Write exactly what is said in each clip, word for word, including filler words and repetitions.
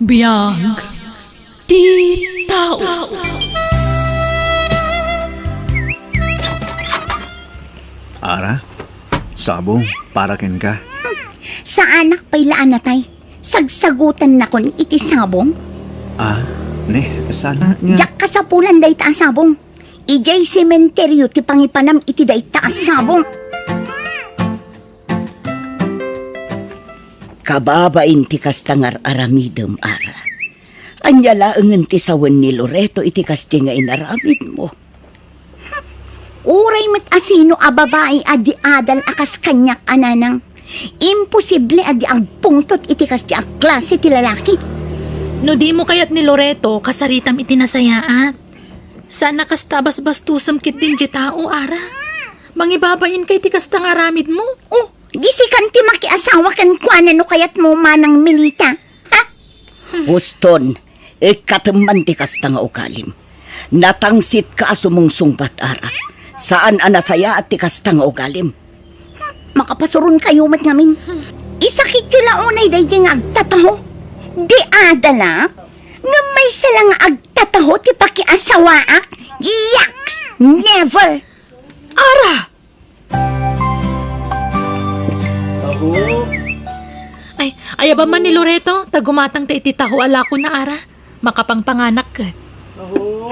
Biag ti tao. Ara, sabong, para kenka. Saanak pay la a natay. Sagsagutannakon iti sabong. Ah, ne, sana nga. Diak kasapulan dayta a sabong. Idiay sementerio ti pangipanam iti dayta a sabong. Kababain ti kasta nga ar-aramidem, Ara. Ania laengen ti sawen ni Loreto iti kasdi nga inaramidmo? Uray met a sino a babai a di adal a kas kaniak a nanang, imposible a di agpungtot iti kasdi a klase ti lalaki. No dimo kayat ni Loreto, kasaritam iti nasayaat. Saan a kasta a basbastusem ketdin diay tao, Ara. Mangibabainka iti kasta nga aramidmo. Oh, di sikan ti makiasawa kenkuana no kayatmo, Manang Melita. Ha? Huston, ikkatem man ti kasta nga ugalim. Natangsitka a sumungsungbat, Ara. Saan a nasayaat ti kasta nga ugalim. Hmm, makapasuronkayo met ngamin. Isakityo la unay daydiay nga agtataho. Di adala, ngem maysa la nga agtataho ti pakiasawaak. Yaks! Never! Ara! Taho. Ay, ayaba man ni Loreto, ta gumatang ta iti taho a lakona, Ara. Makapangpanganak ket. Taho.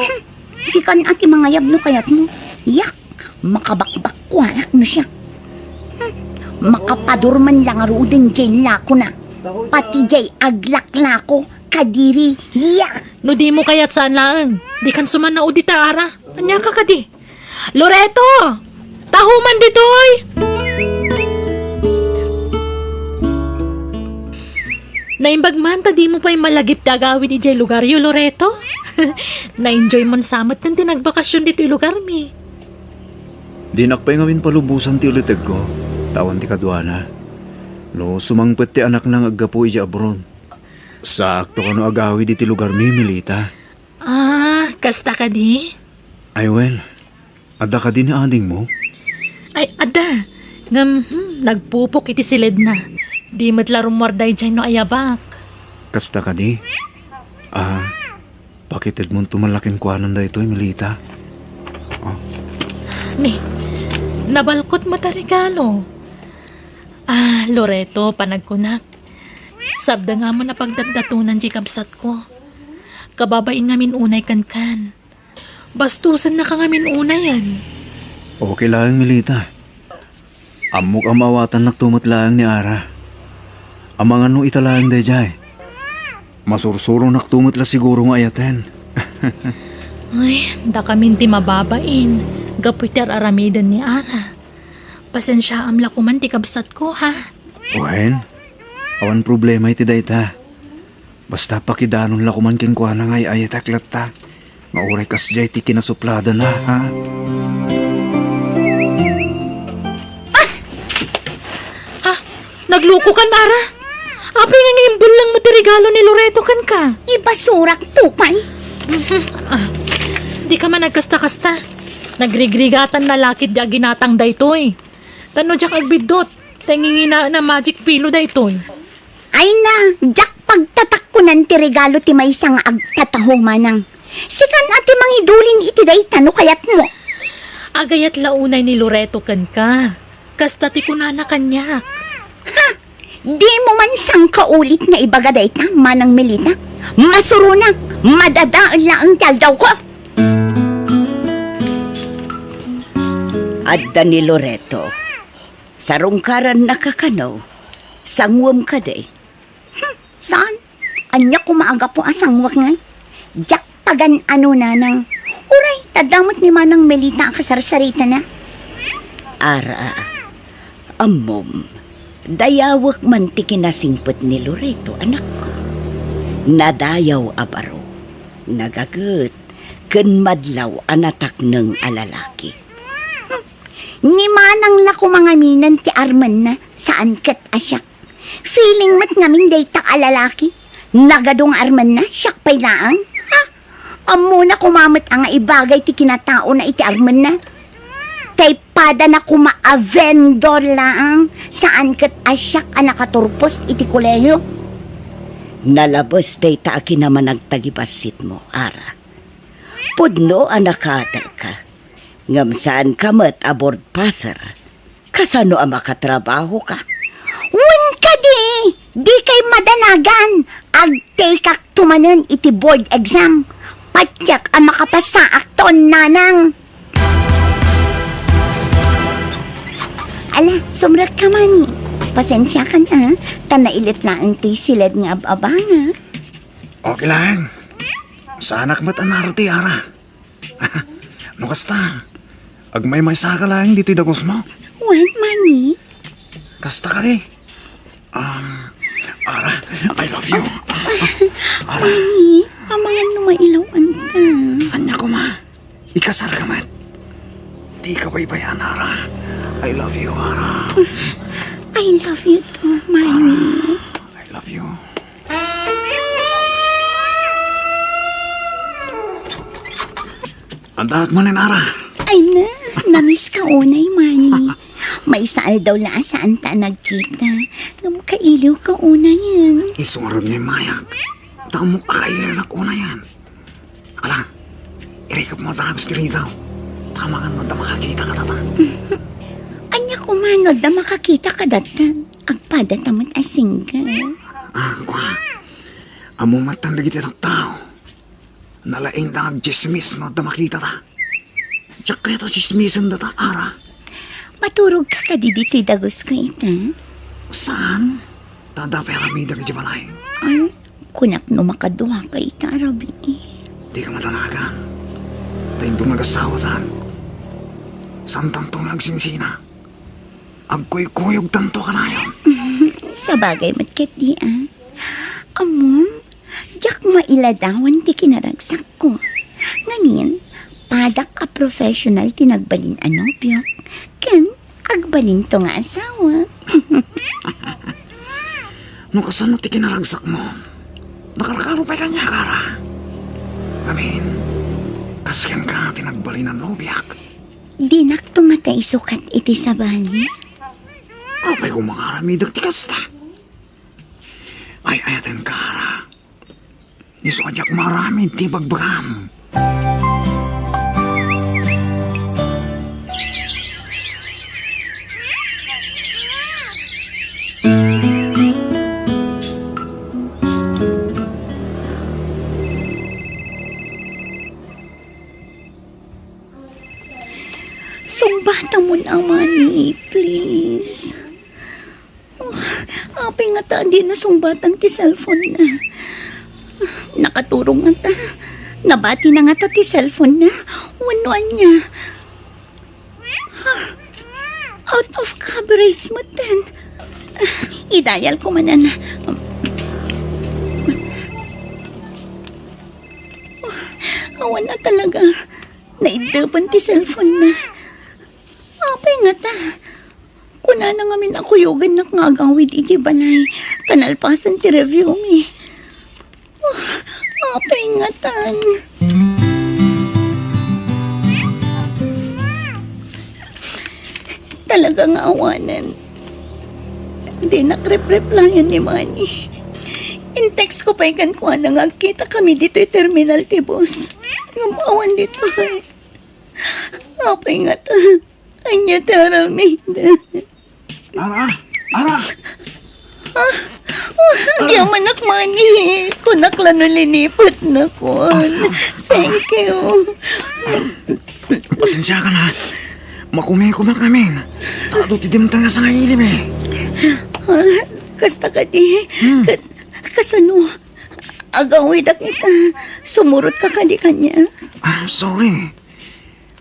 Sikan a ti mangayab no kayatmo. Yak, makabakbakkuanak no siak. Hmm, makapadur man la ngaruden diay lakona. Pati diay aglaklako, kadiri. Yak! No dimo kayat, saan laeng. Dikan sumannao dita, Ara. Ania ka kadi? Loreto! Taho man ditoy! Naimbag man ta dimo pay malagip ti agawid idiay lugaryo, Loreto. Na-enjoy mon sa met ti nagbakasyon ditoy lugarmi. Dinak pay ngamin palubosan ti ulitegko, ta awan ti kaduana. No sumangpet ti anakna nga aggapu idiay abroad, saakto kano agawid iti lugarmi, Melita. Ah, kasta kadi? Ay, wen, adda kadi ni adingmo? Ay, adda. Ngem, hmm, nagpupok iti siledna. Di met la rummuar daydiay no ayabak. Kasta kadi? Ah, pakitedmonto man la kenkuana daytoy, Melita. Oh. Ni, nabalkot met a regalo. Ah, Loreto, panagkunak. Sabda nga amin a pagdatdatonan ti kabsatko. Kababain ngamin unay kenkan. Bastusennaka ngamin unayen. Okay laeng, Melita. Ammok a maawatannakto met laeng ni Ara. Amangan no ita laeng daydiay. Masursuronakto met la siguro nga ayaten. Ay, dakamin ti mababain gapu iti ar-aramiden ni Ara. Pasensiaam la koman ti kabsatko, ha? Wen, awan problema iti dayta. Basta pakidanon la koman kenkuana nga ay-ayatek latta nga uray kasdiay ti kinasupladana, ha? Ah! Ah, naglukokan, Ara? Apay nga imbulleng mo ti regalo ni Loreto kenka? Ibasurak to pay. Mhm. Ah, dika man agkasta-kasta. Nagrigrigatan na lakit di aginatang daytoy. Tano diak agbiddut, ta nginginaen a magic pillow daytoy. Ay na, diak pagtatakkonan ti regalo ti maysa nga agtataho, manang. Sikan a ti mangidulin iti dayta no kayatmo. Agayat la unay ni Loreto kenka. Kasta ti kunana kaniak. Ha? Dimo man sangkaulit nga ibaga dayta, Manang Melita? Masuronak, madadael laeng ti aldawko. Adda ni Loreto. Sarungkarannaka kano? Sanguem kadi? Hmm, saan? Ania koma a gapu a sanguek ngay? Diak pagan-ano, nanang. Uray, ta adda met ni Manang Melita a kasarsaritana. Ara, ammom, dayawek man ti kinasingpet ni Loreto, anakko. Nadayaw a baro, nagaget, ken madlaw a natakneng a lalaki. Hmm. Ni manang la koma ngaminen ti armenna, saan ket a siak. Feeling met ngamin dayta a lalaki. Nagadu nga armenna, siak pay laeng. Ha? Ammona koma met a nga ibagay ti kinataona iti armenna. Tay padana koma a vendor laeng, saan ket a siak a nakaturpos iti kolehio. Nalabes dayta a kinamanag ta gibassitmo, Ara. Pudno a nakaterka, ngem saanka met a board passer. Kasano a makatrabahoka? Wen kadi, dikay madanagan. Agtekakto manen iti board exam. Patiek a makapasaakton, nanang. Ala, sumrekka, Mani. Pasensiakan, a, ta nailit laeng ti siled nga ab-abangak. Okay laeng. Saanak met a narati, Ara. No kasta, agmaymaysaka laeng ditoy dagusmo? Wen, Mani. Kasta kadi. Um, Ara, I love you. Ara. Mani, amangan no mailaw-anta. Ania koma, ikasarka met. Dika baybay-an, Ara. I love you, Ara. I love you too, Mani. I love you. Addaak manen, Ara. Ay na, namiss ka unay, Mani. Maysa aldaw la a saanta a nagkita. Ngem kailiw ka unayen. Isu ngarud nga immayak. Ta ammok a kailiwnak unayen. Ala, irikepmo dagus ti ridaw. Ta amangan no adda makakita kadata. Ania koma no adda makakita kadata? Agpadata met a single. Ah, kua. Ammom met dagiti tattao. Nalaingda nga agtsismis no adda makitata. Diak kayat a tsismisendata, Ara. Maturogka kadi ditoy dagusko ita? Saan? Ta adda pay aramidek idiay balay. Ay, kunak no makaduaka ita a rabii. Dika madanagan. Ta inton agasawatan, saantanto nga agsingsina. Agkuykuyogtanto kanayon. Sabagay met ketdi, a. Ammom, diak mailadawan ti kinaragsakko. Ngamin, padak a professional ti nagbalin a nobiok, ken agbalinto nga asawa. No kasano ti kinaragsakmo, nakarkaro pay kaniak, Ara. Ngamin, kas kenka ti nagbalin a nobiak. Dinakto ngata isukat iti sabali? Apay koma nga aramidek ti kasta? Ay-ayatenka, Ara. Isu a diak maaramid ti ibagbagam. Sungbatamon, Mani, please. Oh, apay ngata a dina sungbatan ti cellphone-na? Nakaturong ngata. Nabatina ngata ti cellphone-na. Wenno ania? Ha? Out of coverage metten. I-dial-ko manen. Oh, awan a talaga. Naiddepen ti cellphone-na. Apay ngata? Kunana ngamin a kuyogannak nga agawid idiay balay, ta nalpasen ti review-mi. Oh, apay ngatan? Talaga nga awanen. Dinak rep-replyan ni Mani. In-text ko pay kenkuana nga agkitakami ditoy terminal ti bus. Ngem awan ditoy. Apay ngata? Ania ti aramid? Ara! Ara! Ah, ah, agyamanak, Mani. Kunak la no linipatnakon. Thank you. Pasensiakan, a. Makumikumak amin. Ta adu ti dimteng a sangailim, e. Ah, kasta kadi? Hmm. Ka-, kasano? Agawidak ita. Sumurotka kadi kaniak? Ah, sorry.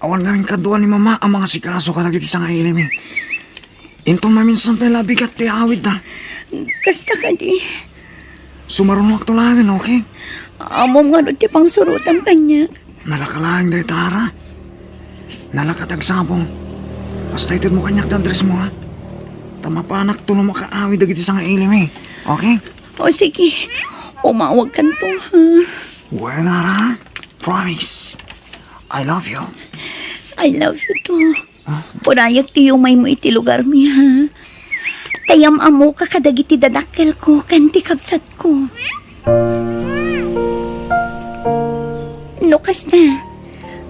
Awan ngamin kadua ni Mama a mangasikaso kadagiti sangailim, e. Inton maminsan pay la bigat ti awidda. Kasta kadi? Sumarunokto laengen, okay? Ammom ngarud ti pangsurotam kaniak. Nalaka laeng dayta, Ara. Nalaka ti agsapul. Basta itedmo kaniak ti address-mo, ha? Ta mapanakto no makaawid dagiti sangailim, e. Okay? O sige, umawagkanto, ha? Wen, Ara. Promise. I love you. I love you too. Ah? Urayak ti yumaymo iti lugarmi, ha? Ta yam-ammoka kadagiti dadakkelko ken ti kabsatko. No kasta,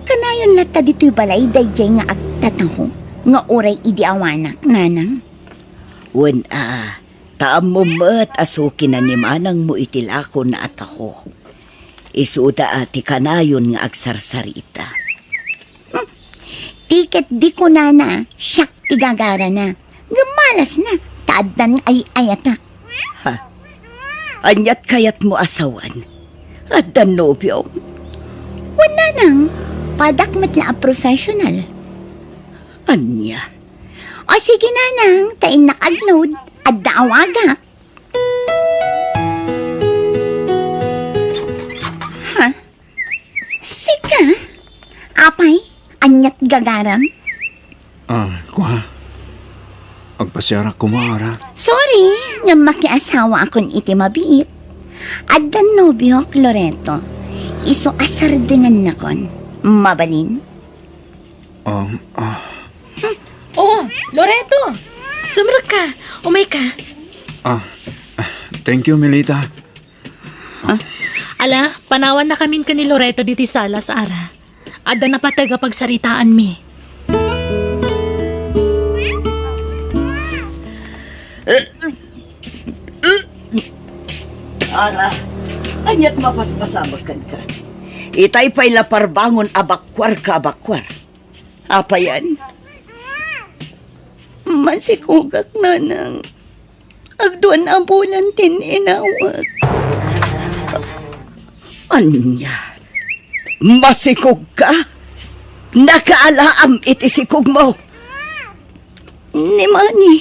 kanayon latta ditoy balay daydiay nga agtataho nga uray idi awanak, nanang? Wen a, ta ammom met a sukinan ni manangmo iti lakona a taho. Isuda a ti kanayon nga agsarsarita. Hmm. Ti ket di kunana, siak ti gagarana. Ngem malasna, ta addan ay-ayatak. Ha? Aniat kayatmo a sawen? Addan nobiom? Wen, nanang, padak met la a professional. Ania? O sige, nanang, ta innak agload, adda awagak. Ha? Sika? Apay, aniat gagaram? Ah, kua. Agpasiarak koma, Ara. Sorry, nga makiasawaakon iti mabiit. Addan nobiok, Loreto. Isu a sardengannakon. Mabalin? Um, ah. Oh, Loreto! Sumrekka! Umayka! Ah, ah, thank you, Melita. Ala, panawannakamin ken ni Loreto ditoy sala, Ara. Adda napateg a pagsaritaanmi. Ara, aniat mapaspasamak kenka? Itay pay la parbangon a bakuarka a bakuar. Apayan? Masikugak, nanang. Agduan a bulan ti inawak. Ania? Masikugka? Nakaalaam iti sikugmo? Ni Manny,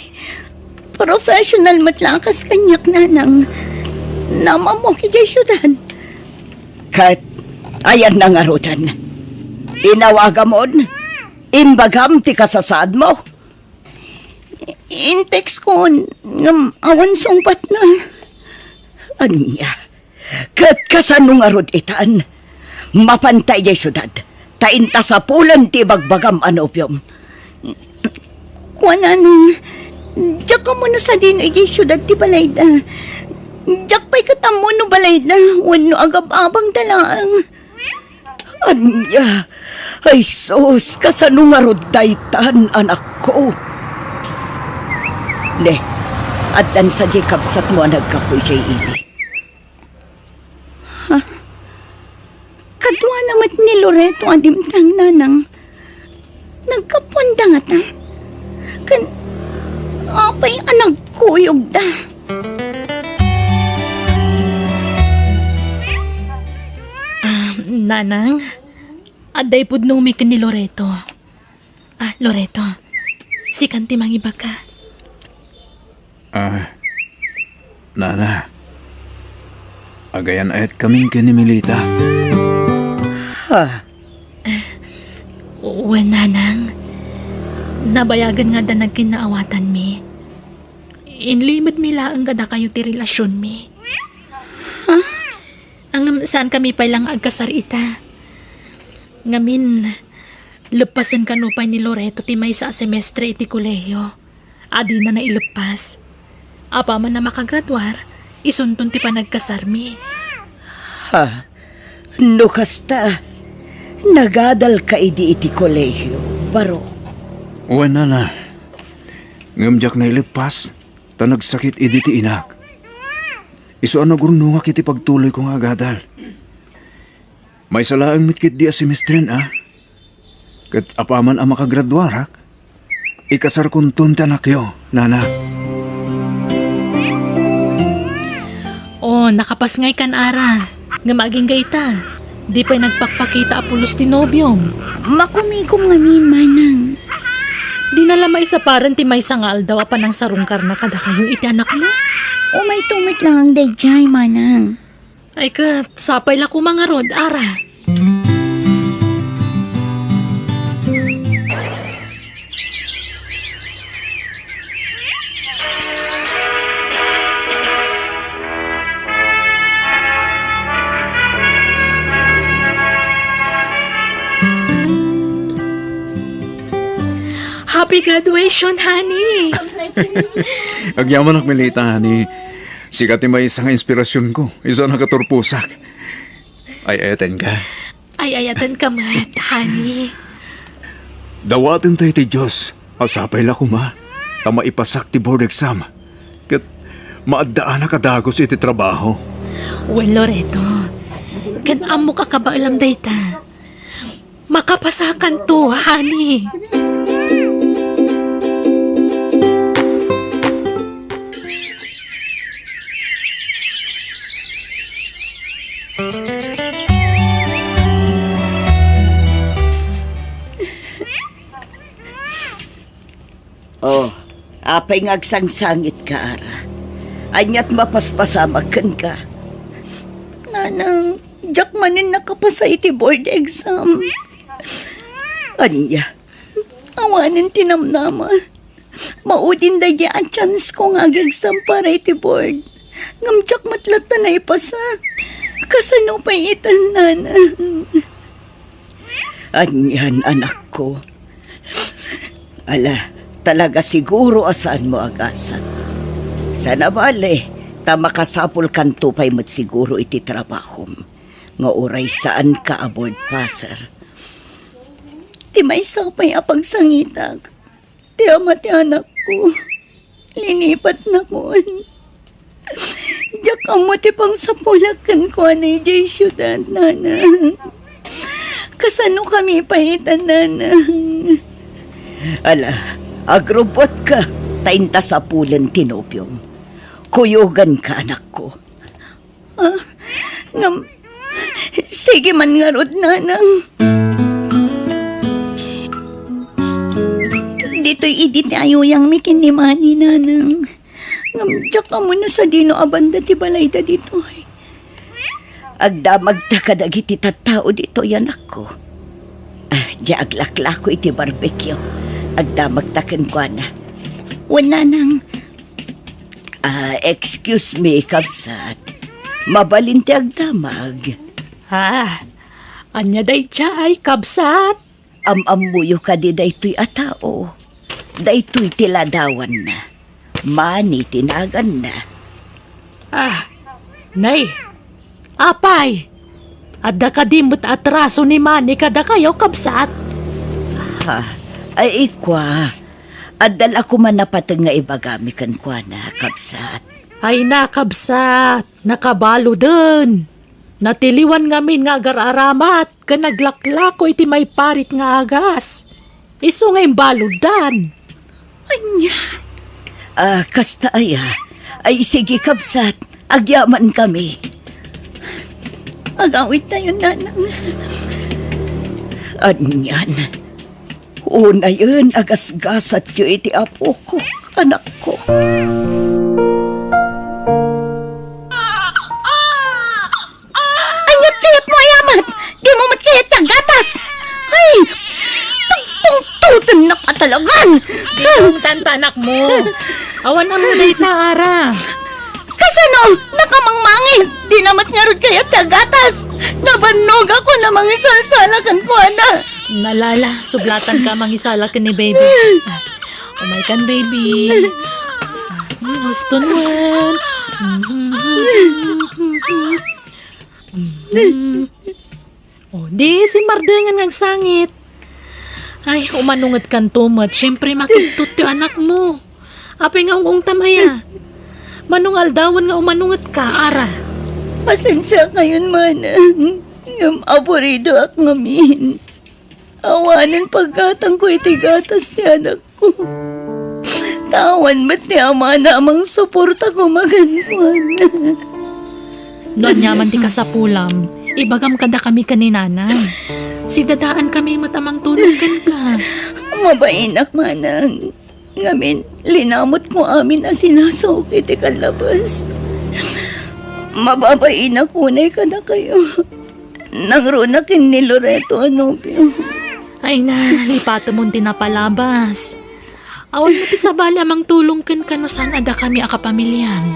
professional met la a kas kaniak, nanang. Namammok idiay siudad. Ket, ayanna ngaruden? Inawagamon? Imbagam ti kasasaadmo? Intextkon, ngem awan sungbatna. Ania? Ket kasano ngarud itan? Mapanta idiay siudad, ta inta sapulen ti ibagbagam a nobiom. Kua, nanang, diak ammo no sadino idiay siudad ti balayda. Diak pay ket ammo no balayda wenno agab-abangda laeng. Ania? Ay sus, kasano ngarud daytan, anakko? Ne, addan sadiay kabsatmo a naggapu idiay ili. Ha? Kaduana met ni Loreto a dimtang, nanang. Naggapuanda ngata? Ken apay a nagkuyogda? Ah, nanang, adda ipudnomi ken ni Loreto. Ah, Loreto, sikan ti mangibagka. Ah, nana, agayan-ayatkamin ken ni Melita. Ha? Wen, nanang. Nabayagen nga adda nagkinnaawatanmi. Inlimedmi laeng kadakayo ti relasionmi. Ha? Ngem saankami pay la nga agkasar ita. Ngamin, leppasen kano pay ni Loreto ti maysa a semestre iti kolehiyo a dina naileppas. Apaman a makagraduar, isunton ti panagkasarmi. Ha? No kasta, nagadalka idi iti kolehiyo, Barok? Wen, nana. Ngem diak naileppas, ta nagsakit idi ti inak. Isu a nagurnongak iti pagtuloyko nga agadal. Maysa laeng met ketdi a semestren a. Ket apaman a makagraduarak, ikasarkonton ti anakyo, nana. Oh, nakapasngaykan, Ara. Ngem agingga ita, di pay nagpakpakita a pulos ti nobiom. Makumigom ngamin, manang. Dina la maisaparen ti maysa nga aldaw a panangsarungkarna kadakayo iti anakmo? Umayto met laeng daydiay, manang. Ay ket, sapay la koma ngarud, Ara. Happy graduation, honey! Agyamanak, Melita, honey. Sika ti maysa nga inspirasionko, isu a nakaturposak. Ay-ayatenka. Ay-ayatenka met, honey. Dawaten tayo ti Dios a sapay la koma ta maipasak ti board exam ket maaddaanak a dagus iti trabaho. Wen, Loreto, ken ammok a kabaelam dayta. Makapasakanto, honey. Oh, apay nga agsangsangitka, Ara? Ania ti mapaspasamak kenka? Nanang, diak manen nakapasa iti board exam. Ania? Awanen ti namnama. Maudin daydi a chance ko nga ag-exam para iti board. Ngem diak met latta naipasa. Kasano pay itan, Nanang? Anian, anakko? Ala, talaga siguro a saanmo a gasat. Sana bale, ta makasapulkanto pay met siguro iti trabahom, nga uray saanka a board passer. Ti maysa pay a pagsangitak, ti ama ti anakko, linipatnakon. Diak ammo ti pangsapulak kenkuana idiay siudad, Nanang. Kasanokami pay itan, Nanang? Ala, agrubbuatka, ta inta sapulen ti nobiom. Kuyoganka, anakko. Ah, ngem, sige man ngarud, Nanang. Ditoy idi ti ayuyangmi ken ni Manny, Nanang. Ngem diak ammo no sadino a banda ti balayda ditoy. Agdamagta kadagiti tattao ditoy, anakko. Ah, diay aglaklako iti barbecue. Agdamagta kenkuana. Wen, Nanang. Ah, excuse me, kabsat. Mabalin ti agdamag. Ah, ania daydiay, kabsat? Am-ammoyo kadi daytoy a tao? Daytoy ti ladawanna. Manny ti naganna. Ah, nay, apay, adda kadi met atraso ni Manny kadakayo, kabsat? Ha, ay, ikua, adda la koma napateg nga ibagami kenkuana, kabsat. Ay na, kabsat, nakabaluden. Natiliwan ngamin nga agar-aramat ken naglaklako iti maiparit nga agas. Isu nga imbaluddan. Ania? Ah, kasta aya? Ay, sige, kabsat. Agyamankami. Agawidtayon, Nanang. Anian? Unayen a gasgasatyo iti apok, anakko. Ania ti kayatmo a yamat? Dimo met kayat ti aggatas? Ay, pagpungtotennak a talagan! Di ka umtanta, anakmo. Awan ammo dayta, Ara. Kasano? Nakamangmangit! Dina met ngarud kayat ti aggatas! Nabannogakon a mangisalsala kenkuana! Ala, ala, sublatanka a mangisala ken ni baby. Ah, umaykan, baby. Ah, hmm, huston wen. Mhm. Mhm. Oh, di simmardengen nga agsangit. Ay, umanungedkanto met. Siyempre, makigtot ti anakmo. Apay nga ung-ungtam aya? Mano nga aldawen nga umanungetka, Ara? Pasensiakayon, Manang. Ngem aburidoak ngamin. Awanen paggatangko iti gatas ti anakko. Ta awan met ti amana a mangsuporta koma kenkuana. No aniaman ti kasapulam, ibagam kadakami ken ni Nanang. Sidadaankami met a mangtulong kenka. Mabainak, Manang. Ngamin, linamutko amin a sinasaok iti kallabas. Mababainak unay kadakayo. Nangruna ken ni Loreto a nobio. Ay na, lipatemon ti napalabas. Awan met ti sabali a mangtulong kenka no saan a dakami a kapamiliam.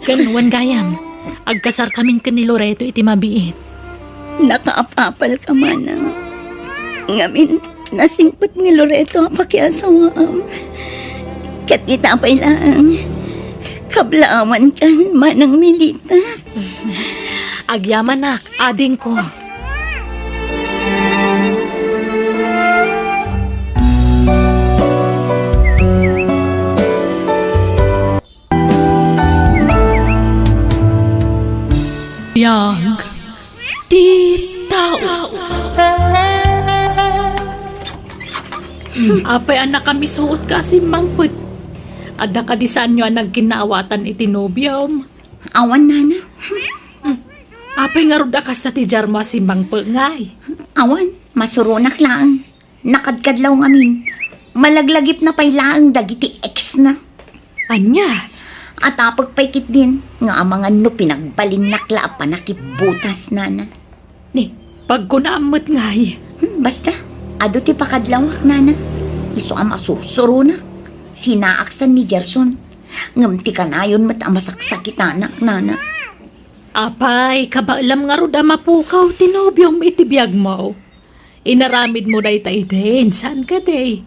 Ken wen gayam, agkasarkamin ken ni Loreto iti mabiit. Nakaap-apalka, Manang. Ngamin, nasingpet ni Loreto a pakiasawaam. Ket ita pay laeng, Kablaawankan, Manang Melita. Agyamanak, adingko. Biag ti tao. Apay a nakamisuot ka a simmangpet? Adda kadi saanyo a nagkinnaawatan iti nobiom? Awan, nana. Hmm. Apay ngarud a kasta ti diarmo a simmangpet ngay? Awan, masuronak laeng. Nakadkadlaw ngamin, malaglagipna pay laeng dagiti ex na. Ania? Atapek pay ketdin nga amangan no pinagbalinnak la a panakibbutas, nana. Ni, pagkunaam met ngay. Hmm, basta, adu ti pakadlawak, nana. Isu a masursuronak. Sinaaksan ni Gerson. Ngem ti kanayon met a masaksakitanak, nana. Apay, kabaelam ngarud a mapukaw ti nobiom iti biagmo? Inaramidmo dayta idin, saan kadi?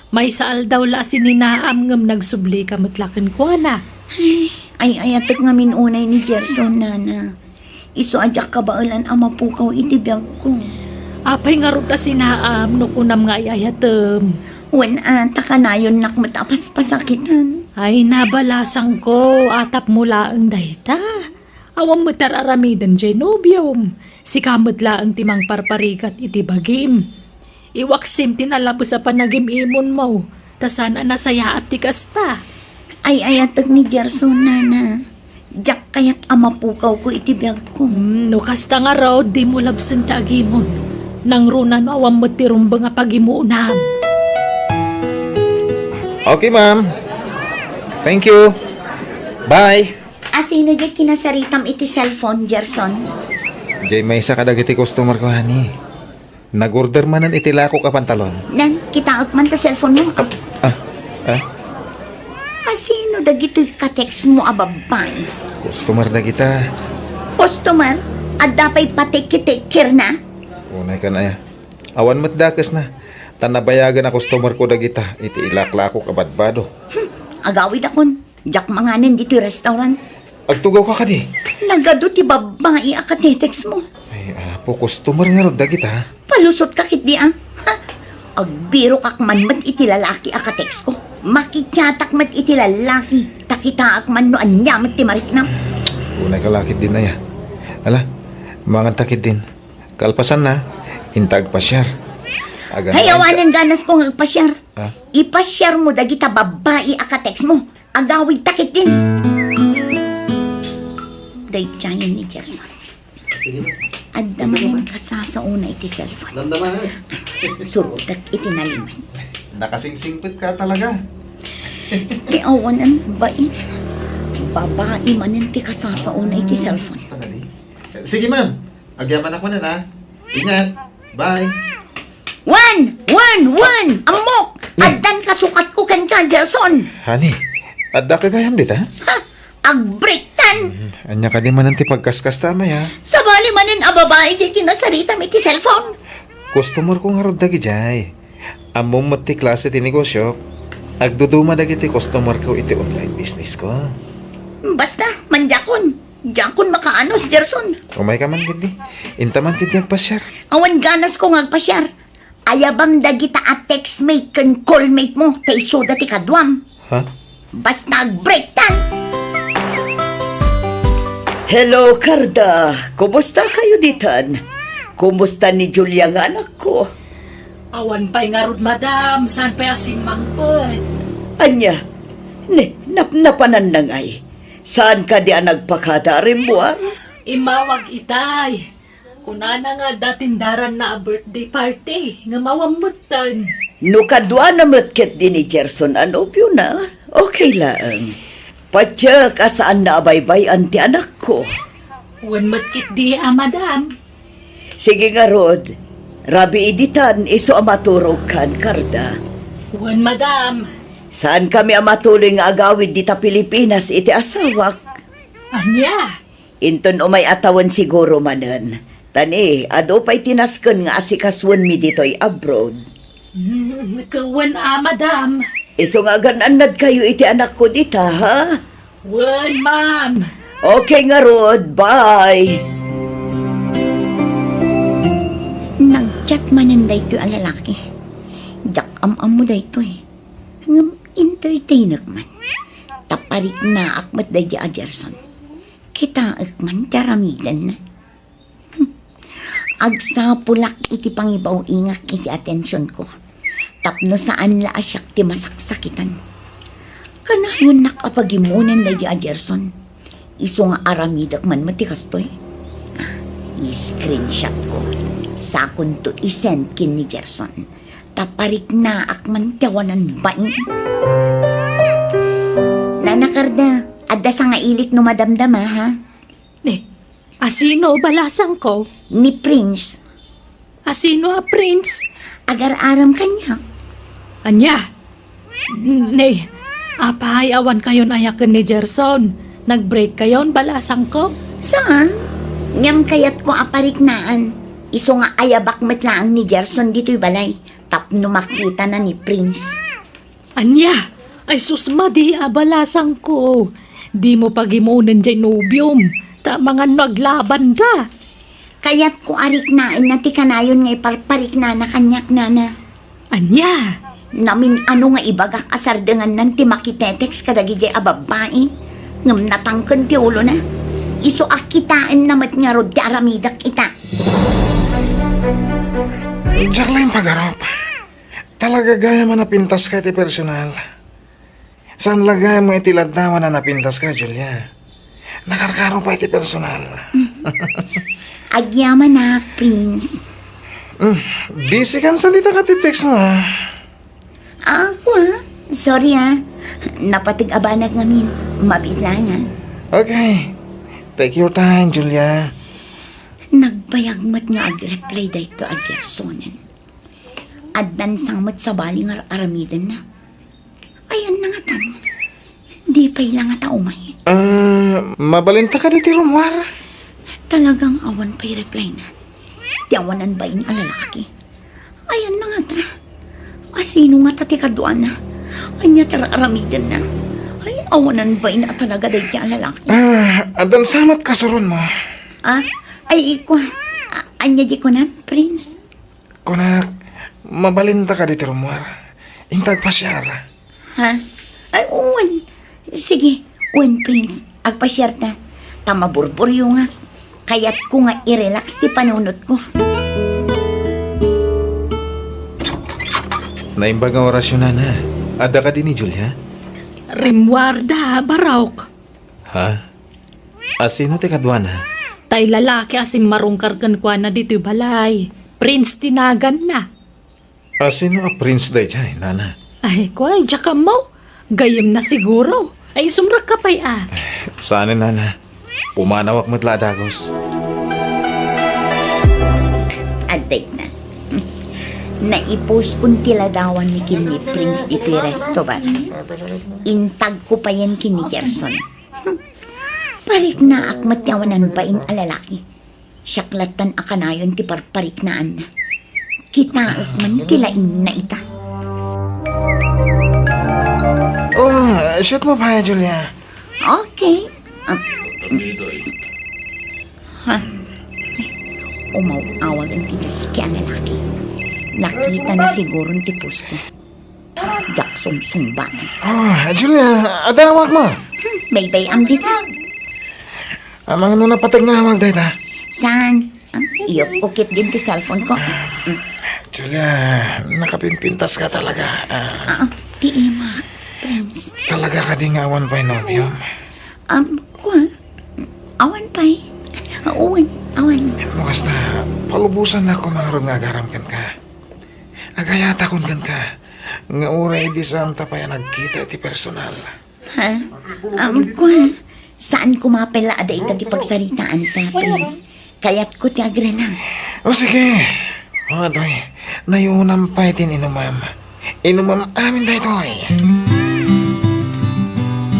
Maysa aldaw la a sininaam ngem nagsublika met la kenkuana. Ay, ay-ayatek ngamin unay ni Gerson, nana. Isu a diak kabaelan a mapukaw iti biagko. Apay ngarud a sinaam no kunam nga ay-ayatem? Wen a, ta kanayonnak met a paspasakitan. Ay, nabalasangko, atapmo laeng dayta. Awan met ar-aramiden jay nobiom. Sika met laeng ti mangparparigat iti bagim. Iwaksim ti nalabes a panagim-imonmo, ta saan a nasayaat ti kasta. Ay-ayatek ni Gerson, nana. Diak kayat a mapukawko iti biagko. Hmm, no kasta ngarud, dimo labsen ti agimon. Nangruna no awan met ti rumbeng a pagimonam. Okay, ma'am. Thank you. Bye. Asino diay kinasaritam iti cellphone, Gerson? Jay maysa kadagiti customer ko, honey. Nag-order manen iti lakok a pantalon. Nan, kitaek man ta cellphone mo. Ah, ah? Asino dagitoy ka-text mo a babbai? Customer dagita. Customer? Adda pay patiki-tikir na? Unay kan aya. Awan met dakes na. Ta nabayagen a customer ko dagita iti ilaklakok a badbado. Hmm, agawidakon. Diak manganen ditoy restaurant. Agtugaw ka kadi? Nagadu ti babbai a katetext mo. Ay, apo, customer ngarud dagita. Palusot ka ketdi, a? Ha? Agbirokak man met iti lalaki a katext ko. Makichatak met iti lalaki. Ta kitaak man no ania met ti mariknam. Unay ka lakit din aya. Ala, mangan ta ketdin. Kalpasan na, inta agpasiar. Agan. Hay, awanen ganas ko nga agpasiar. Ha? Ipasiar mo dagita babbai a katext mo. Agawid ta ketdin. Daydiayen ni Gerson. Sige na. Adda manen kasasaona iti cellphone. Damdama, ha? Surotek iti nalimed. Nakasingsingpet ka talaga. Ti awanan bain. Babai manen ti kasasaona iti cellphone. Basta na di. Sige, ma'am. Agyamanak manen, ha? Ingat. Bye. Wen! Wen! Wen! Ammok! Addan kasukatko kenka, Gerson! Honey, adda ka gayam dita? Ha? Agbreaktan! Hmm, ania kadi manen ti pagkaskasta, Amay, a? Sabali manen a babai diay kinasaritam iti cellphone. Customer ko ngarud dagidiay. Ammom met ti klase ti negosiok. Agduduma dagiti customer ko iti online business ko. Basta, mandiakon. Diakon makaanus, Gerson. Umay ka man, ketdi. Inta man, ketdi, agpasiar. Awan ganas ko nga agpasiar. Ayabam dagita a textmate ken callmate mo, ta isuda ti kaduam. Ha? Basta agbreaktan! Hello, Carda. Kumusta kayo ditan? Kumusta ni Julia nga anakko? Awan pay ngarud, madam. Saan pay a simmangpet? Ania? Ne, nap-, napanan na ngay? Saan kadi a nagpakada a rimmuar? Immawag itay. Kunana nga adda tindaranna a birthday party, ngem awan metten. No kaduana met ketdi ni Gerson a nobiona, okay laeng. Patiek a saanna a baybay-an ti anakko. Wen met ketdi a madam. Sige ngarud, rabii ditan isu a maturogkan, Carda. Wen, madam. Saankami a matuloy nga agawid dita Pilipinas iti asawak. Ania? Inton umay a tawen siguro manen. Ta ni, adu pay ti nasken nga asikasoenmi ditoy abroad. Hmm, wen a, madam. Isu nga agan-annadkayo iti anakko dita, ha? Wen, ma'am. Okay ngarud, bye. Nag-chat manen daytoy a lalaki. Diak am-ammo daytoy. Ngem entertainek man. Ta pariknaak met daydi a Gerson. Kitaek man ti aramidenna. Agsapulak iti pangibaw-ingak iti atensionko tapno saan la a siak ti masaksakitan. Kanayonnak a pagimonen daydi a Gerson. Isu nga aramidek man met ti kastoy. Ah, i-screenshotko. Sakonto i-send ken ni Gerson. Ta pariknaak man ti awanan bain. Nana Carda, adda sangailik no madamdama, ha? Eh, asino balasangko? Ni Prince. Asino a Prince? Agar-aram kaniak. Ania? Ne, apay awan kayon aya ken ni Gerson? Nag-break kayon, balasangko? Saan? Ngem kayatko a pariknaan. Isu nga ayabak met laeng ni Gerson ditoy balay tapno makitana ni Prince. Ania? Ay sus, madi a balasangko. Dimo pagimonen jay nobiom, ta amangan no aglabanda. Kayatko a riknaenna ti kanayon nga iparpariknana kaniak, nana. Ania? Namin-ano nga ibagak a sardengannan ti makitetext kadagijay a babbai, ngem natangken ti ulona. Isu a kitaenna met ngarud ti aramidek ita. Diak laeng pagarup. Talaga gayam a napintaska iti personal. Saan la gayam nga iti laddawan a napintaska, Julia. Nakarkaro pay iti personal. Agyamanak, Prince. Hmm, busy kan sa dita ka ti text mo, ah. Ah, ako, ah. Sorry, ah. Napateg a banag ngamin. Mabiit lang, ah. Okay. Take your time, Julia. Nagbayag met nga ag-reply daytoy a Gersonen. Addan sa met sabali nga ar-aramidenna. Ayanna ngatan. Di pay la ngata umay. Ah, mabalinta kadi ti rummuar? Talagang awan pay reply na. Ti awanan bain a lalaki. Ayanna ngata. Asino ngata ti kaduana? Ania ti ar-aramidenna? Ay, awanan bain a talaga daydi a lalaki. Ah, addan sa met kasuron mo. Ah, ay, iko. A-, ania di kunam, Prince? Kunak, mabalinta kadi ti rummuar? Inta agpasiar. Ha? Ay, wen. Sige, wen, Prince. Agpasiarta. Ta maburburyo nga. Kayatko nga i-relax ti panunotko. Naimbag nga orasyon, nana. Adda kadi ni Julia? Rimmuarda, Barok. Ha? Asino ti kaduana? Tay lalaki a simmarungkar kenkuana ditoy balay. Prince ti naganna. Asino a Prince daydiay, nana? Ay, kuay, diak ammo. Gayyemna siguro. Ay, sumrekka pay a. Saan, nana. Pumanawak met la a dagus. Adda itna. Naiposkon ti ladawanmi ken ni Prince ditoy restobar. Intagko payen ken ni Gerson. Hmm. Pariknaak met ti awanan bain a lalaki. Siak lattan a kanayon ti parpariknaanna. Kitaek man ti laingna ita. Oh, shoot mo pa, Julia. Okay. Ah, ha? Umaw-awag ti daski a lalaki. Nakita na siguro ti post ko. Diak sumsumbanan. Ah, Julia, adawak mo. Hmm, baybay-am dita. Amangan no napateg nga awag dayta. Saan? Ah, iyupko ketdin ti cellphone ko. Hmm. Julia, nakapimpintas ka talaga. Ah. Ah, ti imak, Prince. Talaga kadi nga awan pay nobiom? Um, kua? Awan pay. Awan, awan. No kasta, palubosan la ko mangarud nga agaram kenka. Agayatakon kenka. Nga uray idi saanta pay a nagkita iti personal. Ha? Um, kua, saan koma pay la a dayta ti pagsaritaanta, Prince? Kayatko ti agrelax. O sige. O, atoy, nayunam pay ti inumam. Inumam amin daytoy.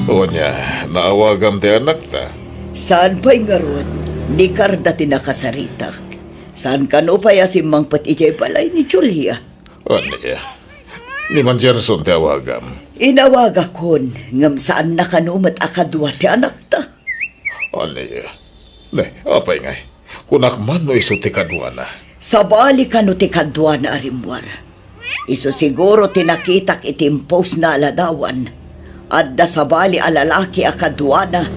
Unya, naawagam ti anakta? Saan pay ngarud, ni Carda ti nakasaritak. Saan kano pay a simmangpet idiay balay ni Julia? Ania? Ni Mang Gerson ti awagam. Inawagakon, ngem saanna kano met a kadua ti anakta. Ania? Ne, apay ngay? Kunak man no isu ti kaduana. Sabali kano ti kaduana a rimmuar. Isu siguro ti nakitak iti imposna a ladawan. Adda sabali a lalaki a kaduana.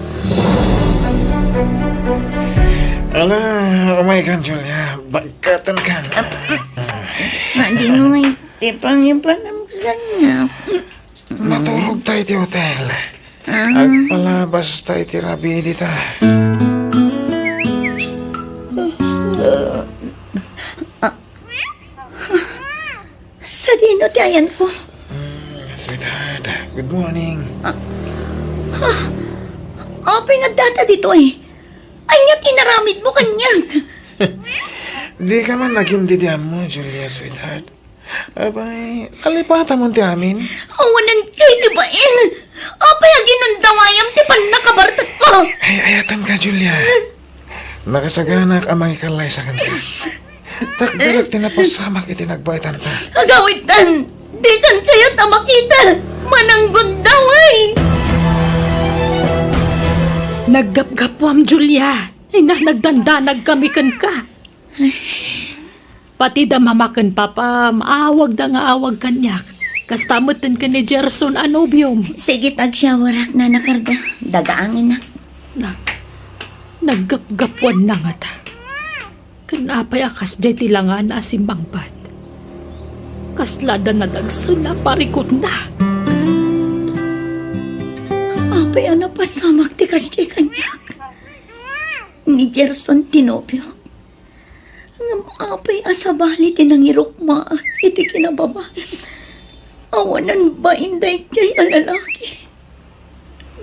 Ala, umay kan, Julia. Bagkaten kan. Sadino ngay ti pangipanam kaniak? Maturog tayo iti hotel. Ah. Agpalabas tayo iti rabii dita. Sadino ti ayanko? Mm, sweetheart, good morning. Apay nga data ditoy? Ania ti inaramidmo kaniak? Di ka man nagin didiammo, Julia, sweetheart. Abay, nalipatam ti amin. Awanen kay ti bain. Apay a ginundawayam ti pannakabartekko? Ay, ayaten ka, Julia. Nakasaganak a mangikallaysa kenka. Takderak ti napasamak iti nagbaetanta. Agawidtan, di kan kayat a makita. Mananggundaway. Naggapgapuam, Julia. Ay na, nagdandanag kami kenka. Pati da mama ken papam, awagda nga awag kaniak. Kasta metten ken ni Gerson a nobiom. Sige, agsyawarak, Nana Carda. Dagaangenak. Na, naggapgapuanna ngata. Ken apay a kasdiay ti langana a simmangpet? Kasla da nadagsen a parikutna. Apay a napasamak ti kasdiay kaniak? Ni Gerson ti nobiok. Ngem apay a sabali ti nangirukmaak iti kinababain? Awanen bain daydiay a lalaki.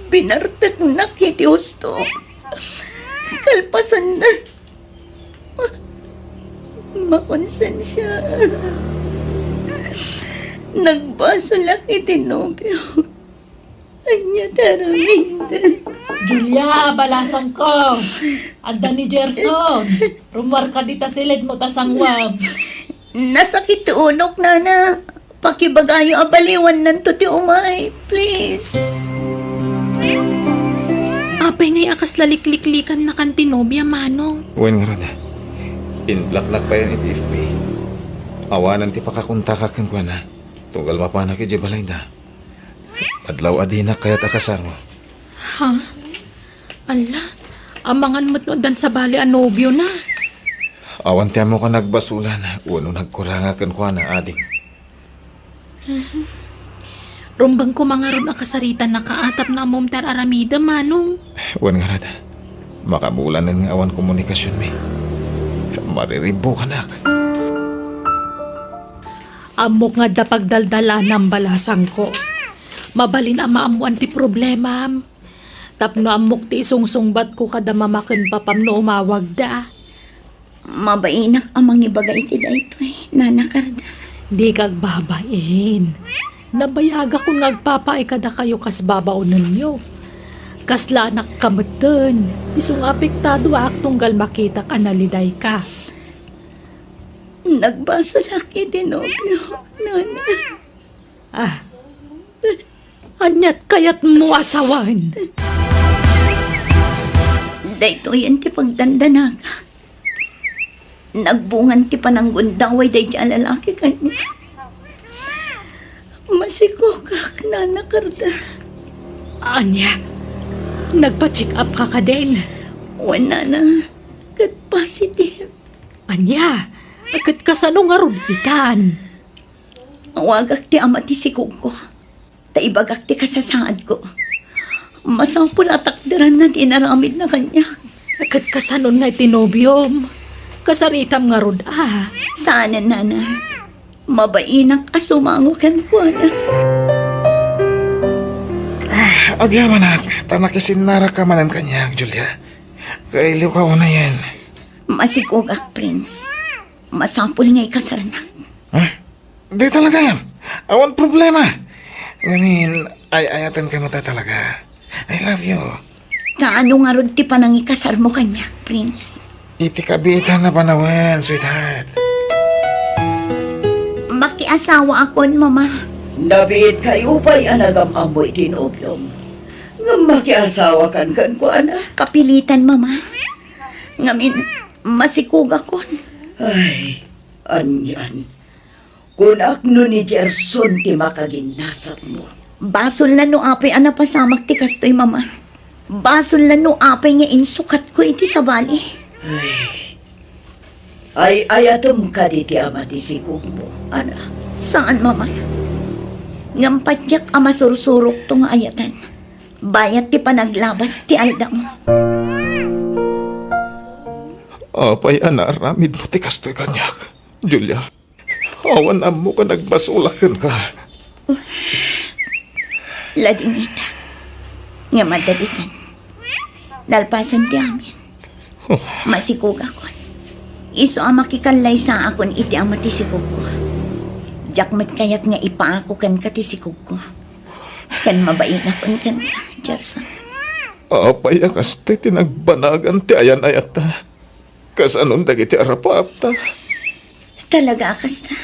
Binarteknak iti husto. Kalpasanna, makonsensia. Nagbasolak iti nobiok. Ania ti aramid? Julia, balasangko. Adda ni Gerson. Rummuarka dita siled mo ta sanguam. Nasakit ti unok, Nana. Pakibagayo a baliwannanto ti umay, please. Apay ngay a kasla likliklikannakan ti nobia, Manong? Wen ngarud, inblocknak payen iti F B. Awanen ti pakakontakak kenkuana. Tunggal mapanak idiay balayda. Adlaw a dinak kayat a kasarmo. Ha? Alla, amangan met no addan sabali a nobiona. Awan ti ammok a nagbasolan wenno nagkuranga kenkuana, ading. Mhm. Rumbeng koma ngarud a kasaritanaka tapno ammom ti ar-aramidem, Manong. Wen ngarud, makabulanen nga awan komunikasionmi. Mariribbukanak. Ammok nga adda pagdaldalanam, balasangko. Mabalin a maammoan ti problemam. Tapno ammok ti isungsungbatko kada mama ken papam no umawagda. Mabainak a mangibaga iti daytoy, Nana Carda. Dika agbabain. Nabayagakon nga agpapaay kadakayo kas babaonenyo. Kasla anakka metten, isu nga apektadoak tunggal makitak a nalidayka. Nagbasolak iti nobio, Nana. Ah, aniat kayatmo a sawen? Daytoyen ti pagdandanagak. Nagbungan ti pananggundaway daydiay a lalaki kaniak. Masikogak, Nana Carda. Ania? Nagpa-check up ka kadin? Wen, Nana. Ket positive. Ania? Ket kasano ngarud itan? Awagak ti ama ti sikogko, ta ibagak ti kasasaadko. Masapul a takderanna ti inaramidna kaniak. Ket kasanon nga iti nobiom? Kasaritam ngarud a? Saanen, Nana. Mabainak a sumango kenkuana. Ah, agyamanak, ta nakisinnaraka manen kaniak, Julia. Kailiwka unayen. Masikogak, Prince. Masapul nga ikasarnak. Ha? Di talaga yan. Awan problema. Ngamin, ay-ayatenka met talaga. I love you. Kaano ngarud ti panangikasarmo kaniak, Prince? Iti kabiitan a panawen, sweetheart. Makiasawaakon, Mama. Nabiit kayo pay a nagam-ammo iti nobiom. Ngem makiasawakan kenkuana. Kapilitan, Mama. Ngamin, masikugakon. Ay, anian. Kunak no ni Gerson ti makaginasatmo. Basolna no apay a napasamak ti kastoy, Mama. Basolna no apay nga insukatko iti sabali. Ay, ay-ayatem kadi ti ama ti sikugmo, anak? Saan, Mama. Ngem patiek a masursurokto nga ayatan. Bayat ti panaglabas ti aldaw. Apay a naaramidmo ti kastoy kaniak, Julia? Awan ammok a nagbasolak kenka. Ladingitak. Ngem adda ditan. Nalpasen ti amin. Masikugakon. Isu a makikallaysaakon iti ama ti sikugko. Diak met kayat nga ipaako kenka ti sikugko. Ken mabainakon kenka, Gerson. Apay a kasta ti nagbanagan ti ayan-ayatta? Kasanon dagiti arapaapta? Talaga a kasta.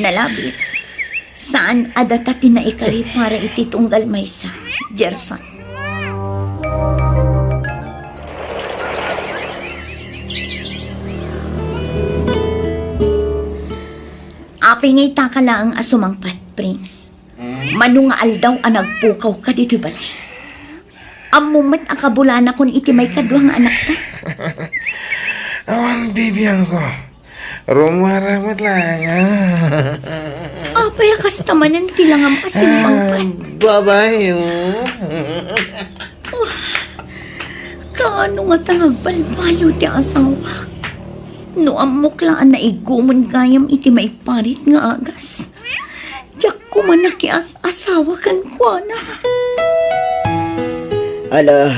Nalabit. Saan a data ti naikari para iti tunggal maysa, Gerson. Apay nga itaka laeng a sumangpet, Prince? Mano nga aldaw a nagpukawka ditoy balay? Ammom met a kabulanakon iti maikadua nga anakta. Awan bibiangko. Rummuar met laeng, a. Apay a kasta manen ti langam a simmangpet? Ah, babae, oh. Oh, kaano ngata nga agbalbaliw ti asawak? No ammok la a naigumon gayam iti maiparit nga agas. Diak koma nakias-asawa kenkuana. Ala,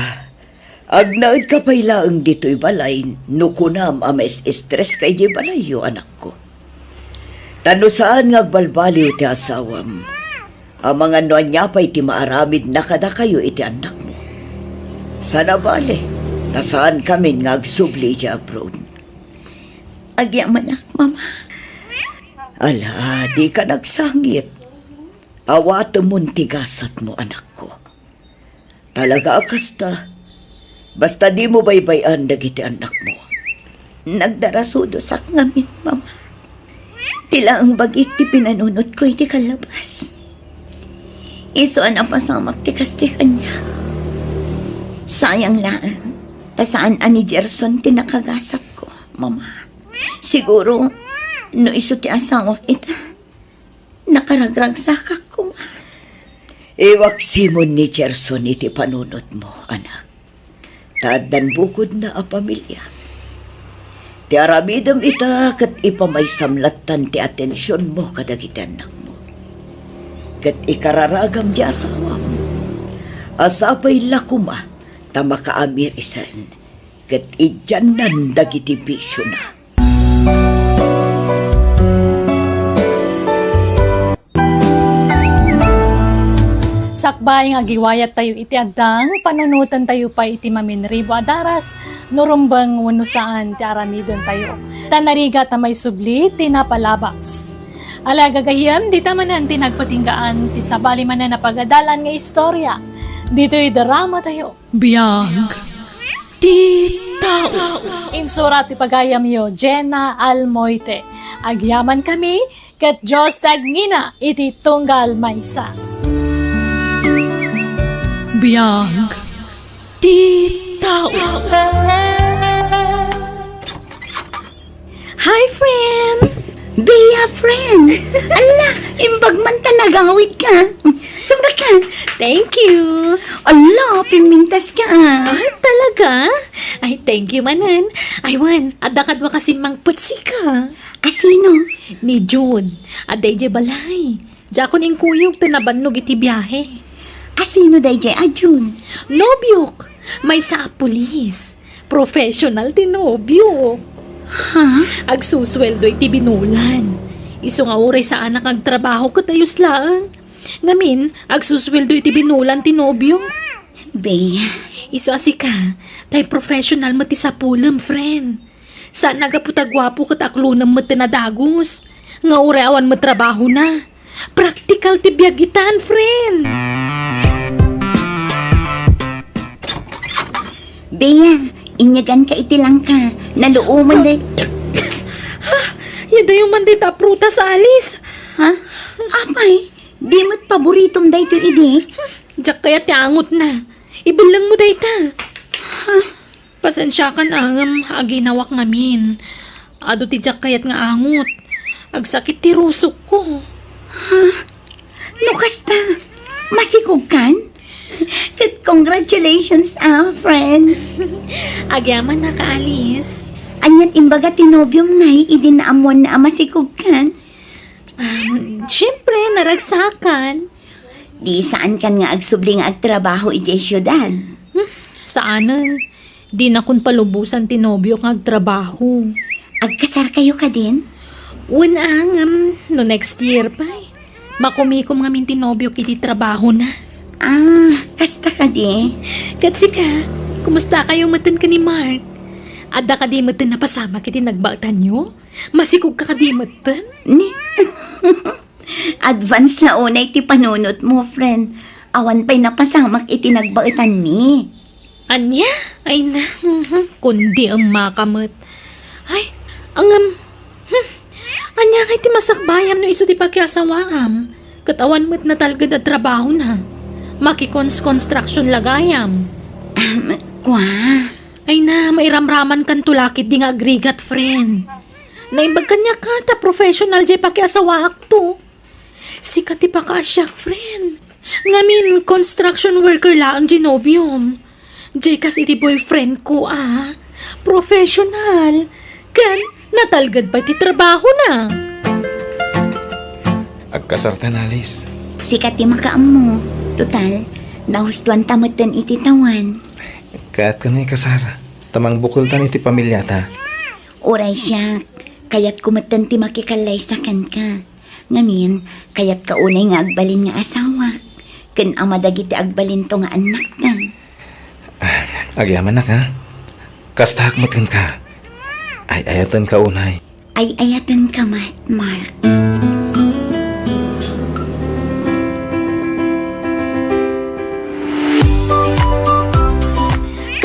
agnaedka pay laeng ditoy balay no kunam a maes-estreska idiay balayyo, anakko. Ta no saan nga agbalbaliw ti asawam, amangan no ania pay ti maaramidna kadakayo iti annakmo. Sana bale, ta saankamin nga agsubli idiay abroad. Agyamanak, Mama. Ala, dika nagsangit. Awatemon ti gasatmo, anakko. Talaga a kasta, basta dimo baybay-an dagiti annakmo. Nagdarasudosak ngamin, Mama. Ti laeng bagik ti pinanunotko iti kallabas. Isu a napasamak ti kasta kaniak. Sayang laeng, ta saan a ni Gerson ti nakagasatko, Mama. Siguro, no isu ti asawak ita, nakaragragsakak koma. Iwaksimon ni Gerson iti panunotmo, anak. Ta addan bukodna a pamilia. Ti aramidem ita ket ipamaysam lattan ti atensionmo kadagiti annakmo. Ket ikararagam ti asawam a sapay la koma ta makaamir isen ket idiannan dagiti bisiona. Sakbay nga agiwayattayo iti addang, panunotentayo pay iti maminribo a daras no rumbeng wenno saan ti aramidentayo. Ta narigat a maisubli ti napalabas. Ala, gagayyem, dita manen ti nagpatinggaan ti sabali manen a pagadalan nga istorya ditoy dramatayo. Biag ti tao. Insurat ti pagayamyo, Jenna Almoite. Agyamankami, ket Dios ti agngina iti tunggal maysa. Biag ti tao. Hi, friend! Bea, friend! Ala, imbag man ta nagawid ka. Sumrek ka. Thank you. Ala, pimintas ka, ah. Ah, talaga? Ay, thank you manen. Ay, wen, adda kadua kasin mangpetsika. Asino? Ni June. Adda idiay balay. Diakon inkuyog ta nabannog iti biahe. Asino daydiay a June? Nobiok. Maysa a pulis. Professional ti nobiok. Ha? Agsusueldo iti binulan. Isu nga uray saanak nga agtrabaho ket ayos laeng. Ngamin, agsusueldo iti binulan ti nobiok. Bea. Isu a sika, tay professional met ti sapulem, friend. Saan a gapu ta guapo ket aklonem met ti nadagus. Nga uray awan met trabahona. Praktikal ti biag itan, friend. Bea, inyaganka iti langka. Naluomen day. Ha? Yadayo man dayta a prutas, Alice. Ha? Apay, di met paboritom daytoy idi? Diak kayat ti angotna. Ibellengmo dayta. Ha? Pasensiakan a ngem aginawak ngamin. Adu ti diak kayat nga angot. Agsakit ti rusokko. Ha? No kasta, masikogkan? Ket congratulations, ah, friend. Agyamanak, Alice. Aniat imbaga ti nobiom ngay idi naammoanna a masikogkan? Um, siyempre, naragsakan. Di saankan nga agsubli nga agtrabaho idiay siudad? Hmm, saanen. Dinakon palubosan ti nobiok nga agtrabaho. Agkasarkayo kadin? Wen a, ngem no next year pay. Makumikom ngamin ti nobiok iti trabahona. Ah, kasta kadi? Ket sika, kumustakayo metten ken ni Mark? Adda kadi metten napasamak iti nagbaetanyo? Masikogka kadi metten? Ni? Advance la unay ti panunotmo, friend. Awan pay napasamak iti nagbaetanmi. Ania? Ay na, mhm, kundi emmaka met. Ay, ngem, hmm, ania ngay ti masakbayam no isu ti pakiasawaam? Ket awan met natalged a trabahona. Makikons-construction la gayam. Ahem, kua. Ay na, mairamramankanto la ketdi nga agrigat, friend. Naimbag kaniak ta professional jay pakiasawaakto. Sika ti pakaasiak, friend. Ngamin, construction worker laeng jay nobiom. Jay kas iti boyfriendko a professional. Ken natalged pay ti trabahona. Agkasartan, Alice. Sika ti makaammo. Total, nahustoanta metten iti tawen. Kayatka nga ikasar, ta mangbukeltan iti pamiliata. Uray siak, kayatko metten ti makikallaysa kenka. Ngamin, kayatka unay nga agbalin nga asawak, ken ama dagiti agbalinto nga annakta. Ah, agyamanak, ha? Kastaak met kenka. Ay-ayatenka unay. Ay-ayatenka met, Mark.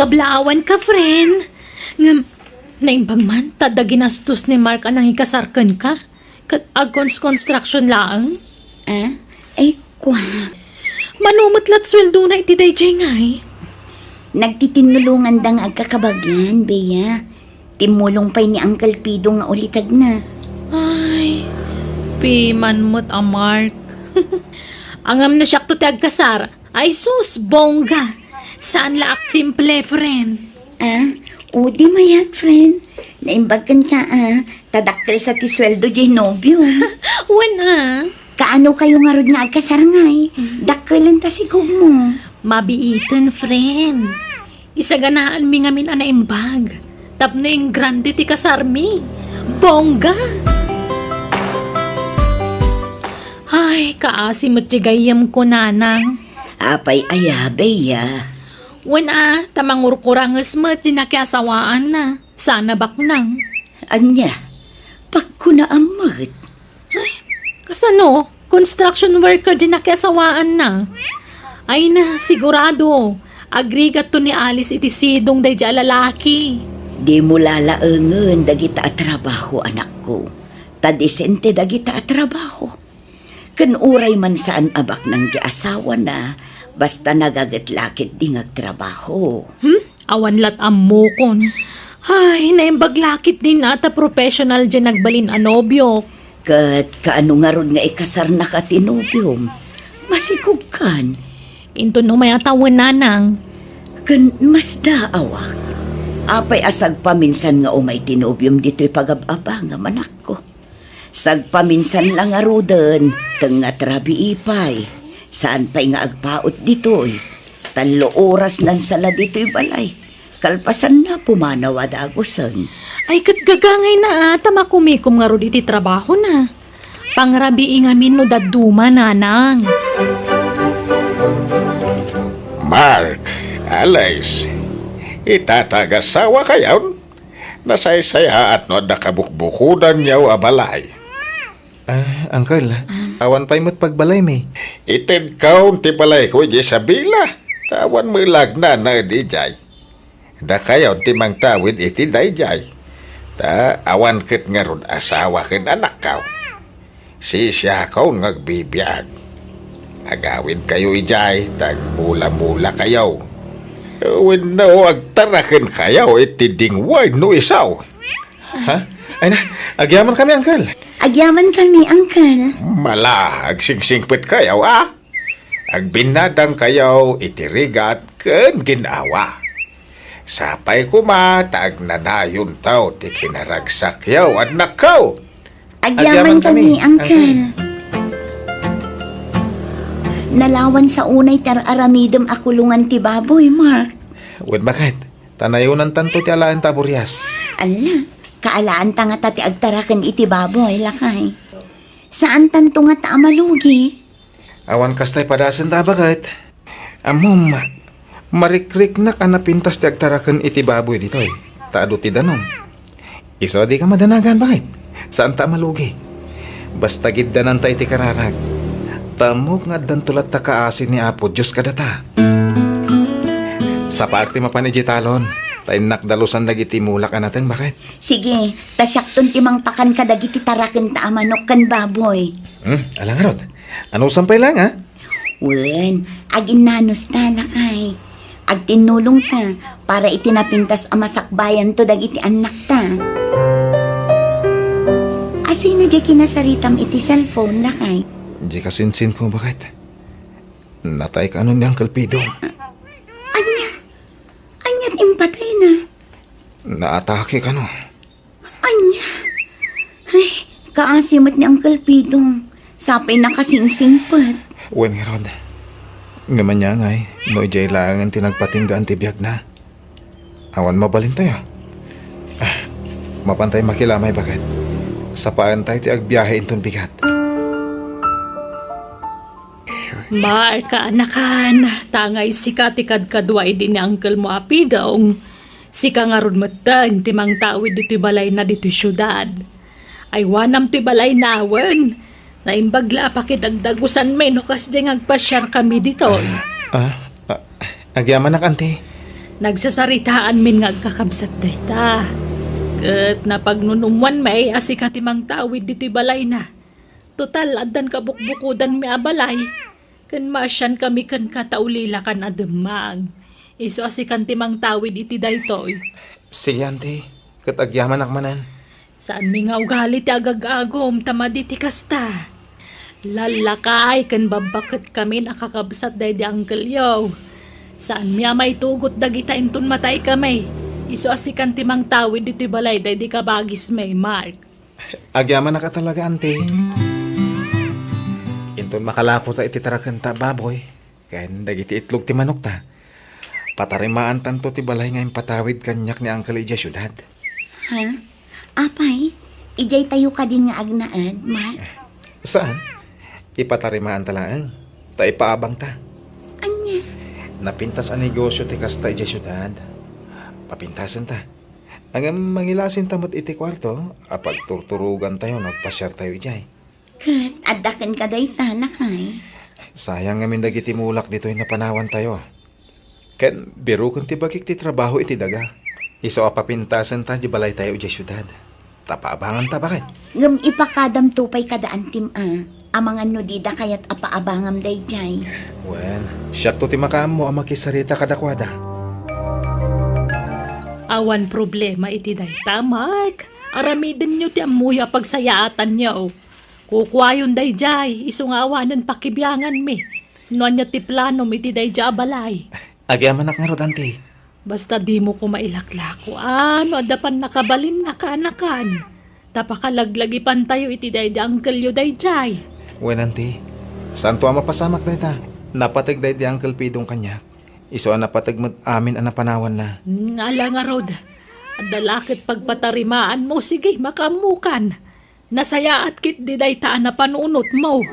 Kablaawanka, friend. Ngem, naimbag man, ta adda ginastos ni Mark a nangikasar kenka. Ket agkons-construction laeng? Ah? Ay, kua. Mano met lat sueldona iti daydiay ngay? Nagtitinulonganda nga agkakabagian, Bea. Timmulong pay ni Uncle Pido nga ulitedna. Ay, piman met a Mark. Ngem no siakto ti agkasar, ay sus, bongga. Saan la ak simple, friend. Ah, udi mayat, friend. Naimbag kenka, ah. Ta dakkel sa ti sueldo jay nobiom. Wen a. Kaano kayo ngarud nga agkasar ngay? Mm. Dakkel ta sikogmo. Mabiiten, friend. Isaganaanmi ngamin a naimbag. Tapno ingrande ti kasarmi. Bongga! Ay, kaasi met ti gayyemko, nanang. Apay aya, Bea? Wen a, ta mangurkuranges met ti nakiasawaanna. Saan a baknang. Ania? Pagkunaam met. Ay, kasano? Construction worker di nakiasawaanna. Ay na, sigurado. Agrigatto ni Alice iti sidong daydi a lalaki. Dimo lalaengen dagita a trabaho, anakko. Ta disente dagita a trabaho. Ken uray man saan a baknang ti asawana, basta nagaget la ketdi nga agtrabaho. Hmm? Awan lat ammokon. Ay, naimbag la ketdi a ta professional diay nagbalin a nobiok. Ket kaano ngarud nga ikasarnaka ti nobiom? Masikogkan. Inton umay a tawen, nanang. Ken masdaawak. Apay a sagpaminsan nga umay ti nobiom ditoy pagab-abangam, anakko? Sagpaminsan la ngaruden, tengnga ti rabii pay. Saan pay nga agpaut ditoy. Tallo oras nan sala ditoy balay. Kalpasanna, pumanaw a dagusen. Ay, ket gagangayna a ta makumikom ngarud iti trabahona. Pangrabii ngamin no dadduma, nanang. Mark, Alice, ita ta agasawakayon? Nasaysayaat no adda kabukbukodanyo a balay. Ah, uncle. Um, Awan pay met pagbalaymi. Itedkaw ti balayko idiay Isabela. Ta awan met la agnanaed idiay. Dakayo ti mangtawid iti daydiay. Ta awan ket ngarud asawa ken anakkaw. Sisiakon nga agbibiag. Agawidkayo idiay, ta agmula-mulakayo. Wenno agtarakenkayo iti ding wenno isu. Ha? Ay na, agyamankami, Uncle. Agyamankami, Uncle. Mala, agsingsingpetkayo, a? Agbinnadangkayo iti rigat ken gin-awa. Sapay koma ta agnanayonto ti kinaragsakyo, annakko. Agyamankami, Uncle. Nalawan sa unay ti ar-aramidem a kulongan ti baboy, Mark. Wen, baket? Ta nayonantanto ti alaenta a burias. Alla, kaalaanta ngata ti agtaraken iti baboy, lakay. Saantanto ngata a malugi. Awan kastay padasenta a baket. Ammom, marikriknak a napintas ti agtaraken iti baboy ditoy, ta adu ti danum. Isu a dika madanagan, baket. Saanta a malugi. Basta giddananta iti kararag. Ta ammok nga addanto latta kaasi ni Apo Dios kadata. Sapaak ti mapan idiay talon, ta innak dalusan dagiti mulak a nateng, baket. Sige, ta siakton ti mangpakan kadagiti tarakenta a manok ken baboy. Hmm, ala ngarud. Anusam pay laeng, a? Wen, aginnanus ta, lakay. Agtinnulong ta para iti napintas a masakbayanto dagiti annakta. Asino diay kinasaritam iti cellphone, lakay? Diay kasinsinko, baket. Natay kano ni Uncle Pido. Ania? Aniat impatayna? Naatake kano. Ania? Ay, kaasi met ni Uncle Pidong. Sapay nakasingsingpet. Wen ngarud. Ngem ania ngay, no idiay laengen ti nagpatinggaan ti biagna? Awan mabalintayo. Ah, mapantay makilamay, baket. Sapaentayo ti agbiahe inton bigat. Mark, kaanakan, tangay sika ti kadkadua idi ni uncle mo a Pidong. Sika ngarud metten ti mangtawid ditoy balayna ditoy siudad. Aywanam toy balayna wen. Naimbag la a pakidagdagusanmi no kasdiay nga agpasiarkami ditoy. Ah, ah, agyamanak, Auntie. Nagsasaritaanmin nga agkakabsat dayta. Ket napagnunummoanmi a sika ti mangtawid ditoy balayna. Total, addan kabukbukodanmi a balay. Ken maasiankami kenka ta ulilakan a dimmag. Isu a sikan ti mangtawid iti daytoy. Sige, Auntie. Ket agyamanak manen. Saanmi nga ugali ti agag-agum ta madi ti kasta. Lallakay ken babbaketkamin a kakabsat daydi uncle-yo. Saanmi a maitugot dagita inton mataykami. Isu a sikan ti mangtawid ditoy balay daydi kabagismi, Mark. Agyamanak a talaga, Auntie. Inton makalako ta iti tarakenta a baboy, ken dagiti itlog ti manokta, patarimaantanto ti balay nga impatawid kaniak ni Uncle idiay siudad. Ha? Apay, idiay tayo kadin nga agnaed, Mark? Saan? Ipatarimaanta laeng, ta ipaabangta. Ania? Napintas a negosio ti kasta idiay siudad. Papintasenta. Ngem mangilasinta met iti kuarto a pagturturogantayo no agpasiartayo idiay. Ket adda kenka dayta, lakay? Sayang ngamin dagiti mulak ditoy napanawantayo. Ken biroken ti bagik ti trabaho iti daga. Isu a papintasenta di balaytayo idiay siudad. Ta paabanganta, baket. Ngem ipakadamto pay kada antim a. Amangan no dida kayat a paabangam daydiay. Wen, siakto ti makaammo a makisarita kadakuada. Awan problema iti dayta, Mark. Aramidenyo ti ammoyo a pagsayaatanyo. Kukuayon daydiay, isu nga awanen pakibianganmi. No ania ti planom iti daydiay a balay? Agyamanak ngarud, Auntie. Basta dimo koma ilaklako, a, no adda pannakabalinna, kaanakan. Ta pakalaglagipantayo iti daydi uncle-yo daydiay. Wen, Auntie. Saanto a mapasamak dayta. Napateg daydi Uncle Pidong kaniak. Isu a napateg met amin a napanawanna. Hmm, ala ngarud. Adda la ket pagpatarimaanmo, sige, makaammokan. Nasayaat ketdi dayta a napanunotmo.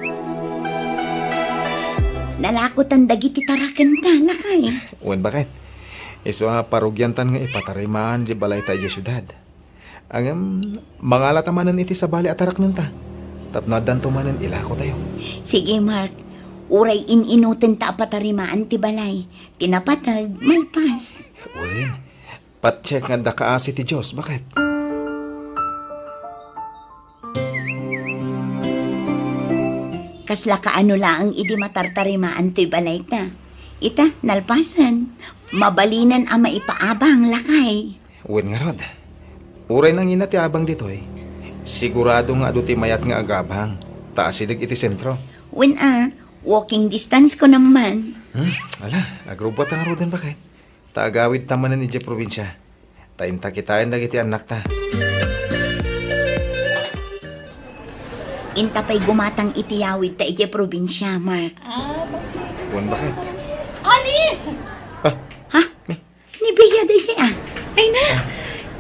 Nalakotan dagiti tarakenta, lakay. Wen, baket. Isu a parugiantan nga ipatarimaan di balayta idiay siudad. Ngem, mangalata manen iti sabali a taraknenta. Tapno addanto manen ilakotayo. Sige, Mark. Uray in-inutenta a patarimaan ti balay. Ti napateg, malpas. Wen, patiek nga adda kaasi ti Dios, baket. Kasla kaano laeng idi matartarimaan toy balayta. Ita, nalpasen. Mabalinen a maipaabang, lakay. Wen ngarud, uray nangina ti abang ditoy, sigurado nga adu ti mayat nga agabang, ta asideg iti sentro. Wen a, walking distance ko naman. Hmm, ala, agrubbuat ta ngaruden, baket. Ta agawidta manen idiay probinsia. Ta inta kitaen dagiti annakta. Inta pay gumatang iti yawidta idiay probinsia, Mark. Ah, bakit? Wen, baket. Alice! Ah. Ha? Ni Bea daydiay, ah. Ay na!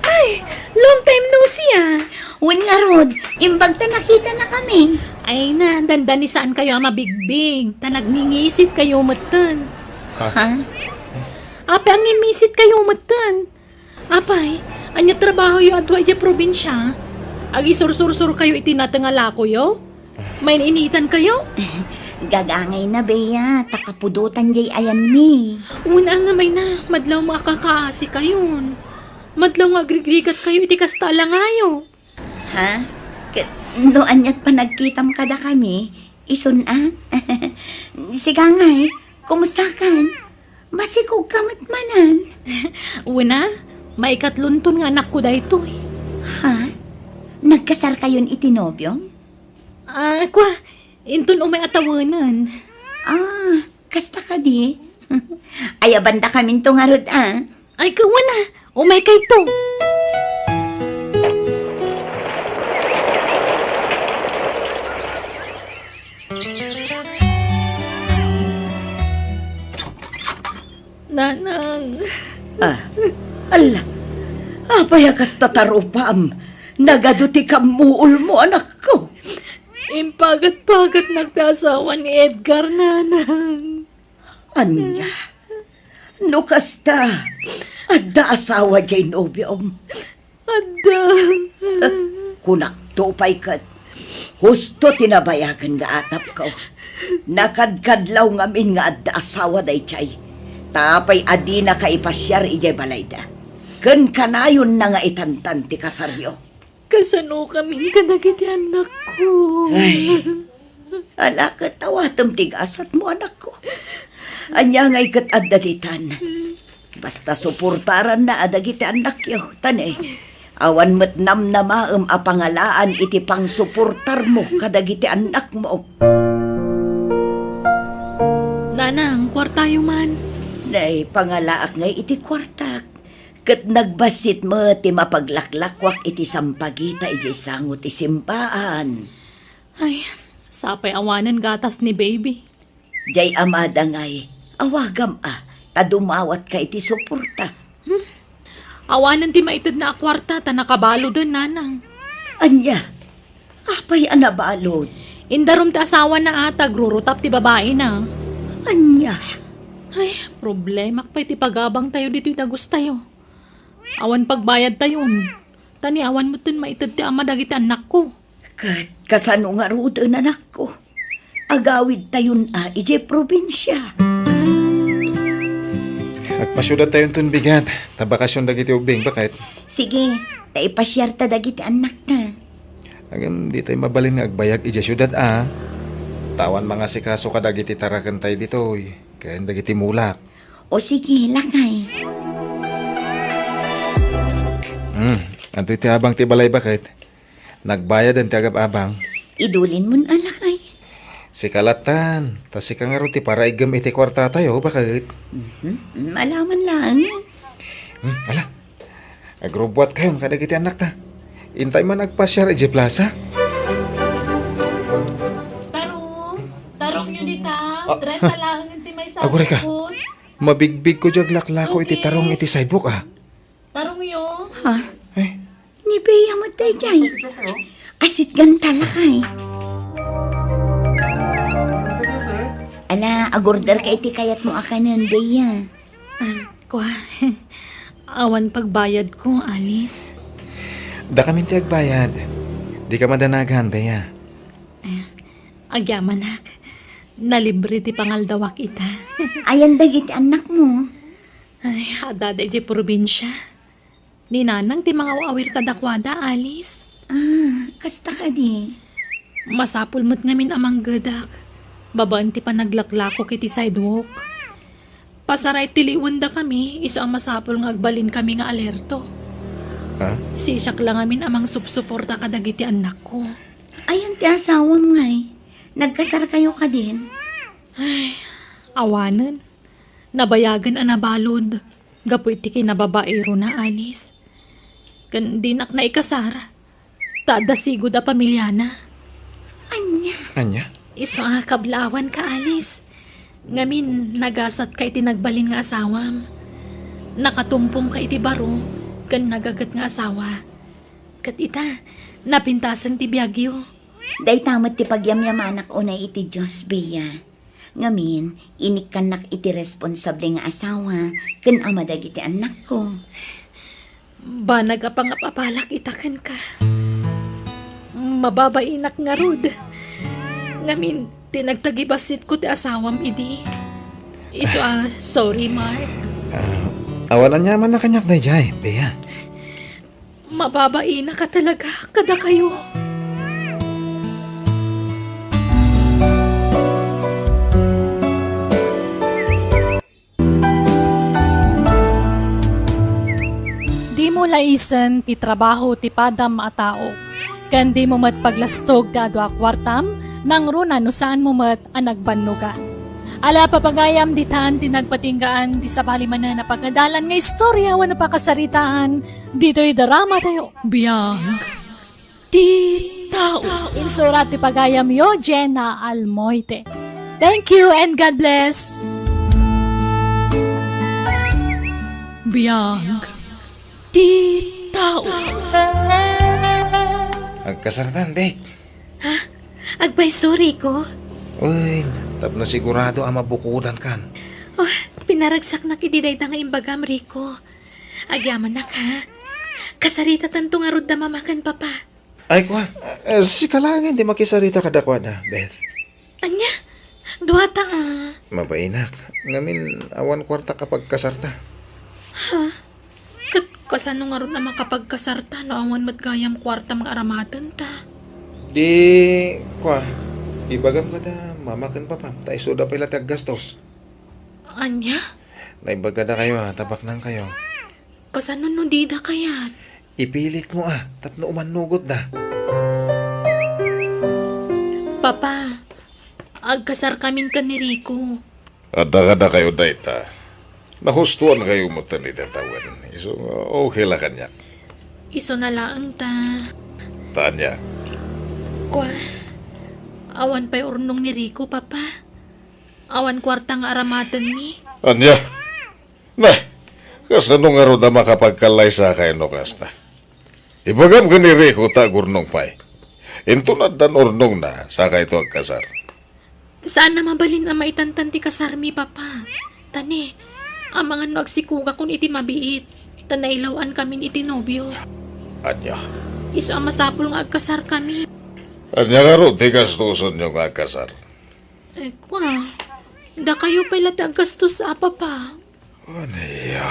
Ay! Long time no see, ah! Wen ngarud, imbag ta nakitanakami. Ay na, dandani saan kayo a mabigbig, ta nagningisit kayo metten. Ha? Ha? Apay a ngimmisit kayo metten? Apay, ania trabahoyo adu idiay probinsia? Agisursursor kayo iti nateng a lakoyo? Main-initan kayo? Gagangayna, Bea, ta kapudotan diay ayanmi. Wen a, ngem ay na, madlaw nga akakaasi kayon. Madlaw nga agrigrigat kayo iti kasta a langayo. Ha? Ket no aniat panagkitam kadakami, isun a? Sika ngay, kumustakan? Masikogka met manen. Wen a, maikatlonton nga anakko daytoy. Ha? Nagkasarkayon iti nobiom? Ah, kua, inton umay a tawenen. Ah, kasta kadi? Ayabandakaminto ngarud, ah. Ay, kawan a, umay kayto. Nanang. Ah, ala. Apay a kasta tarupam? Nagadu ti kammuolmo, anakko. Impagat-pagatnak ti asawa ni Edgar, Nanang. Ania? No kasta, adda asawa diay nobiom? Adda. Kunakto pay ket, husto ti nabayagen nga atapko. Nakadkadlaw ngamin nga adda asawa daydiay. Ta apay a dinaka ipasiar idiay balayda? Ken kanayonna nga itantan ti kasaryo. Kasanokamin kadagiti annakko? Ay, ala ket awatem ti gasatmo, anakko. Ania ngay ket adda ditan? Basta suportaranna a dagiti annakyo, ta ne, awan met namnamaem a pangalaan iti pangsuportarmo kadagiti annakmo. Nanang, kuartayo man. Nay, pangalaak ngay iti kuartak. Ket nagbassit met ti mapaglaklakuak iti sampagita idiay sango ti simbaan. Ay, sapay awanen gatas ni baby. Diay amada ngay, awagam a, ta dumawatka iti suporta. Hmm? Awanen ti maitedna a kuarta ta nakabaloden, Nanang. Ania? Apay a nabalod? Indarum ti asawana a ta agrurutap ti babaina. Ania? Ay, problemak pay ti pagabangtayo ditoy dagustayo. Awan pagbayadtayon. Ta ni awan metten maited ti ama dagiti annakko. Ket kasano ngaruden, anakko? Agawidtayon a idiay probinsia. Agpasiudadtayonton bigat, ta bakasion dagiti ubbing, baket. Sige, ta ipasiarta dagiti annakta. Ngem ditay mabalin nga agbayag idiay siudad a. Ta awan mangasikaso kadagiti tarakentay ditoy, ken dagiti mulak. O sige, lakay. Hmm, adtoy ti abang ti balay, baket. Nagbayaden ti agab-abang. Idulinmon a, lakay. Sika lattan, ta sika ngarud ti paraigem iti kuartatayo, baket. Mhm. Malaman laeng. Hmm, ala. Agrubbuatkayon kadagiti annakta. Intay man agpasiar idiay plaza. Tarong, tarongyo dita. Ah, trenta laeng ti may aguray ka. Sasakot. Mabigbigko diay aglaklako iti tarong iti sidewalk, ah. Tarongyo. Ha? Eh? Ni Bea met daydiay. Asitganta, lakay. Ala, agorder ka iti kayatmo a kanen, Bea. Ah, kua, awan pagbayadko, Alice. Dakamin ti agbayad. Dika madanagan, Bea. Agyamanak, nalibre ti pangaldawak ita. Ayan dagiti annakmo? Ay, adda idiay probinsia. Ni Nanang ti mangaw-awir kadakuada, Alice. Ah, kasta kadi? Masapul met ngamin a manggedak, babaen ti panaglaklakok iti sidewalk. Pasaray ti liwendakami, isu a masapul nga agbalinkami nga alerto. Ha? Siak la ngamin a mangsupsuporta kadagiti annakko. Ayan ti asawam ngay? Nagkasarkayo kadin? Ay, awanen. Nabayagen a nabalud gapu iti kinababairona, Alice. Ken dinak naikasar, ta adda sigud a pamiliana. Ania? Ania? Isu a kablawanka, Alice. Ngamin, nagasatka iti nagbalin nga asawam. Nakatumpongka iti baro ken nagaget nga asawa. Ket ita, napintasen ti biagyo. Dayta met ti pagyamyamanak unay iti Dios, Bea. Ngamin, inikkannak iti responsable nga asawa ken ama dagiti annakko. Banag a pangapapalak ita kenka. Mababainak ngarud. Ngamin, ti nagtagibassitko ti asawam idi. Isu a, sorry, Mark. Ah, awan aniaman a kaniak daydiay, Bea. Mababainak a talaga kadakayo. Dimo laisen ti trabaho ti padam a tao, ken dimo met paglastog ti adu a kuartam, nangruna no saanmo met a nagbannogan. Ala, papagayam, ditan ti nagpatinggaan ti sabali manen a pagadalan nga istorya wenno pakasaritaan ditoy drama tayo. Biag ti tao. Insurat ti pagayamyo, Jenna Almoite. Thank you and God bless. Biag ti tao. Agkasartan, Bek. Ha? Agpayso, Rico? Uy, tapno sigurado a mabukodankan. Oh, pinaragsaknak iti dayta nga imbagam, Rico. Agyamanak, ha? Kasaritatanto ngarud da mama ken papa. Ay, kua, eh, sika laengen ti makisarita kadakuada, Beth. Ania? Duata, a. Mabainak. Ngamin, awan kuartak a pagkasarta. Ha? Ket kasano ngarud a makapagkasarta no awan met gayam kuartam nga aramatenta? Di, kua, ibagam kada mama ken papam, ta isuda pay la ti aggastos. Ania? Naimbag kadakayo, a, ta baknangkayo. Kasano no dida kayat? Ipilitmo, a, tapno umannugotda. Papa, agkasarkamin ken ni Rico. Adda kadakayo dayta. Nahustoankayo metten iti tawen. Isu, okay la kaniak. Isuna laeng ta. Ta ania? Kua, awan pay urnong ni Rico, Papa. Awan kuarta nga aramatenmi. Ania? Nah, kasano ngarud a makapagkallaysakay no kasta? Ibagam ken ni Rico ta agurnong pay. Inton addan urnongna, sakayto agkasar. Saan a mabalin a maitantan ti kasarmi, Papa. Ta ne, amangan no agsikugakon iti mabiit, ta nailaw-ankamin iti nobio. Ania? Isu a masapul nga agkasarkami. Ania ngarud ti gastosenyo nga agkasar? Eh, kua, dakayo pay la ti aggastos, a, Papa. Ania?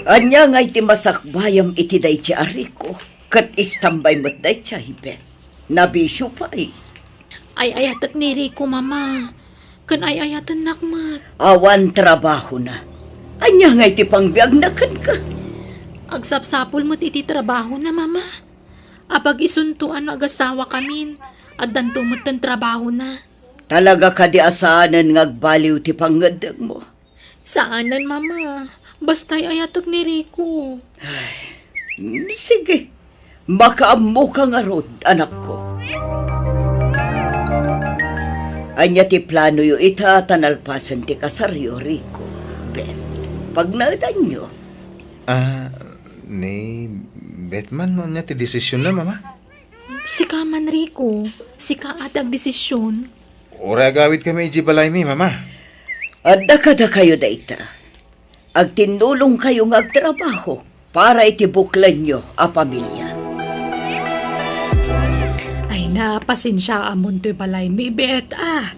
Ania ngay ti masakbayam iti daydi a Rico? Ket istambay met daydi a Beth. Nabisio pay. Ay-ayatek ni Rico, Mama. Ken ay-ayatennak met. Awan trabahona. Ania ngay ti pangbiagna kenka? Agsapsapul met iti trabahona, Mama. Apag isunto a no agasawakamin, addanto metten trabahona. Talaga kadi a saanen nga agbaliw ti pangngeddengmo? Saanen, Mama. Basta ay-ayatek ni Rico. Ay, mm, sige. Makaammoka ngarud, anakko. Ania ti planoyo ita ta nalpasen ti kasaryo, Rico? Beth, pagnaedanyo. Ah, ni Beth man no ania ti desisionna, Mama? Sika man, Rico. Sika a ti agdesisyon. Uray agawidkami idiay balaymi, Mama. Adda kadakayo dayta. Agtinnulongkayo nga agtrabaho para iti buklenyo a pamilia. Ay, Napasensiaamon toy balaymi, bet, a.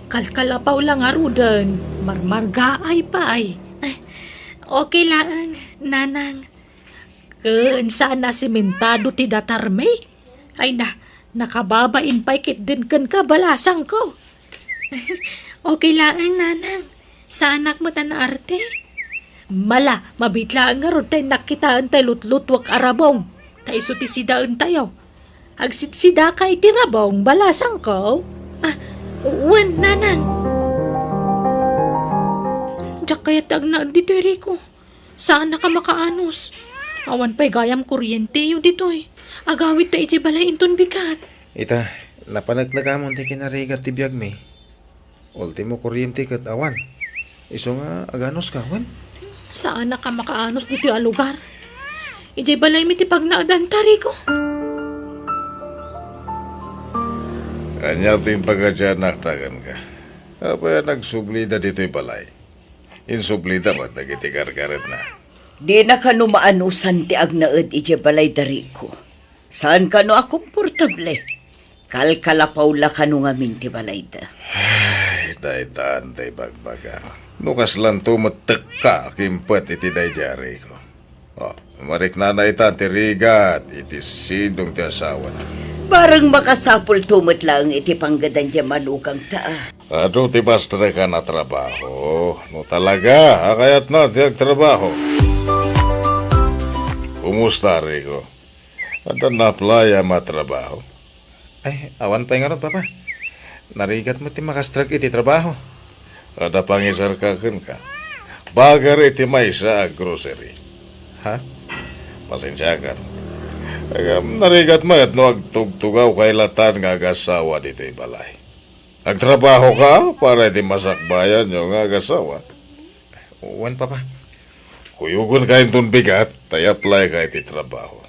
Kalkalapaw la ngaruden, marmargaay pay. Ay, okay laeng, Nanang. Ken saan a sementado ti datarmi? Ay na, nakababain pay ketdin kenka, balasangko. Okay laeng, Nanang. Saanak met a naarte. Mala, mabiit laeng ngarud ta innak kitaen tay lutlutuek a rabong. Ta isu ti sidaentayo. Agsidsidaka iti rabong, balasangko? Ah, wen, Nanang. Diak kayat ti agnaed ditoy, Rico. Saannak a makaanus. Awan pay gayam kuryenteyo ditoy. Agawidta idiay balay inton bigat. Ita, napaneknekamon ti kinarigat ti biagmi. Ultimo kuryente ket awan. Isu nga aganuska, wen? Saannak a makaanus ditoy a lugar. Idiay balaymi ti pagnaedanta, Rico. Ania ti impangadianakta kenka? Apay a nagsublida ditoy balay? Insublida met dagiti gargaretna. Dina kano maanusan ti agnaed idiay balayda, Rico. Saan kano a komportable. Kalkalapaw la kano ngamin ti balayda. Ay, daytan ti ibagbaga. No kaslanto met tekka a kimpet iti daydiay, Rico. O, mariknana ita ti rigat iti sidong ti asawana. Bareng makasapulto met laeng iti panggedan ti manugangta. Adu ti bastrekan a trabaho, no talaga a kayatna ti agtrabaho. Kumusta, Rico? Adda na-apply-am a trabaho? Ay, awan pay ngarud, Papa. Narigat met ti makastrek iti trabaho. Adda pangisarka kenka. Bagar iti maysa a grocery. Ha? Pasensiakan. Agam, narigat met no agtugtugawka latan nga agasawa ditoy balay. Agtrabahoka para iti masakbayanyo nga agasawa. Wen, Papa. Kuyogenka inton bigat ta i-apply-ka iti trabaho.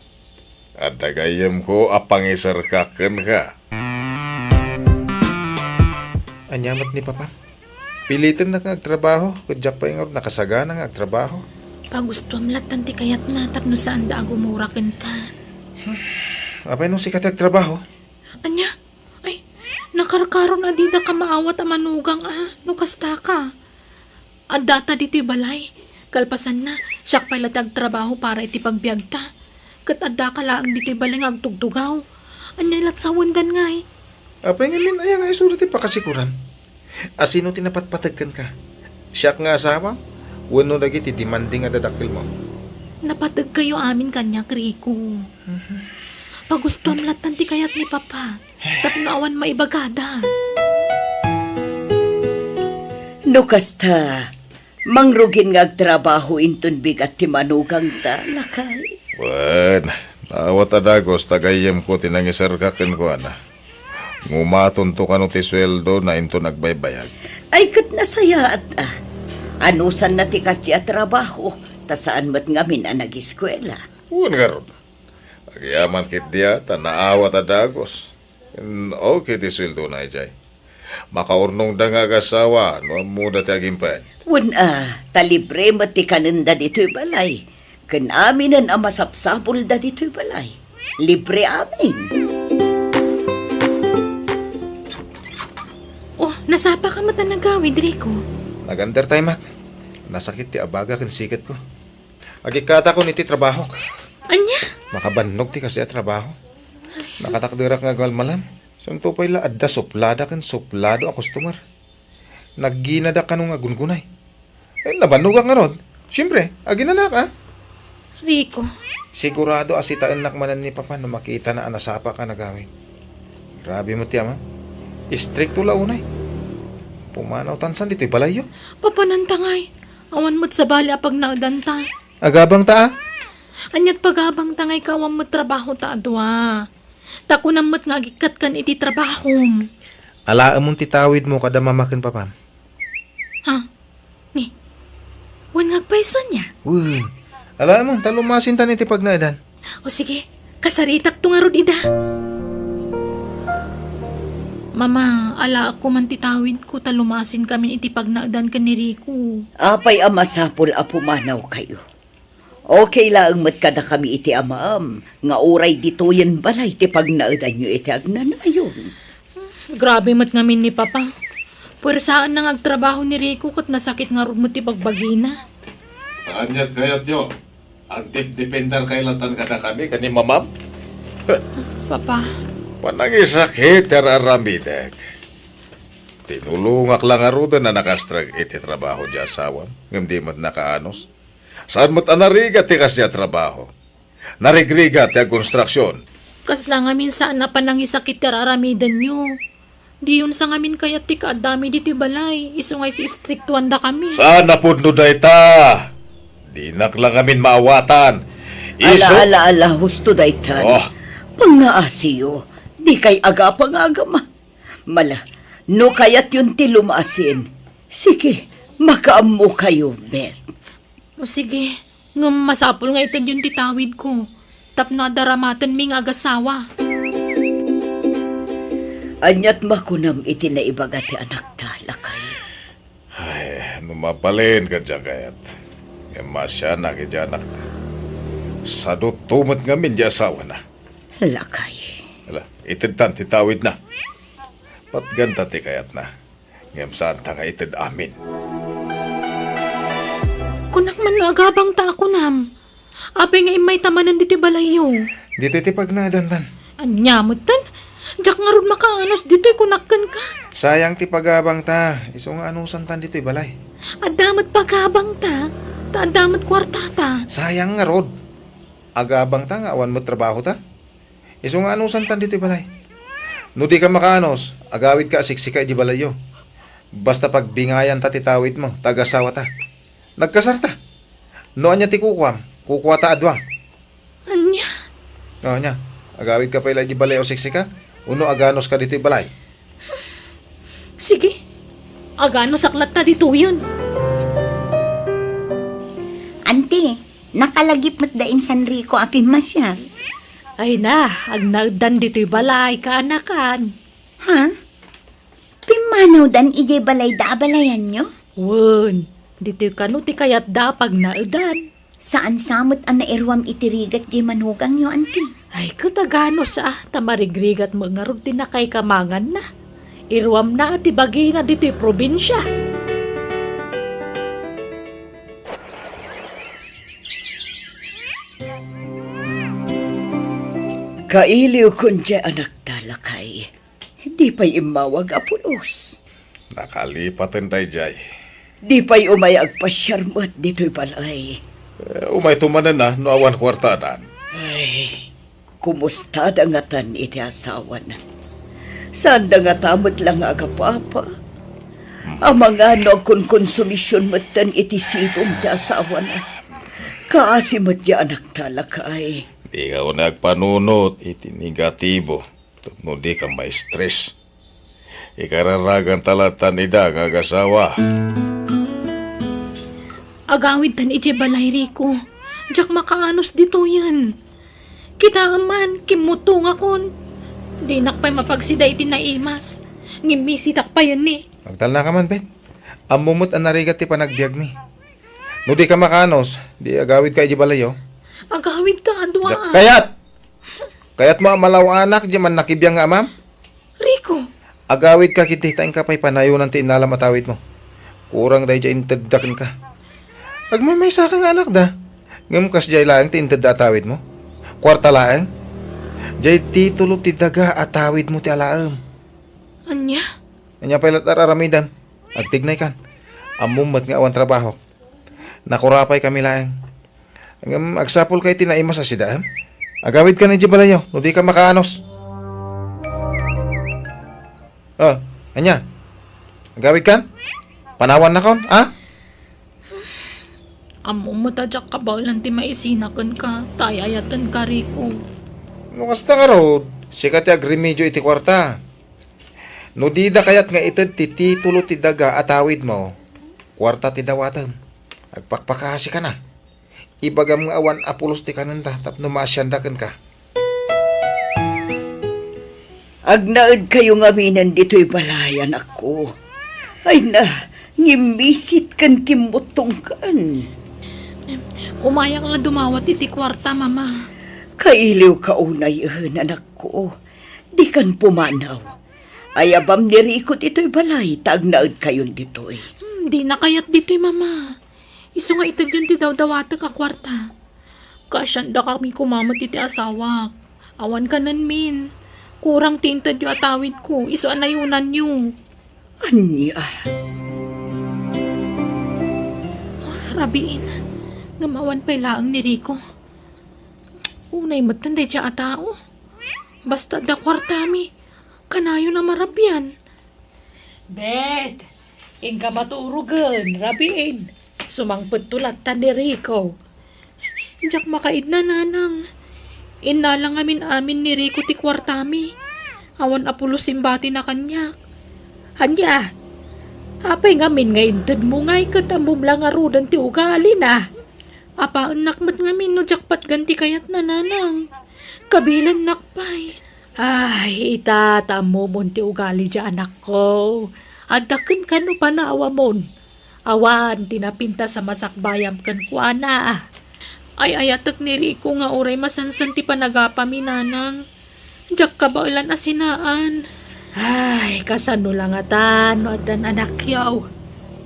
Adda gayyemko a pangisarka kenka. Ania met ni Papa? Pilitennak nga agtrabaho, ket diak pay ngarud nakasagana nga agtrabaho. Pagustuam lattan ti kayatna tapno saanda a gumura kenka. Apay no sika ti agtrabaho? Ania? Ay, nakarkaron a didaka maawat a manugang a no kastaka. Addata ditoy balay. Kalpasanna, siak pay la ti agtrabaho para iti pagbiagta. Ket addaka laeng ditoy balay nga agtugtugaw. Ania lat sawendan ngay? Apay ngamin aya nga isu ti pakasikuran? A sino ti napatpateg kenka? Siak nga asawa? Wenno dagiti demanding a dadakkelmo? Napategkayo amin kaniak, Rico. Pagustuam lattan ti kayat ni Papa. Tapno awan maibagada. No kasta, mangrugin nga agtrabaho inton bigat ti manugangta, lakay. Wen, naawat a dagus ta gayyemko ti nangisarka kenkuana. Ngumatonto kano ti sueldona inton agbaybayag. Ay, ket nasayaat a. Anusanna ti kasdi a trabaho, ta saan met ngamin a nagiskuela. Wen ngarud. Agyaman ketdi a ta naawat a dagus. Ken okay ti sueldona idiay. Makaurnongda nga agasawa no ammoda ti agimped. Wen a, ta libre met ti kanenda ditoy balay. Ken aminen a masapsapulda ditoy balay. Libre amin. Oh, nasapaka met a nagawid, Rico. Nag-undertime-ak. Nasakit ti abaga ken siketko. Agikkatakon iti trabahok. Ania? Makabannog ti kasdi a trabaho. Nakatakderak nga agmalmalam. Santo pay la adda suplada ken suplado a customer. Nagginadak kano nga aggungunay. Eh, nabannogak ngarud. Siempre, aginanak, a. Rico. Sigurado a sitaennak manen ni Papa no makitana a nasapak a nagawid. Grabe met ti ama. Istrikto la unay. Pumanaw tansan ditoy balayyo. Papananta ngay. Awan met sabali a pagnaedanta. Agabangta, a. Aniat pagabangta ngay ka awan met trabahota a dua? Ta kunam met nga agikkat kan iti trabahom. Alaemon ti tawidmo kada mama ken papam. Ha? Ni? Wen nga agpayso nia? Wen. Alaemon, ta lumasintan iti pagnaedan. O sige, kasaritakto ngarud ida. Mama, alaekko man ti tawidko ta lumasinkamin iti pagnaedan ken ni Rico. Apay a masapul a pumanawkayo? Okay laeng met kadakami iti amam nga uray ditoyen balay ti pagnaedanyo iti agnanayon. Grabe met ngamin ni Papa. Puersaanna nga agtrabaho ni Rico ket nasakit ngarud met ti bagbagina. Ania ti kayatyo? Agdepdepender kay latan kadakami ken ni Mamam? Papa. Panangisakit ti ar-aramidek. Tinulongak la ngaruden a nakastrek iti trabaho ti asawam, ngem di met nakaanus. Saan met a narigat ti kasdiay a trabaho? Narigrigat ti agkonstruksion. Kasla ngamin saan a panangisakit ti ar-aramidenyo. Diyon sa ngamin kayat ti kaaddami ditoy balay, isu nga si istriktuandakami. Saan a pudno dayta? Dinak la ngamin maawatan. Isu- Ala, ala, ala, husto daytan. Oh. Pangngaasiyo, dikay agapa nga agama. Mala, no kayatyon ti lumasin, sige, makaammokayo, Beth. O sige, ngem masapul nga itedyon ti tawidko tapno adaramatenmi nga agasawa. Aniat makunam iti naibaga ti anakta, lakay? Ay, no mabalin ka diay kayat. Ngem maasianak iti anakta. Sadutto met ngamin ti asawana. Lakay. Ala, itedtan ti tawidna. Patganta ti kayatna. Ngem saanta nga ited amin. Kunak man no agabangta a kunam. Apay nga immayta manen ditoy balayyo? Ditoy ti pagnaedantan. Ania metten? Diak ngarud makaanus ditoy kunak kenka. Sayang ti pagabangta. Isu nga anusantan ditoy balay. Adda met pagabangta. Ta adda met kuartata. Sayang ngarud. Agabangta nga awan met trabahota. Isu nga anusantan ditoy balay. No dika makaanus, agawidka a siksika idiay balayyo. Basta pagbingayanta ti tawidmo, ta agasawata. Nagkasarta. No ania ti kukuam, kukuata a dua. Ania? O, ania? Agawidka pay la idiay balay a siksika? Wenno aganuska ditoy balay? Sige. Aganusak latta ditoyen. Anti, nakalagip met da insan Rico a pimmasiar. Ay na, agnaeddan ditoy balay, kaanakan. Ha? Pimmanawdan idiay balayda a balayanyo? Wen, ditoy kano ti kayatda a pagnaedan. Saan sa met a nairuam iti rigat diay manugangyo, anti? Ay, ket aganus a, ta marigrigat met ngarud ti nakaikamanganna. Iruamna a ti bagina ditoy probinsia. Kailiwkon diay anakta, lakay. Di pay immawag a pulos. Nakalipaten daydiay. Di pay umay agpasiar met ditoy balay. Eh, umayto manen a no awan kuartadan. Ay, kumustada ngatan iti asawana? Saanda ngata met la nga agapapa? Hmm. Amangan no agkonkonsumision metten iti sidong ti asawana? Kaasi met diay anakta, lakay. Dika unay agpanunot iti negatibo. Tapno dika ma-stress. Ikararaganta lattan ida nga agasawa. Agawidtan idiay balay, Rico. Diak makaanus ditoyen. Kitaem man, kimmuttongakon. Dinak pay mapagsida iti naimas. Ngem misitak payen ni. Agtalnaka man, Beth. Ammom met a narigat ti panagbiagmi. No dika makaanus, di agawidka idiay balayyo. Agawidka a dua. Diak kayat! Kayatmo a malaw-anak diay mannakibiang nga amam? Rico! Agawidka ketdi ta inka pay panayonan ti innalam a tawidmo. Kurang daydiay intedda kenka. Agmaymaysaka nga anakda. Ngem kasdiay laeng ti intedda a tawidmo? Kuarta laeng? Diay titulo ti daga a tawidmo ti alaem. Ania? Ania pay latta ar-aramidem? Agtignaykan. Ammom met nga awan trabahok. Nakurapaykami laeng. Ngem agsapulka iti naimas a sida, em? Agawidkan idiay balayyo, no dika makaanus. O, ania? Agawidkan? Panawannakon, a? Ammom met a diak kabaelan ti maisina kenka, ta ay-ayatenka, Rico. No kasta ngarud, sika ti agremedio iti kuarta. No dida kayat nga ited ti titulo ti daga a tawidmo, kuarta ti dawatem. Agpakpakaasika na. Ibagam nga awan a pulos ti kanenda tapno maasianda kenka. Agnaedkayo ngaminen ditoy balay, anakko. Ay na, ngimmisit ken kimmuttongkan. Umayak la dumawat iti kuarta, Mama. Kailiwka unay, anakko. Dikan pumanaw. Ayabam ni Rico ditoy balay ta agnaedkayon ditoy. Hmm, dina kayat ditoy, Mama. Isu nga itedyon ti dawdawatek a kuarta. Kaasiandakami koma met iti asawak. Awan kanenmin. Kurang ti intedyo a tawidko, isu a nayonanyo. Ania? Rabiin, ngem awan pay laeng ni Rico. Unay metten dayta a tao. Basta adda kuartami, kanayon a marabian. Bet, inka maturogen, rabiin. Sumangpetto latta ni Rico. Diak makaidna, Nanang. Innala ngamin amin ni Rico ti kuartami. Awan a pulos imbatina kaniak. Ania? Apay ngamin nga intedmo ngay ket ammom la ngaruden ti ugalina? Apaennak met ngamin no diak patgan ti kayatna, Nanang. Kabilennak pay. Ay, ita, ta ammomon ti ugali ti anakko. Adda kenka no panawamon. Awan ti napintas a masakbayam kenkuana. Ay-ayatek ni Rico nga uray masansan ti panagapami, Nanang. Diak kabaelan a sinaan. Ay, kasano la ngata no addan anakyo?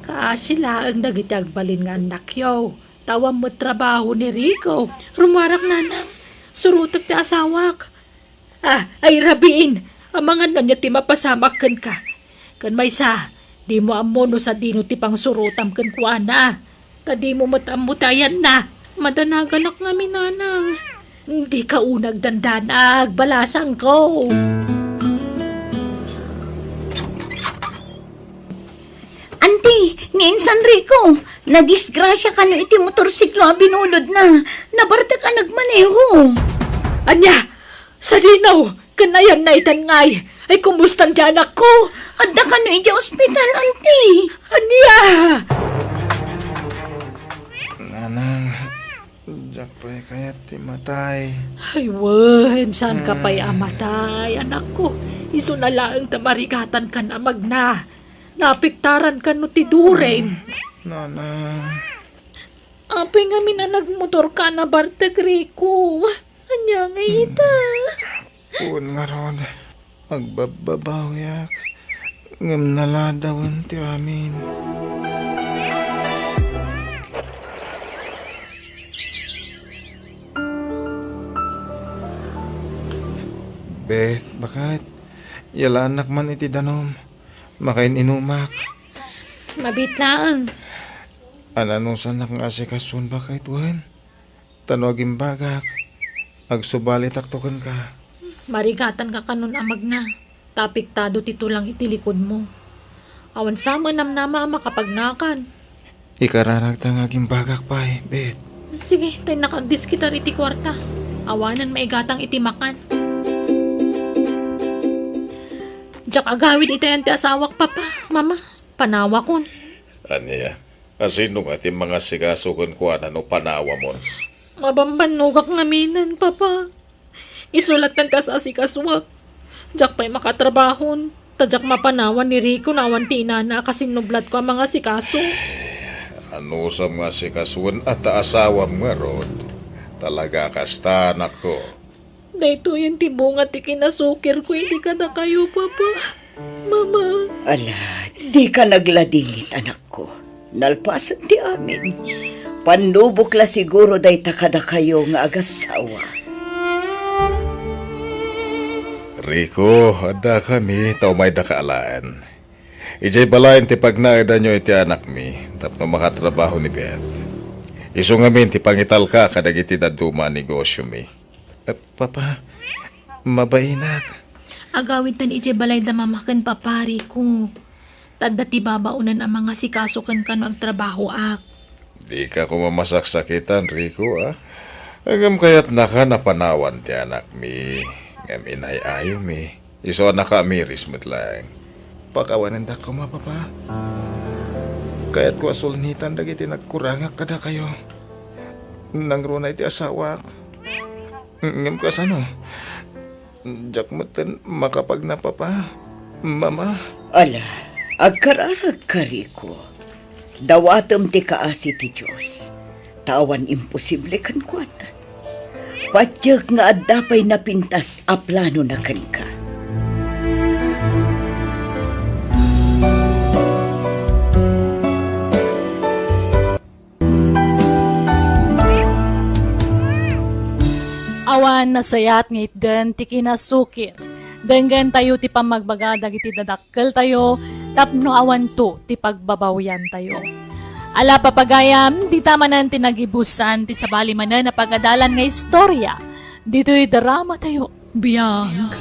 Kaasi laeng dagiti agbalin nga annakyo. Ta awan met trabaho ni Rico. Rummuarak, Nanang. Surotek ti asawak. Ah, ay rabiin. Amangan ania ti mapasamak kenka. Ken maysa, dimo ammo no sadino ti pangsurotam kenkuana. Ta dimo met ammo ti ayanna. Madanaganak ngamin, Nanang. Dika unay agdandanag, balasangko. Anti, ni insan Rico, nadisgrasia kano iti motorsiklo a binulodna. Nabartek a nagmaneho. Ania? Sadino? Ken ayanna itan ngay? Ay, kumustan ti anakko? Adda kano idiay ospital, anti. Ania? Nanang, diak pay kayat ti matay. Ay, wen, saanka pay a matay, anakko. Isuna laeng ta marigatankan a magna. Napiktaran kano ti duren. Nanang. Apay ngamin a nagmotorka a nabartek, Rico? Ania nga ita? Wen ngarud, agbabbabawiak, ngem naladawen ti amin. Beth, baket, yalaannak man iti danum. Makain-inumak. Mabiit laeng. Ananusanak nga asikason, baket wen? Ta no agimbagak, agsubalitakto kenka. Marigatanka kanon a magna, ta apektado ti tulang iti likudmo. Awan sa met namnama a makapagnakan. Ikararagta nga agimbagak pay, Beth. Sige, ta innak agdiskitar iti kuarta. Awanen maigatang iti makan. Diak agawid itayan ti asawak, Papa, Mama. Panawakon. Ania? Asino nga ti mangasikaso kenkuana no panawamon? Mabambannogak ngaminen, Papa. Isu latta ti as-asikasuak. Diak pay makatrabahon, ta diak mapanawan ni Rico no awan ti inana a kasinnublatko a mangasikaso. Anusam nga asikasoen a ta asawam ngarud? Talaga kasta, anakko. Daytoyen ti bunga ti kinasukirko idi kadakayo, Papa, Mama. Ala, dika nagladingit, anakko. Nalpasen ti amin. Pannubok la siguro dayta kadakayo nga agassawa. Rico, addakami ta umaydaka alaen. Idiay balayen ti pagnaedanyo iti anakmi tapno makatrabaho ni Beth. Isu ngamin ti pangitalka kadagiti dadduma a negosiomi. Eh, Papa, mabainak. Agawidtan idiay balay da Mama ken Papa, Rico. Ta adda ti babaonen a mangasikaso kenka no agtrabahoak. Dika koma masaksakitan, Rico, a? Ngem kayatnaka a panawan ti anakmi, ngem inay-ayomi. Isu a nakaamiris met laeng. Pakawanendak koma, Papa. Kayatko a sulnitan dagiti nagkurangak kadakayo. Nangruna iti asawak. Ngem kasano? Diak metten makapagna, Papa, Mama. Ala, agkararagka, Rico. Dawatem ti kaasi ti Dios. Ta awan imposible kenkuana. Patiek nga adda pay napintas a planona kenka. Awan nasayaat nga itden ti kinasukir. Denggentayo ti pammagbaga dagiti dadakkeltayo tapno awanto ti pagbabawiantayo. Ala, papagayam, dita manen ti nagibusan ti sabali manen a pagadalan nga istorya ditoy dramatayo. Biag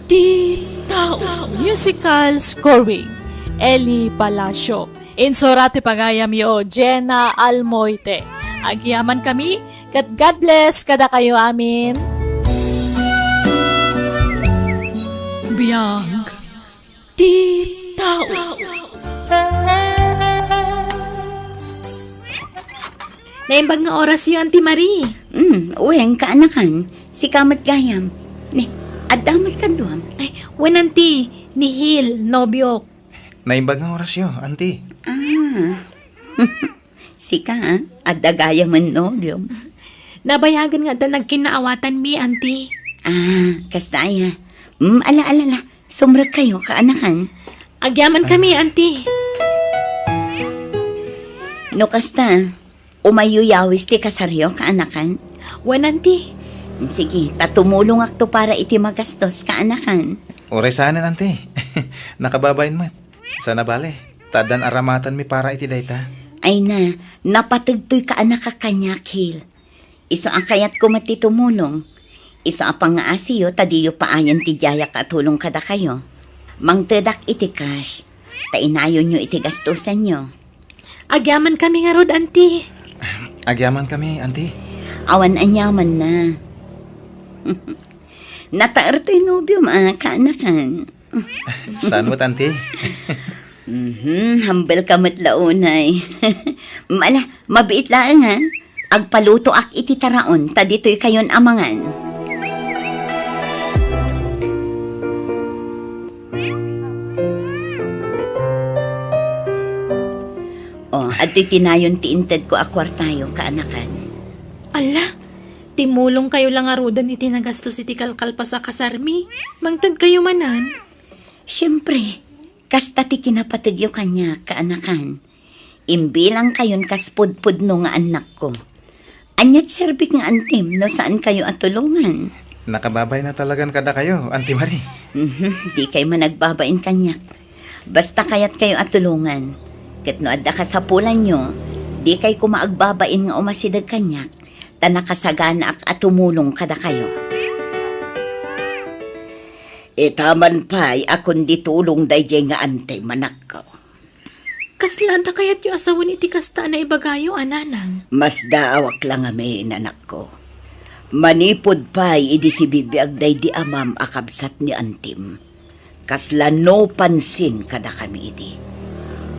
ti tao. Musical scoring, Eli Palacio. Insurat ti pagayamyo, Jenna Almoite. Agyamankami, ket God bless kadakayo amin. Biag ti tao. Naimbag nga orasyo, Auntie Marie. Mm, wen, kaanakan. Sika met gayam. Ne, adda met kaduam. Ay, wen, Auntie, ni Hil, nobiok. Naimbag nga orasyo, Auntie. Ah. Sika, ah? Adda gayam a nobiom. Nabayagen nga adda nagkinnaawatanmi, Auntie. Ah, kasta aya. Mm, ala, ala, ala. Sumrekkayo, kaanakan. Agyamankami, Auntie. No kasta, umayyo yawis ti kasaryo, kaanakan? Wen, Auntie. Sige, ta tumulongakto para iti magastos, kaanakan. Uray saanen, Auntie. Nakababain met. Saan a bale, ta addan aramatenmi para iti dayta. Ay na, napategtoy kaanakak kaniak, Hil. Isu a kayatko met ti tumulong. Isu a pangngaasiyo ta diyo paayen ti diayak a tulong kadakayo. Mangtedak iti cash, ta inayonyo iti gastusenyo. Agyamankami ngarud, Auntie. Agyamankami, Auntie. Awan aniamanna. Nataer toy nobiom a kaanakan. Saan met, Auntie? Mhm, humble ka met la unay. Ala, mabiit laeng, ha? Agpalutoak iti taraon, ta ditoy kayon a mangan. O, adtoy tinayon ti intedko a kuartayo, kaanakan. Ala, timulongkayo la ngaruden iti nagastos iti kalkalpas a kasarmi. Mangtedkayo manen? Siempre, kasta ti kinapategyo kaniak, kaanakan. Imbilangkayon kas pudpudno nga annakko. Ania ti serbik nga antim no saankayo a tulongan? Nakababain a talagan kadakayo, Auntie Marie. Mhm, dikay man agbabain kaniak. Basta kayatkayo a tulongan. Ket no adda kasapulanyo, dikay koma agbabain nga umasideg kaniak, ta nakasaganaak a tumulong kadakayo. Ita man pay a kundi tulong daydiay nga antim, anakko. Kasla adda kayatyo a sawen iti kasta a naibagayo, a nanang? Masdaawak la ngamin, anakko. Manipud pay idi sibibiag daydi amam a kabsat ni antim, kasla no pansin kadakami idi.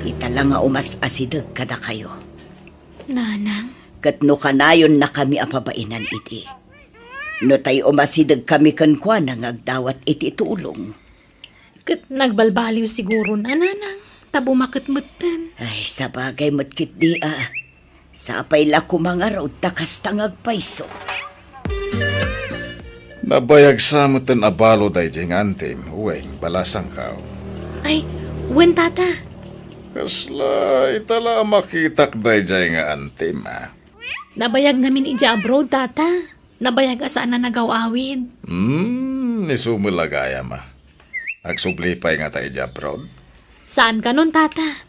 Ita la nga umas-asideg kadakayo. Nanang? Ket no kanayonnakami a pabainan idi, no tay umasidegkami kenkuana nga agdawat iti tulong. Ket nagbalbaliw siguron a nanang, ta bumaket metten. Ay, sabagay met ketdi a. Sapay la koma ngarud ta kasta nga agpayso. Nabayag sa metten a balo daydiay nga antim, wen, balasangkaw. Ay, wen, tata. Kasla, ita la a makitak daydiay nga antim, a. Nabayag ngamin idiay abroad, tata. Nabayag a saan a nagaw-awid. Hmm, isu met la gayam, a. Agsubli pay ngata idiay abroad? Saan kanon, tata.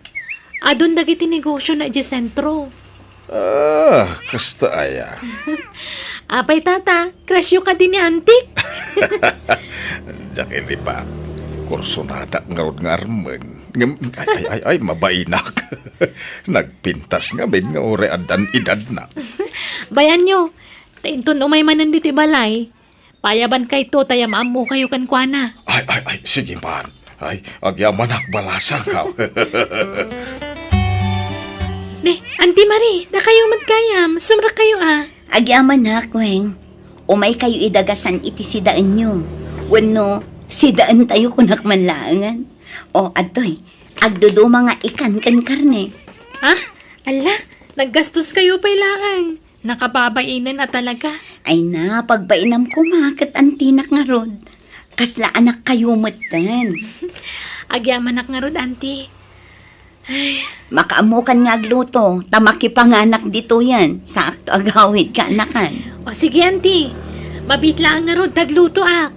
Adun dagiti negosiona idiay sentro. Ah, kasta aya. Apay, tata, crushyo kadi ni antik? Diak idi pa. Kursonadak ngarud nga armen. Ngem, ay, ay, ay, ay, mabainak. Nagpintas ngamin nga uray addan edadna. Bayanyo, ta inton umay manen ditoy balay, payabankayto ta yam-ammokayo kenkuana. Ay, ay, ay, sige man. Ay, agyamanak, balasangkaw. Ne, Auntie Marie, dakayo met gayam, sumrekkayo a. Agyamanak, Weng. Umaykayo idagasan iti sidaenyo. Wenno, sidaentayo kunak man laengen. O, adtoy, agduduma nga ikan ken karne. Ha? Ala, Naggastos kayo pay laeng. Nakababainen a talaga. Ay na, pagbainam koma ket antinak ngarud. Kasla anak kayo metten. Agyamanak ngarud, Auntie. Ay. Makaammokan nga agluto, ta makipanganak ditoyen. Saakto agawid kaanakan. O sige, Auntie. Mabiit laeng ngarud ta aglutoak.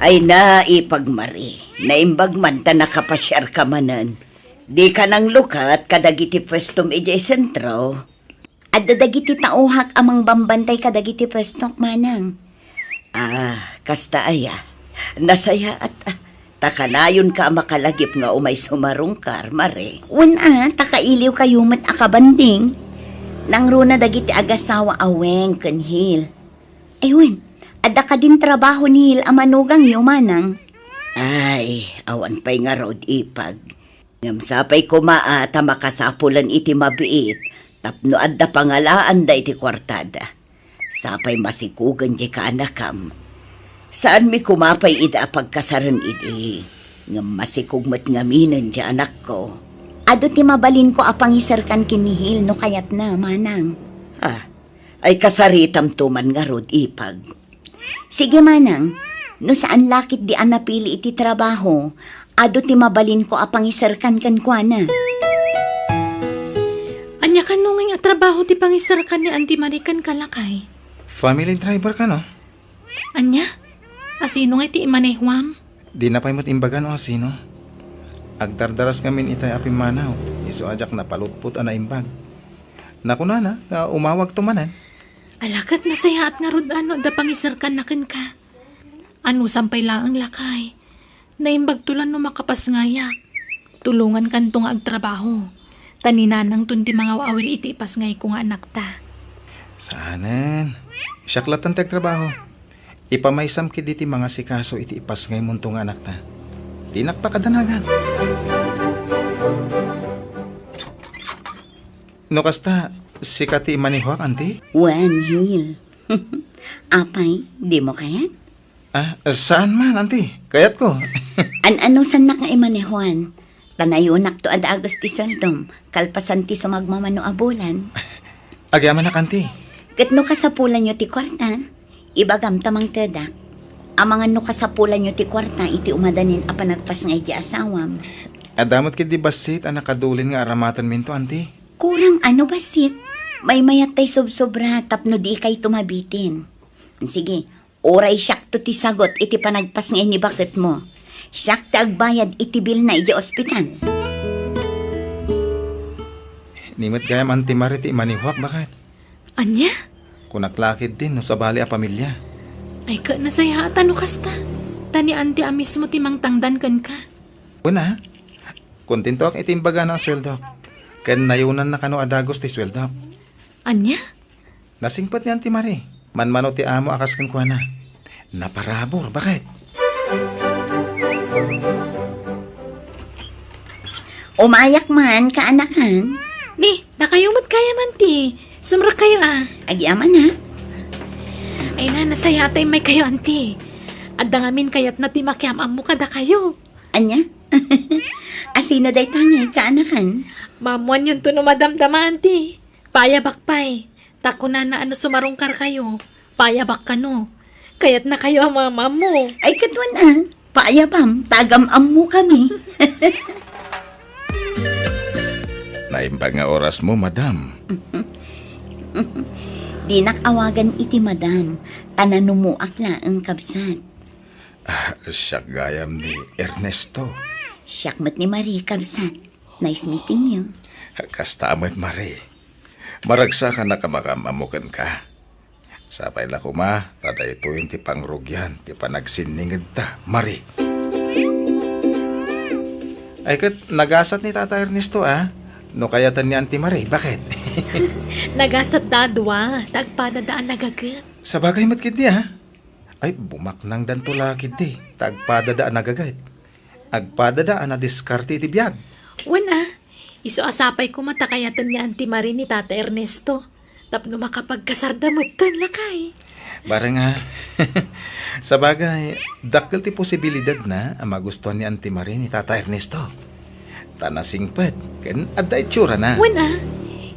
Ay na, Ipag Marie. Naimbag man ta nakapasiarka manen. Dika nanglukat kadagiti puestom idiay sentro. Adda dagiti taohak a mangbambantay kadagiti puestok, manang. Ah, kasta aya. Nasayaat, ah. Ta kanayonka a makalagip nga umay sumarungkar, Mare. Wen a, ta kailiwkayo met a kabanding. Nangruna dagiti agasawa a Weng ken Hil. Ay wen, adda kadin trabaho ni Hil a manugangyo, manang? Ay, awan pay ngarud, Ipag. Ngem sapay koma a ta makasapulan iti mabiit tapno adda pangalaanda iti kuartada. Sapay masikugen diay kaanakam. Saanmi koma pay ida a pagkasaren idi, ngem masikog met ngaminen diay anakko. Adu ti mabalinko a pangiserkan ken ni Hil no kayatna, manang. Ah, ay kasaritamto man ngarud, Ipag. Sige, manang. No saan la ketdi a napili iti trabaho, adu ti mabalinko a pangiserkan kenkuana. Ania kano ngay a trabaho ti pangiserkan ni Auntie Marie kenka, lakay? Family driver kano? Ania? Asino ngay ti imanehuam? Dina pay met imbaga no asino. Agdardaras ngamin itay a pimmanaw, isu a diak napalutpot a naimbag. Nakunana nga umawagto manen. Ala, ket nasayaat ngarud a no adda pangiserkanna kenka. Anusam pay laeng, lakay. Naimbagto la no makapasngayak. Tulongankanto nga agtrabaho. Ta ni nanangton ti mangaw-awir iti ipasngayko nga anakta. Saanen. Siak lattan ti agtrabaho. Ipamaysam ketdi ti mangasikaso iti ipasngaymonto nga anakta. Dinak pakadanagan. No kasta, sika ti imanehuak, Auntie? Wen, Hil. Apay, dimo kayat? Ah, saan man, Auntie? Kayatko. An-anusannak nga imanehuan. Ta nayonakto a dagus ti sueldom, kalpasan ti sumagmamano a bulan. Agyamanak, Auntie. Ket no kasapulanyo ti kuarta, ibagam ta mangtedak. Amangan no kasapulanyo ti kuarta iti umadanin a panagpasngay ti asawam. Adda met ketdi bassit a nakadulin nga aramatenminto, Auntie. Kurang a no bassit. Maymayat tay sobsobra tapno dikayto mabitin. Sige, uray siakto ti sagut iti panagpasngay ni baketmo. Siak ti agbayad iti bilna idiay ospital. Ni met gayam Auntie Marie ti imanehuak, baket. Ania? Kunak la ketdin no sabali a pamilya. Ay, ket nasayaat a no kasta. Ta ni Auntie a mismo ti mangtangdan kenka. Wen a, kontentoak iti imbagana a sueldok. Ken nayonanna kano a dagus ti sueldok. Ania? Nasingpet ni Auntie Marie. Manmano ti amo a kas kenkuana. Naparabur, baket. Umayak man, kaanakan. Ni, dakayo met gayam, Auntie. Sumrekkayo a. Agyaman a. Ay na, nasayaat a immaykayo, Auntie. Adda ngamin kayatna ti makiam-ammo kadakayo. Ania? Asino dayta ngay, kaanakan? Maammoanyonto no madamdama, Auntie. Paayabak pay. Ta kunana a no sumarungkarkayo, paayabak kano. Kayatnakayo a maammo. Ay, ket wen a, paayabam, ta agam-ammokami. Naimbag nga orasmo, madam. Dinak awagan iti madam, ta nanumoak laeng, kabsat. Ah, siak gayam ni Ernesto. Siak met ni Marie, kabsat. Nice meeting you. Kasta met, Marie. Maragsakanak a makaam-ammo kenka. Sapay la koma, ta daytoyen ti pangrugian ti panagsinningedta, Marie. Ay ket, nagasat ni Tata Ernesto, a? No kayatan ni Auntie Marie, baket? Nagasatda a dua, ta agpadada a nagaget. Sabagay met ketdi, a? Ay, bumaknangdanto la ketdi, ta agpadada a nagaget. Agpadada a nadiskarte iti biag. Wen a, isu a sapay koma ta kayatan ni Auntie Marie ni Tata Ernesto. Tapno makapagkasarda metten, lakay. Bareng a. Sabagay, dakkel ti posibilidadna a magustuan ni Auntie Marie ni Tata Ernesto. Ta nasingpet, ken adda itsurana. Wen a,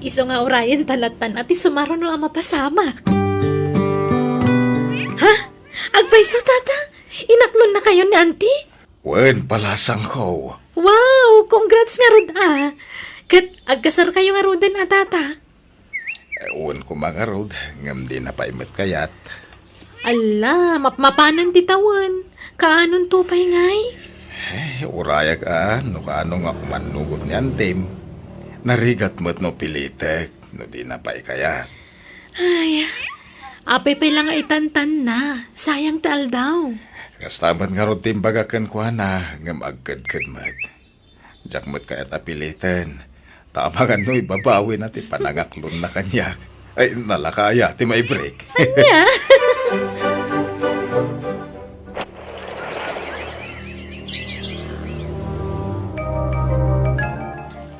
isu nga urayenta lattan a ti sumaruno a mapasamak. Ha? Agpayso, tata? Inaklonnakayon ni Auntie? Wen, palasangko. Wow! Congrats ngarud a! Ket agkasarkayo ngaruden a, tata? Eh, wen koma ngarud, ngem dina pay met kayat. Alla, mapmapanen ti tawen. Kaanonto pay ngay? Eh, urayak a, no kaano nga umannugot ni Antim. Narigat met no pilitek, no dina pay kayat. Ay, apay pay la nga itantanna. Sayang ti aldaw. Kasta met ngarud ti imbagak kenkuana, ngem agkedked met. Diak met kayat a piliten. Ta amangan no ibabawina ti panangaklonna kaniak. Ay, nalaka aya ti maibreak. Ania?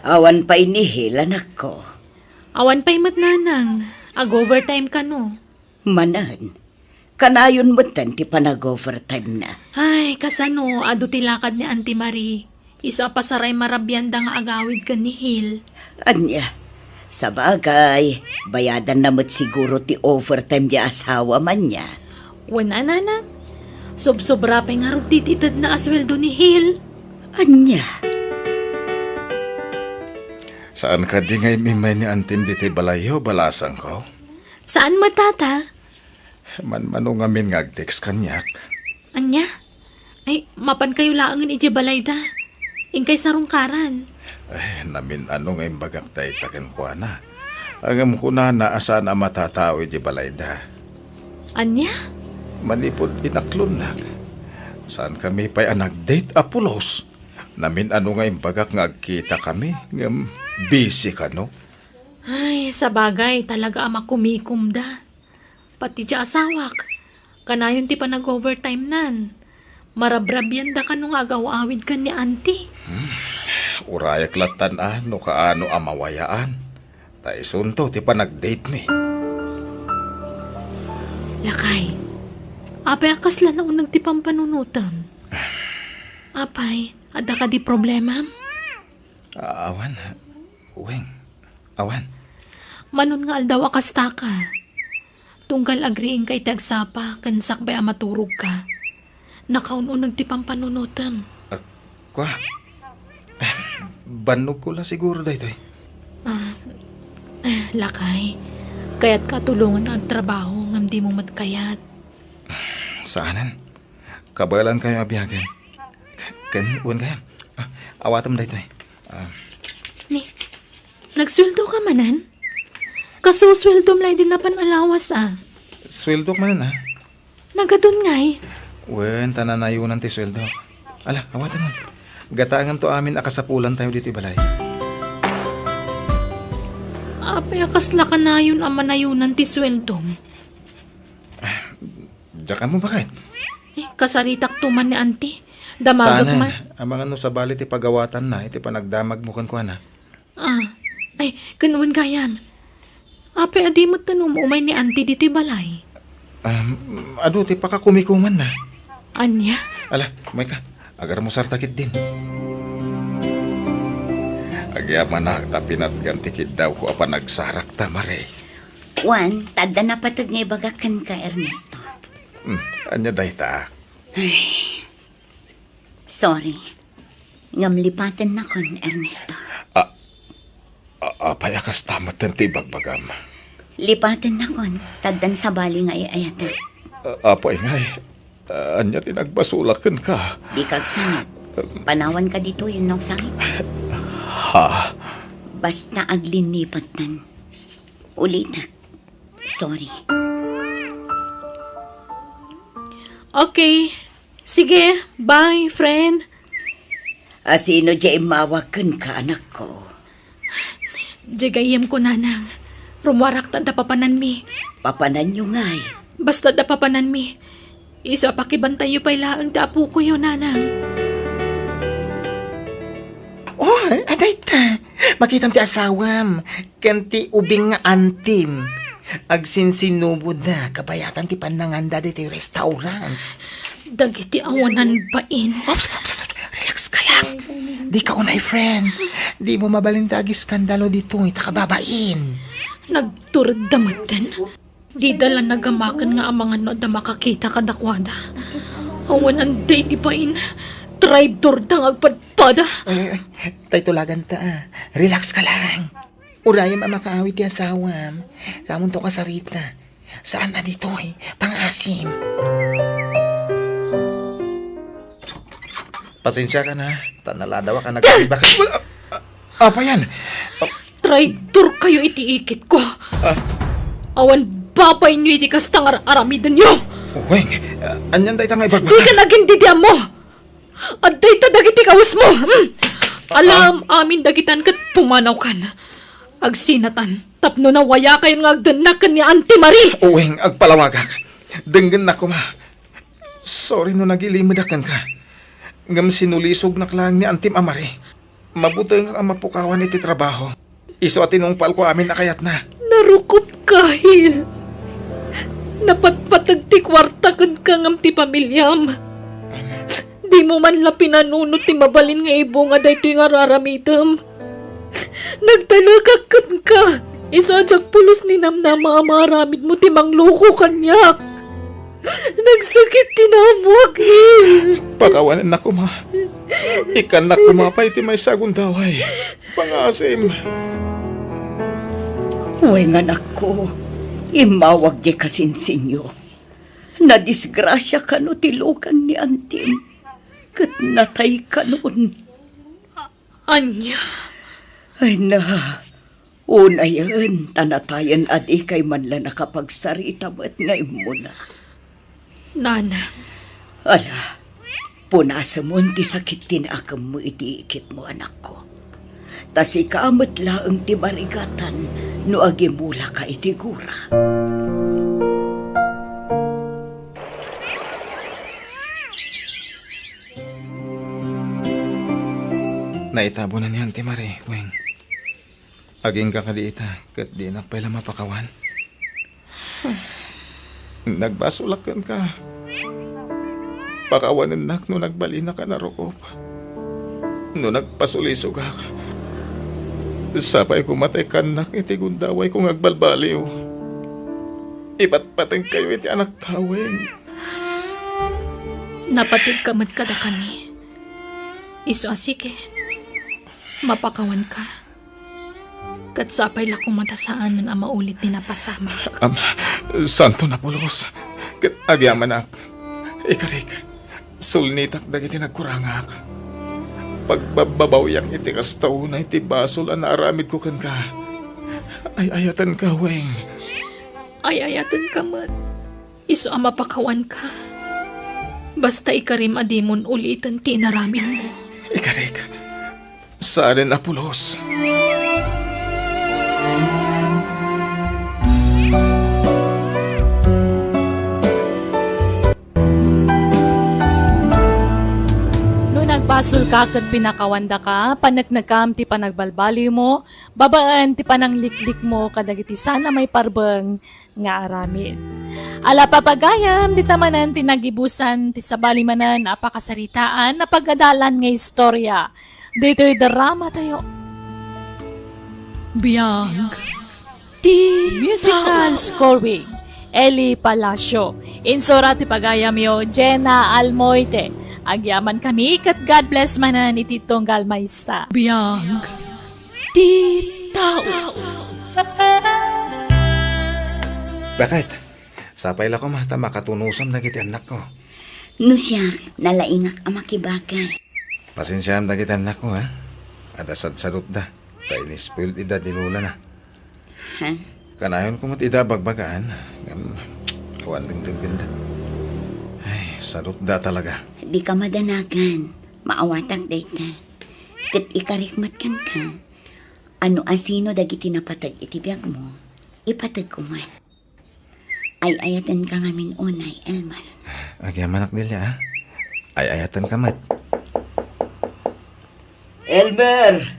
Awan pay ni Hil, anakko. Awan pay met, nanang. Ag-overtime kano? Manen. Kanayon metten ti panag-overtime na. Ay, kasano, adu ti lakad ni Auntie Marie. Isu a pasaray marabianda nga agawid ken ni Hil. Ania, sabagay, bayadanna met siguro ti overtime ti asawam, ania? Wen a, nanang. Sobsobra pay ngarud ti itedna a sueldo ni Hil. Ania? Saan kadi nga im-immay ni Antim ditoy balayyo, balasangko? Saan met, tata? Manmano ngamin nga ag-text kaniak. Ania? Ay, mapankayo laengen idiay balayda. Inkay sarungkaran. Ay, namin-ano nga imbagak dayta kenkuana. Ngem kunana a saan a matatao idiay balayda. Ania? Manipud inaklonnak. Saan kami pay a nag-date a pulos? Namin-ano nga imbagak nga agkita kami, ngem busy kano? Ay, sabagay, talaga a makumikomda. Pati ti asawak, kanayon ti panag-overtime nan. Marabrabianda kano nga agaw-awid ken ni Auntie. Hmm, urayak lattan a no kaano a mawayaan. Ta isunto ti panag-date mi. Lakay, apay a kasla nauneg ti pampanunotem? Apay, adda kadi problemam? A-, awan, Weng. Awan. Manon nga aldaw a kastaka. Tunggal agriingka iti agsapa ken sakbay a maturogka. Nakaun-uneg ti pampanunotem. Ah, kua? Eh, bannogko la siguro daytoy. Ah, eh, lakay. Kayatka a tulongan nga agtrabaho ngem dimo met kayat. Saanen. Kabaelankayo a biagen. Ken, wen gayam. Ah, awatem daytoy. Ah. Ni, nagsueldoka manen? Kasusueldom la idi napan a lawas a. Sueldok manen, ah. Nagadun ngay? Wen, ta nanayonan ti sueldok. Ala, awatem man. Gataenganto amin a kasapulantayo ditoy balay. Apay a kasla kanayon a manayonan ti sueldom? Diak ammo baket. Eh, kasaritak to man ni Auntie. Damagek man. Saanen, amangan no sabali ti pagawatanna iti panagdamagmo kenkuana. Ah, ay, ken wen gayam. Apay a di met ten um-umay ni Auntie ditoy balay? Um, adu ti pakakumikumanna. Ania? Ala, umayka. Agarmusarta ketdin. Agyamanak ta pinatgan ti kiddawko a panagsarakta, Mare. Wen, ta adda napateg nga ibagak kenka, Ernesto. Hmm, ania dayta? Ay. Sorry. Ngem lipatennakon, Ernesto. A-, a-, apay a kasta metten ti ibagbagam? Lipatennakon, ta addan sabali nga ay-ayatek. A-, apay ngay? Ania ti nagbasolak kenka? Dika agsangit. Panawanka ditoy, no, agsangit? Ha? Basta aglinnipattan. Ulitek. Sorry. Okay. Sige, bye, friend. A, sino diay immawag kenka, anakko? Diay gayyemko, nanang. Rummuarak ta adda papananmi. Papananyo ngay? Basta adda papananmi. Isu a pakibantayyo pay laeng ti apokoyo, nanang. Oh, adayta. Makitam ti asawam ken ti ubing nga antim. Agsinsinuboda kabayatan ti pannanganda ditoy restaurant. Dagiti awanan bain. Ops, ops, ops, relax ka la. Dika unay, friend. Dimo mabalin ti agiskandalo ditoy, ta kababain. Nagturedda metten. Dida la nagamaken nga amangan no adda makakita kadakuada. Awan anda iti bain. Traidorda nga agpadpada. Ay, ay, tay tulaganta, ah. Relax ka lang. Urayem a makaawit ti asawam. Samunto kasarita. Saan a ditoy, pangaasim. Pasensia ka na, ta naladaw ka nagkakita ka. Apa yan? Traidor kayo iti ikit ko. Ah. Awan babayyo iti kasta nga ar-, aramidenyo. Weng, ah, anian dayta nga ibagbasa? Di ka nagin didiam mo. Adda ita dagiti kawesmo. Hmm. Alam amin dagitan ket pumanawkan. Agsinatan tapno nawayakayon nga agdennak ken ni Auntie Marie. Uwing, agpalawagak. Denggennak koma. Sorry no nagilimedak kenka. Ngem sinulisognak laeng ni Auntie Marie. Mabutengak a mapukawan iti trabaho. Isu a tinungpalko amin a kayatna. Narukopka, Hil. Napatpateg ti kuarta kenka ngem ti pamiliam. Dimo man la pinanunot ti mabalin nga ibunga daytoy nga ar-aramidem. Nagtalekak kenka. Isu a diak pulos ni namnama a maaramidmo ti mangloko kaniak. Nagsakit ti naammoak, Hil. Pakawanennak koma. Ikkannak koma pay ti maysa a gundaway. Pangaasim. Wen, anakko, immawag diay kasinsinyo. Nadisgrasia kano ti lukan ni Antim, ket natay kanon. Ania? Ay na, unayen ta natayen a dikay man la nakapagsarita met nga immuna. Nanang. Ala, punasemon ti sakit ti naakemmo iti ikitmo, anakko. Ta sika met laeng ti marigatan no agimulaka iti gura. Naitabonan ni Auntie Marie, Weng. Agingga kadi ita, ket dinak pay la mapakawan. Nagbasolak kenka. Pakawanennak no nagbalinaka a narukop. No nagpasulisogak, sapay koma ta ikkannak iti gundawayko nga agbalbaliw. Ipatpateg kayo iti anakta, Weng. Napateg ka met kadakami. Isu a sige, mapakawanka. Ket sapay la koma ta saanen a maulit ti napasamak. Am, santo napulos. Ket agyamanak. Ikarik, sulnitak dagiti nagkurangak. Pagbabbabawiak iti kasta unay ti basol a naaramidko kenka. Ay-ayatenka, Weng. Ay-ayatenka met. Isu a mapakawanka. Basta ikarim a dimon uliten ti inaramidmo. Ikarik, saanen a pulos. No nagbasolka ket pinakawandaka, paneknekam ti panagbalbaliwmo babaen ti panangliklikmo kadagiti saan a maiparbeng nga aramid. Ala, papagayam, dita manen ti nagibusan ti sabali manen a pakasaritaan a pagadalan nga istorya ditoy dramatayo. Biag ti musical scoring, Eli Palacio. Insura ti pagayamyo, Jenna Almoite. Agyamankami ket God bless manen iti tunggal maysa. Biag ti tao. Bakit? Sapay la koma ta makatunusam dagiti annakko. No siak, nalaingak a makibagay. Pasensiaam dagiti annakko, ha? Adda sadsadutda. Ta inispoil ida ti lolana. Ha? Kanayon ko met ida bagbagaan. Ngem, awan dengdenggen da. Ay, sadutda talaga. Di ka madanagan. Maawatak dayta. Ket ikarik met kenka. Ano a sino dagiti napateg iti biagmo, ipateg ko met. Ay-ayatenka ngamin unay, Elmer. Agyamanak, Delia, ah. Ay-ayatenka met. Elmer!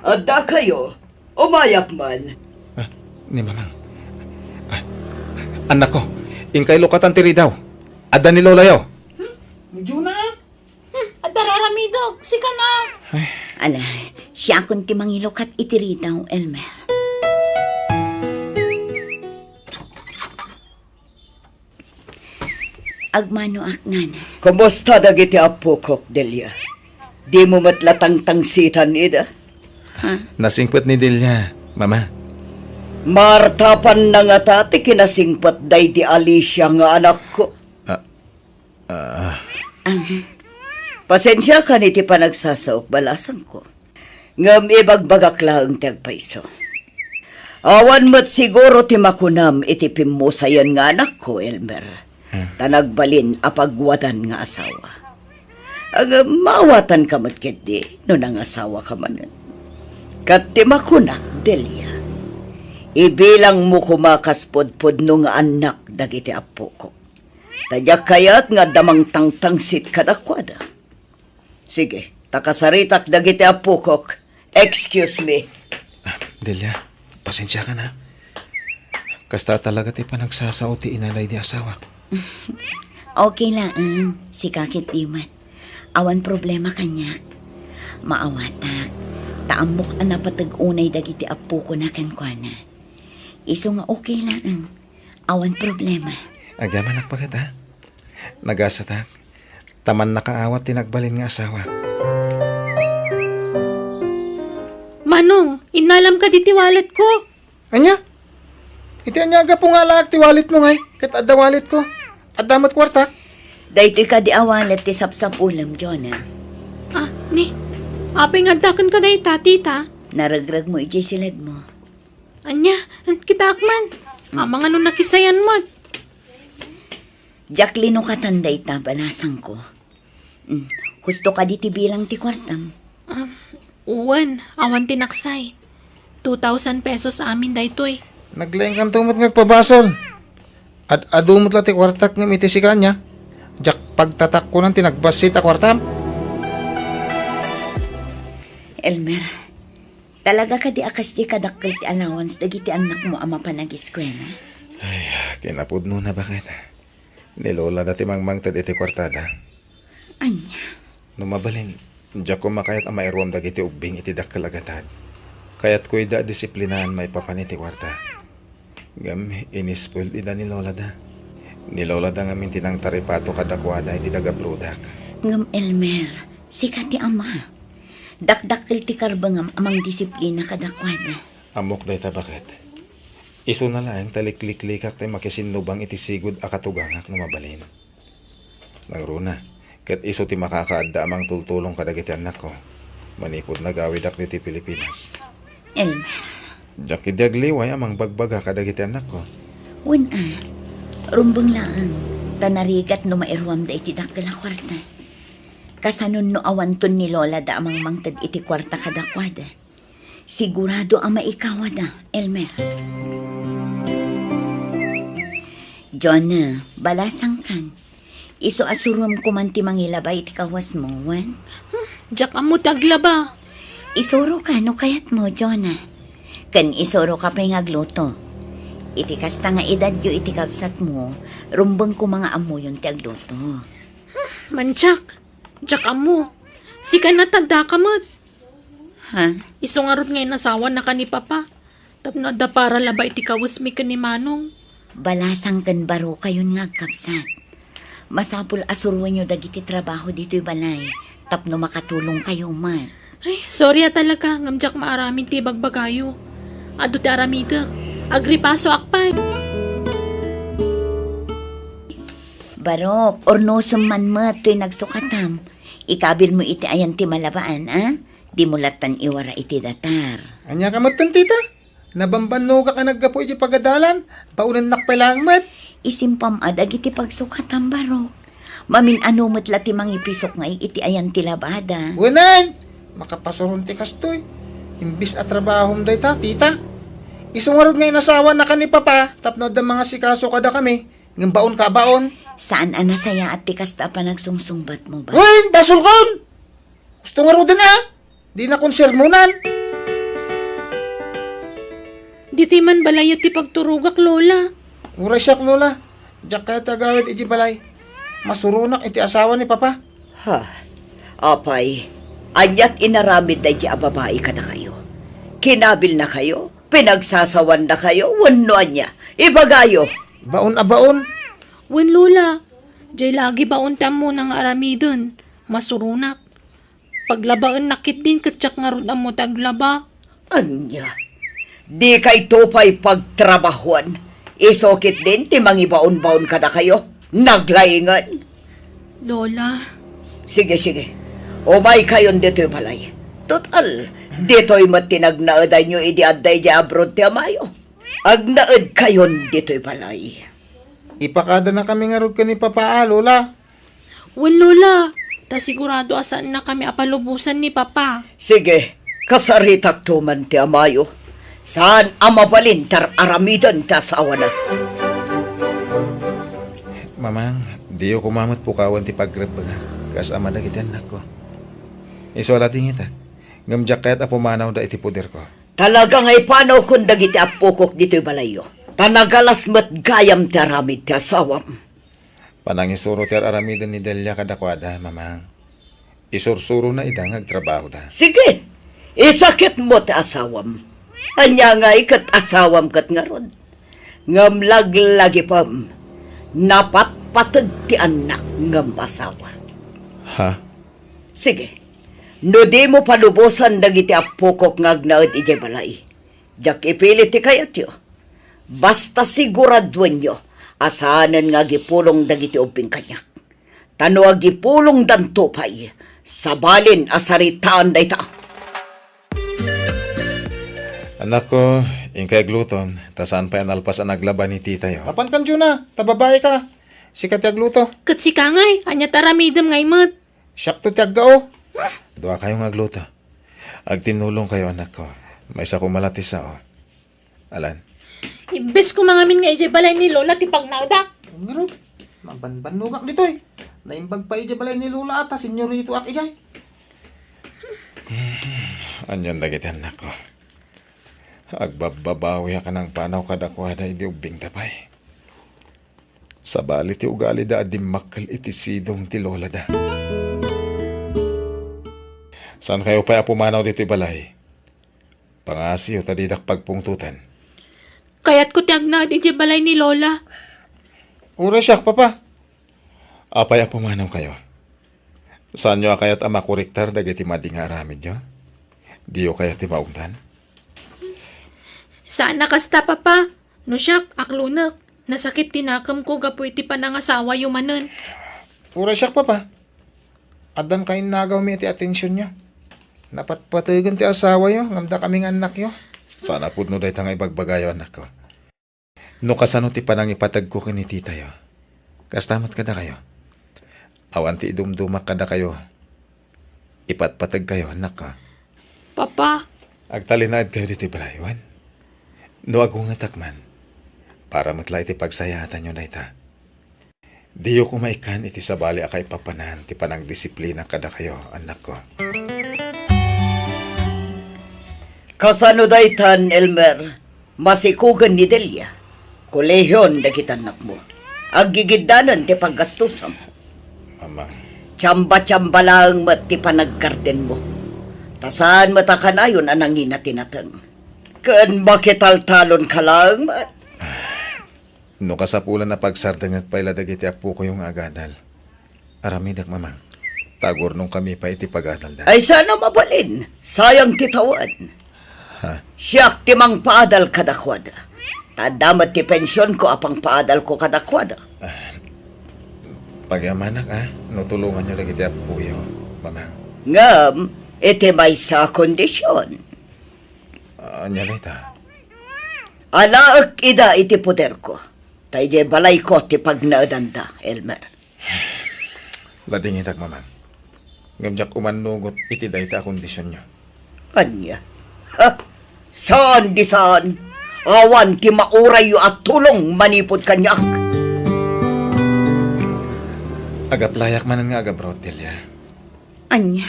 Adda kayo? Umayak man. Ah, ni Mamang. Ah, annakko, inkay lukatan ti ridaw. Adda ni Lolayo. Hmm? Ni Juna? Hmm, adda raramid. Dok, sika na. Ala, siakon ti mangilukat iti ridaw, Elmer. Agmanoak, nana. Kumusta dagiti appokok, Delia? Dimo met la tangtangsitan ida? Ha? Nasingpet ni Delia, Mama. Martapan na ngata ti kinasingpet daydi Alicia nga anakko. Ah, ah. Ah. Pasensiakan iti panagsasaok, balasangko. Ngem ibagbagak laeng ti agpayso. Awan met siguro ti makunam iti pimmusayan nga anakko, Elmer. Hmm. Ta nagbalin a pagwadan nga asawa. Ngem maawatanka met ketdi no nangasawaka manen. Ket ti makunak, Delia, ibilangmo koma kas pudpudno nga annak dagiti appokok. Ta diak kayat nga adda mangtangtangsit kadakuada. Sige, ta kasaritak dagiti appokok. Excuse me. Ah, Delia, pasensiakan, ha. Kasta talaga ti panagsasao ti ina daydi asawak. Okay laeng, sika ketdi met. Awan problema kaniak. Maawatak, ta ammok a napateg unay dagiti appokona kenkuana. Isu nga okay laeng. Awan problema. Agyamanak paket, ha? Nagasatak, ta mannakaawat ti nagbalin nga asawak. Manong, innalam kadi ti walletko. Ania? Iti ania a gapu nga alaak ti walletmo, ngay? Ket adda walletko. Adda met kuartak. Daytoy kadi a wallet ti sapsapulem, Jonah. Ah, ni, apay nga adda kenka dayta, tita? Naregregmo idiay siledmo. Ania, kitaak man. Hmm. Amangan no nakisayan met. Diak linukatan dayta, balasangko. Hmm, husto kadi ti bilang ti kuartam? Ah, wen, awan ti naksay. Two thousand pesos amin daytoy. Naglaingkanto met nga agpabasol. Ad-adu met la ti kuartak ngem iti sika ania, diak pagtatakkonan ti nagbassit a kuartam. Elmer, talaga kadi a kasdi kadakkel ti allowance dagiti annakmo a mapan ageskuela? Ay, kinapudnona, baket. Ni Lolada ti mangmangted iti kuartada. Ania? No mabalin, diak koma kayat a mairuam dagiti ubbing iti dakkel a gatad. Kayatko ida a disiplinaan maipapan iti kuarta. Ngem inispoil ida ni Lolada. Ni Lolada ngamin ti nangtaripato kadakuada iti nagabrodak. Ngem Elmer, sika ti ama. Dakdakkel ti karbengam a mangdisiplina kadakuada. Ammok dayta, baket. Isuna laeng ta likliklikak ti makisinnubang iti sigud a katugangak no mabalin. Nangruna, ket isu ti makakaadda a mangtultulong kadagiti annakko manipud nagawidak ditoy Pilipinas. Elmer. Diak idi agliway a mangbagbaga kadagiti annakko. Wen a, rumbeng laeng, ta narigat no mairuamda iti dakkel a kuarta. Kasanon no awanton ni Lolada a mangmangted iti kuarta kadakuada? Sigurado a maikawada, Elmer. Jonah, balasangkan. Isu a surom koman ti mangilaba iti kawasmo, wen? Hmm, diak ammo ti aglaba. Isuroka no kayatmo, Jonah. Ken isuroka pay nga agluto. Iti kasta nga edadyo iti kabsatmo, rumbeng koma nga ammoyon ti agluto. Hmm, mandiak. Diak ammo. Sika na, tadda ka met. Ha? Isu ngarud nga inasawanaka ni Papa. Tapno adda para labaw iti kawesmi ken ni Manong. Balasang ken barokayon nga agkabsat. Masapul a suroenyo dagiti trabaho ditoy balay tapno makatulongkayo met. Ay, sorry a talaga, ngem diak maaramid ti ibagbagayo. Adu ti aramidek. Agripasoak pay. Barok, urnosem man met toy nagsukatam. Ikabilmo iti ayan ti malabaan, a? Dimo lattan iwara iti datar. Ania ka metten, tita? Nabambannogak a naggapu iti pagadalan, baonennak pay laeng met. Isimpam a dagiti pagsukatam, Barok. Mamin-ano met la ti mangipisok nga iti ayan ti labada. Wen, makapasuron ti kastoy. Imbis a trabahom dayta, tita. Isu ngarud nga inasawanaka ni Papa tapno adda mangasikaso kadakami, ngem baonka a baon. Saan a nasayaat ti kasta a panagsungsungbatmo, ba? Wen, basolkon! Gusto ngaruden a dinakon sermonan. Ditoy man balayyo ti pagturogak, Lola. Uray siak, Lola. Diak kayat ti agawid iti balay. Masuronak iti asawa ni Papa. Ha? Apay, aniat inaramid daydi a babai kadakayo? Kinabilnakayo? Pinagsasawannakayo? Wenno ania? Ibagayo! Baon a baon? Wen, Lola. Jay lagi baon ti ammona nga aramiden. Masuronak. Paglabaennak ketdin ket siak ngarud ammo ti aglaba. Ania? Dikayto pay pagtrabahuan. Isu ketdin ti mangibaonbaon kadakayo. Naglaingen. Lola. Sige, sige. Umaykayon ditoy balay. Total, ditoy met ti nagnaedayyo idi adda idiay abroad ti amayo. Agnaedkayon ditoy balay. Ipakadanakami ngarud ken ni Papa, a, Lola. Wen, Lola. Ta sigurado a saannakami a palubosan ni Papa. Sige, kasaritakto man ti amayo. Saan a mabalin ti ar-aramiden ti asawana. Mamang, diyo koma met pukawen ti pagrebbengak kas ama dagiti annakko. Isu a ladingitak, ngem diak kayat a pumanawda iti poderko. Talaga nga ipanawkon dagiti appokok ditoy balayyo. Ta nagalas met gayam ti aramid ti asawam. Panangisuro ti ar-aramiden ni Delia kadakuada, Mamang. Isursurona ida nga agtrabahoda. Sige, isakitmo ti asawam. Ania ngay ket asawam ket ngarud? Ngem laglagipem, napatpateg ti annak ngem asawa. Ha? Sige, no dimo palubosan dagiti appokok nga agnaed idiay balay, diak ipilit ti kayatyo. Basta siguraduenyo a saanen nga agipulong dagiti ubbing kaniak. Ta no agipulongdanto pay, sabalin a saritaan dayta. Annakko, inkay agluton, ta saan pay a nalpas a naglaba ni titayo. Apan kan Juna, ta babaika. Sika ti agluto. Ket sika ngay, ania ti aramidem ngay met? Siakto ti aggao. Duakayo nga agluto. Agtinnulongkayo, annakko. Maysa koma la ti sao. Alan. Imbes koma ngamin nga idiay balay ni Lola ti pagnaedak. Ngarud, mabanbannogak ditoy. Naimbag pay idiay balay ni Lola a ta senyoritoak idiay. Anian dagiti annakko? Agbabbabawiak a nangpanaw kadakuada idi ubbingda pay. Sabali ti ugalida a dimmakkel iti sidong ti lolada. Saankayo pay a pumanaw ditoy balay? Pangasiyo ta didak pagpungtotan. Kayatko ti agnaed idiay balay ni Lola. Uray siak, Papa. Apay a pumanawkayo? Saanyo a kayat a makoriktar dagiti madi nga aramidyo? Diyo kayat ti maungtan? Saan a kasta, Papa. No siak, aklonek. Nasakit ti nakemko gapu iti panangasawayo manen. Uray siak, Papa. Addan kainnagawmi iti atensionyo. Napatpategen ti asawayo, ngem dakami nga annakyo. Saan a pudno dayta nga ibagbagayo, annakko. No kasano ti panangipategko ken ni titayo, kasta met kadakayo. Awan ti idumdumak kadakayo. Ipatpategkayo, annakko. Papa. Agtalinaedkayo ditoy balay, wen? No agungetak man, para met la iti pagsayaatanyo dayta. Diyo koma ikkan iti sabali a kaipapanan ti panangdisiplina kadakayo, annakko. Kasano daytan, Elmer? Masikogen ni Delia. Kolehion dagiti annakmo. Aggigiddanen ti paggastusam. Mama. Tsamba-tsamba laeng met ti panaggardenmo. Ta saan met a kanayon a nangina ti nateng. Ken makitaltalonka laeng met. No kasapulan a pagsardengek pay la dagiti appokoyo nga agadal, aramidek, Mamang. Ta agurnongkami pay iti pagadalda. Ay, saan a mabalin? Sayang ti tawen. Ha? Siak ti mangpaadal kadakuada. Ta adda met ti pensionko a pangpaadalko kadakuada. Ah, pagyamanak, a, no tulonganyo dagiti appoyo, Mamang. Ngem, iti maysa a kondision. Ania dayta? Alaek ida iti poderko. Ta idiay balayko ti pagnaedanda, Elmer. Ladingitak, Mamang. Ngem diak umannugot iti dayta a kondisionyo. Ania? Ha? Saan di saan? Awan ti maurayyo a tulong manipud kaniak. Agaplayak manen nga agabroad, Delia. Ania?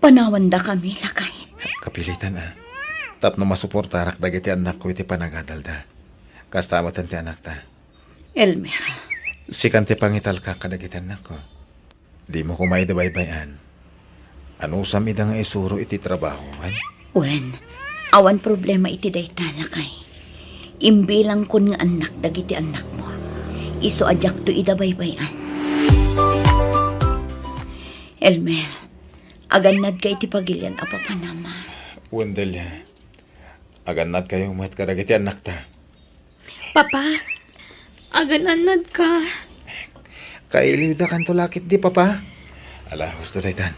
Panawandakami, lakay. Kapilitan, a. Tapno masuportarak dagiti annakko iti panagadalda. Kasta metten ti anakta. Elmer. Sikan ti pangitalka kadagiti annakko. Dimo koma idi baybay-an. Anusam ida nga isuro iti trabaho, wen? Wen, awan problema iti dayta, lakay. Imbilangkon nga annak dagiti annakmo. Isu a diakto ida baybay-an. Elmer, agannadka iti pagilian a papanam. Wen, Delia. Agannadkayo met kadagiti annakta. Papa, agannadka. Kailiwda kanto lakit di, Papa. Ala, husto daytan.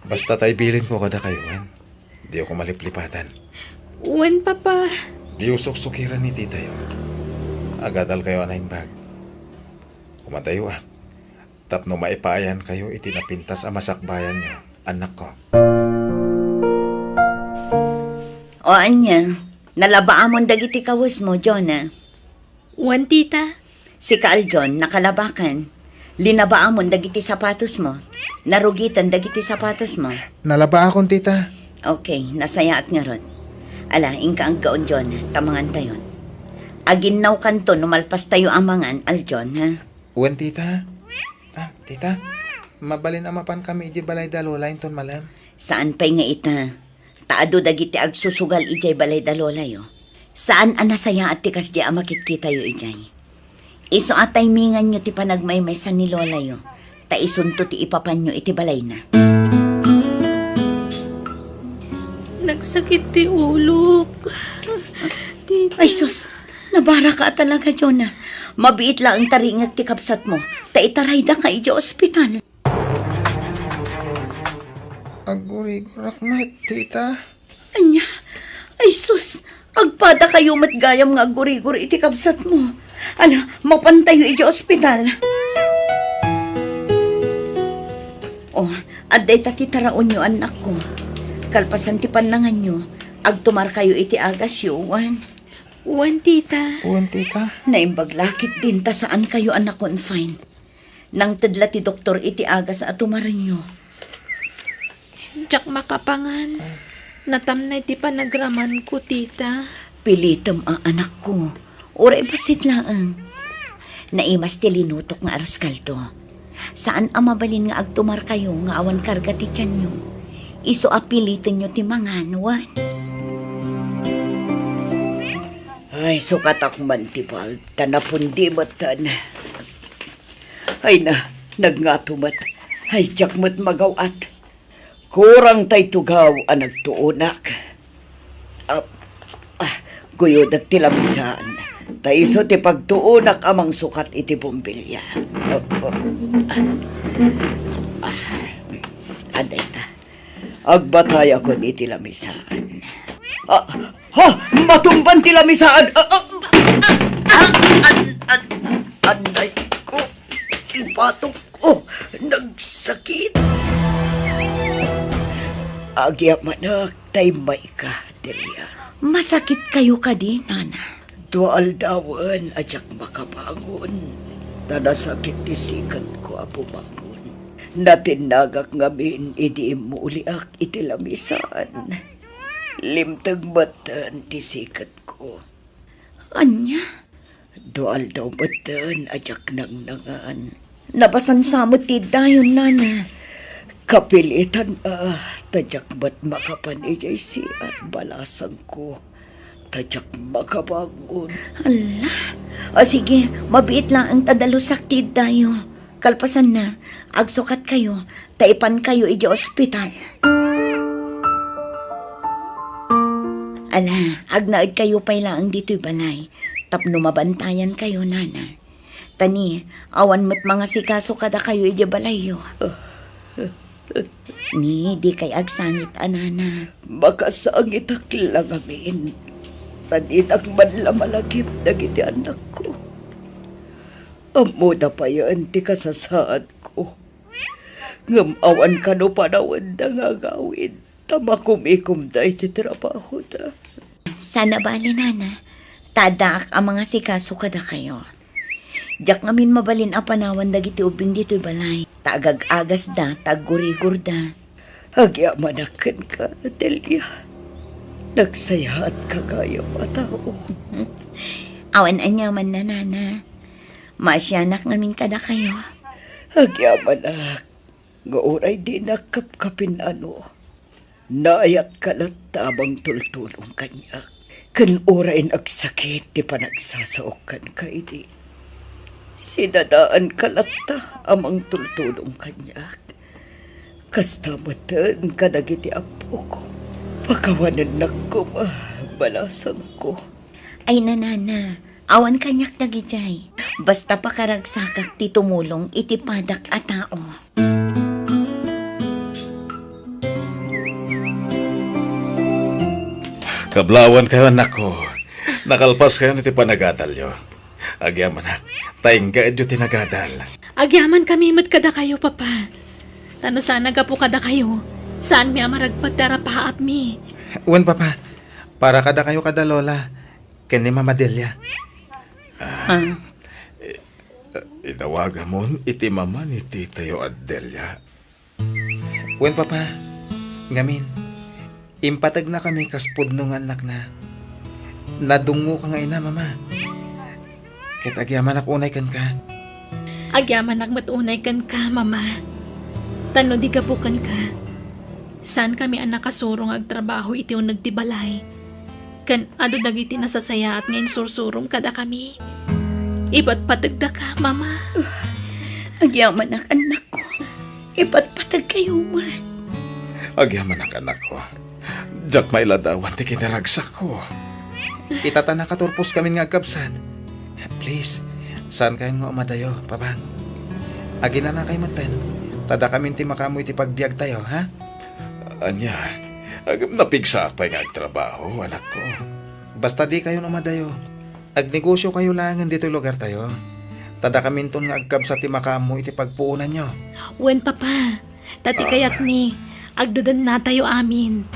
Basta tay bilinko kadakayo, wen? Diyo ko maliplipatan. Wen, Papa. Diyo suksukiran ni titayo. Agadalkayo a naimbag. Kumadayoak. Tapno maipaayankayo iti napintas a masakbayanyo, annakko. O ania, nalabaamon dagiti kawesmo, Jonah? Wen, tita. Sika, Aljon, nakalabakan. Linabaamon dagiti sapatosmo. Narugitan dagiti sapatosmo. Nalabaakon, tita. Okay, nasayaat ngarud. Ala, inka aggaon, Jonah, ta mangantayon. Aginnawkanto no malpastayo a mangan, Aljon, ha? Wen, tita. Ah, tita, mabalin a mapankami idiay balay da Lola inton malem? Saan pay nga ita, ta adu dagiti agsusugal idiay balay da Lolayo. Saan a nasayaat ti kasdi a makitkitayo idiay. Isu a timinganyo ti panagmaymaysa ni Lolayo, ta isunto ti ipapanyo iti balayna. Nagsakit ti ulok. Tita. Ay, sus! Nabaraka a talaga, Jonah. Mabiit laeng taringek ti kabsatmo, ta itaraydaka idiay ospital. Aggurigurak met, tita. Ania? Ay, sus! Agpadakayo met gayam nga aggurigur iti kabsatmo. Ala, mapantayo idiay ospital. Oh, adda ita ti taraonyo, annakko. Kalpasan ti pannanganyo, agtumarkayo iti agasyo, wen? Wen, tita. Wen, tita. Naimbag lakit din ta saankayo a na-confine. Nangted la ti doktor iti agas a tumarenyo. Diak makapangan. Natamnay ti panagramanko, tita. Pilitem a, anakko. Uray bassit laeng. Naimas ti linutok nga arroz caldo. Saan a mabalin nga agtumarkayo nga awan karga ti tianyo. Isu a pilitenyo ti mangan, wen? Ay, sukatak man ti bulb, ta napundi metten. Ay na, nagngato met. Ay, diak met magaw-at. Kurang tay tugaw a nagtuonak. Ah, ah, guyodek ti lamisaan. Ta isu ti pagtuonak a mangsukat iti bombilya. Ah, ah, ah. Ah, adda ita. Agbatayakon iti lamisaan. Ah, ha! Matumban ti lamisaan! Ah, ah, ah, an, an, anay ko! Ti batok ko! Nagsakit! Agyamanak, tay mayka, Delia. Masakit kayo kadi, nana? Dua aldawen a diak makabangon, ta nasakit ti siketko a bumabon. Natinnagak ngamin idi immuliak iti lamisaan. Limteg metten ti siketko. Ania? Dua aldaw metten a diak nangnangan. Nabasan sa met ti iddayon, nana. Kapilitan a, ta diak met makapan idiay C R, balasangko. Ta diak makabangon. Ala, o sige, mabiit laeng ta dalusak ti iddayo. Kalpasanna, agsukatkayo, ta ipankayo idiay ospital. Ala, agnaedkayo pay laeng ditoy balay, tapno mabantayankayo, nana. Ta ni, awan met mangasikaso kadakayo idiay balayyo. Ni, dikay agsangit a, nana. Makasangitak la ngamin. Ta dinak man la malagip dagiti annakko. Ammoda payen ti kasasaadko. Ngem awan kano panawenda nga agawid, ta makumikomda iti trabahoda. Sana bali, nana, ta addaak a mangasikaso kadakayo. Diak ngamin mabalin a panawan dagiti ubbing ditoy balay, ta agag-agasda, ta aggurigorda. Agyamanak kenka, Delia. Nagsayaatka gayam a tao. Awan aniamanna, nana. Maasianak ngamin kadakayo. Agyamanak. Nga uray dinak kapkapin-ano, naayatka latta a mangtultulong kaniak. Ken uray agsakit ti panagsasaok kenka idi, sidadaanka latta a mangtultulong kaniak. Kasta metten kadagiti appoko, pakawanennak koma balasangko. Ay, nanana, awan kaniak dagidiay. Basta pakaragsakak ti tumulong iti padak a tao. Kablawan kayo, anakko. Nakalpas kayo iti panagadalyo. Agyamanak, ta inggaedyo ti nagadal. Agyaman kami met kadakayo, Papa. Ta no saan a gapu kadakayo, saanmi a maragpat ti arapaapmi. Wen, Papa, para kadakayo kada Lola, ken ni Mama Delia. Ah, i-, idawagamon iti mama ni titayo a Delia. Wen, Papa, ngamin, impategnakami kas pudno nga annakna. Nadungngoka nga ina, Mama. Ket agyamanak unay kenka. Agyamanak met unay kenka, Mama. Ta no di gapu kenka, saankami a nakasuro nga agtrabaho iti uneg ti balay. Ken adu dagiti nasasayaat nga insursurom kadakami. Ipatpategdaka, Mama. Agyamanak, annakko. Ipatpategkayo met. Agyamanak, annakko. Diak mailadawan ti kinaragsakko. Ita ta nakaturposkamin nga agkabsat. Please, saankayon nga umadayo, Pabang. Aginanakayo metten, ta dakamin ti makaammo iti pagbiagtayo, ha? Ania, ngem napigsaak pay nga agtrabaho, anakko. Basta dikayon umadayo. Agnegosiokayo laengen ditoy lugartayo. Ta dakaminton nga agkabsat ti makaammo iti pagpuonanyo. Wen, Papa. Ta ti kayatmi, agdedennatayo amin.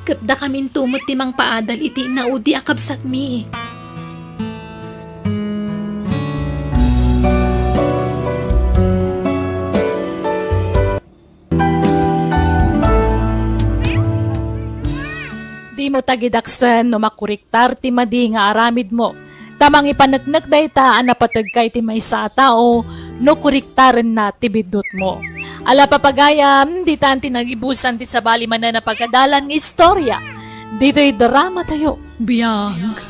Ket dakaminto met ti mangpaadal iti naudi a kabsatmi. Dimo tagidaksen no makuriktar ti madi nga aramidmo, ta mangipaneknek dayta a napategka iti maysa a tao no kuriktarenna ti biddutmo. Ala, papagayam, ditan ti nagibusan ti sabali manen a pagadalan nga istorya ditoy dramatayo. Biag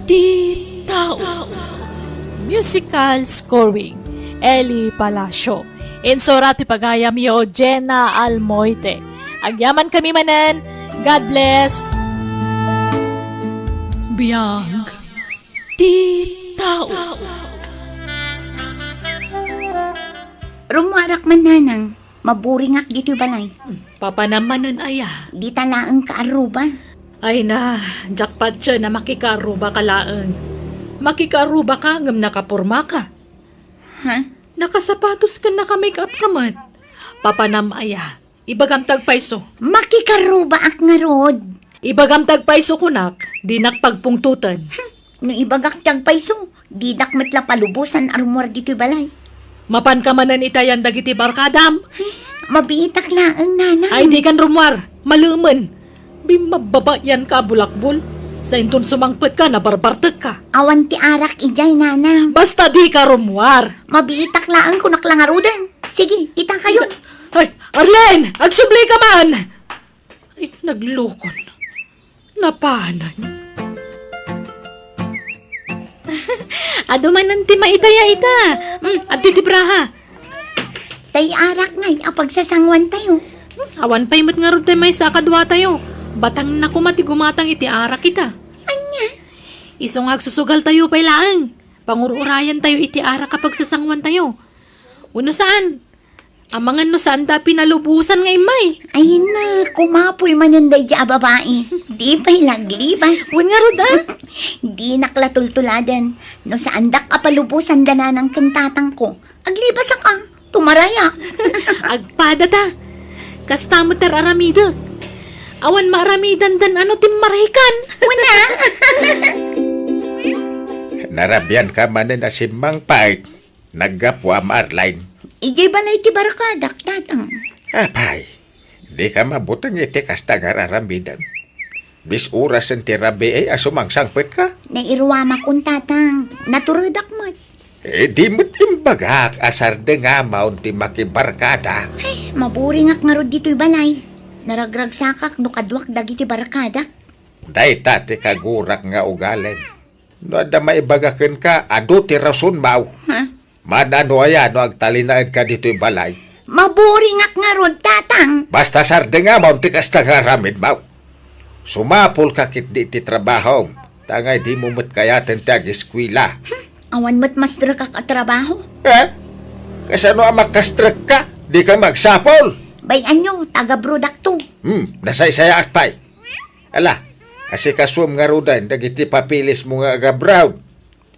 ti tao. Musical scoring, Eli Palacio. Insurat ti pagayamyo, Jenna Almoite. Agyamankami manen. God bless. Biag ti tao. Rummuarak man, nanang. Maburingak ditoy balay. Papanam manen aya? Dita laeng kaarruba. Ay na, jackpot siya na makikaarruba ka laeng. Makikaarruba ka ngem nakaporma ka. Ha? Nakasapatos ken naka-make up ka met. Papanam aya? Ibagam ti agpayso. Makikaarrubaak ngarud. Ibagam ti agpayso kunak, dinak pagpungtoten. Hmm, no ibagak ti agpayso, didak met la palubosan a rummuar ditoy balay. Mapanka manen itayan dagiti barkadam? Ay, mabiitak laeng, nanang. Ay, dikan rummuar. Malemen. Bimmabbabayan ka a bulakbol. Sainton sumangpet ka, nabarbartek ka. Awan ti arak idiay, nanang. Basta dika rummuar. Mabiitak laeng, kunak la ngaruden. Sige, itakayon. Ay, Arlene! Agsubli ka man! Ay, naglukon. Napanan. Adu manen ti maitaya ita. Hmm, adtoy ti braha. Tay arak ngay a pagsasanguantayo. Hmm, awan pay met ngarud tay maysa a kaduatayo. Batangna koma ti gumatang iti arak ita. Ania? Isu nga agsusugaltayo pay laeng. Pangur-urayantayo iti arak a pagsasanguantayo. Wenno saan? Amangan no saanda a pinalubosan nga immay. Ay na, kumapoy manen daydi a babai. Di pay laglibas. Wen ngarud, a? Dinak la tultuladen. No saandak a palubosan da nanang ken tatangko, aglibasaka. Tumarayak. Agpada ta. Kasta met ti ar-aramidek. Awan maaramidandan a no timmarahikan. Wen a. Narabian ka manen a simmangpet. Naggapuam, Arline. Idiay balay ti barkadak, tatang. Apay, dika mabuteng iti kasta nga ar-aramidan. Bis orasen ti rabii a sumangsangpetka? Nairuamakon, tatang. Naturedak met. Eh, di met imbagak a sardengam ti makibarkada. Ay, maburingak ngarud ditoy balay. Naragragsakak no kaduak dagiti barkada. Dayta ti kagurak nga ugalem. No adda maibaga kenka, adu ti rason, maw. Ha? Mana no aya no agtalinaedka ditoy balay? Maburingak ngarud, Tatang. Basta sardengam ti kasta nga aramidmo. Sumapulka ketdi iti trabahom, ta ngay dimo met kayaten ti ageskuela. Hmm, awan met maestrekak a trabaho. Eh? Kasano a makastrekka? Dika magsapul? Bay-anyo, taga-abroadakto. Hmm, nasaysayaat pay. Ala, asikasuem ngaruden dagiti papeles mo nga aga-abroad.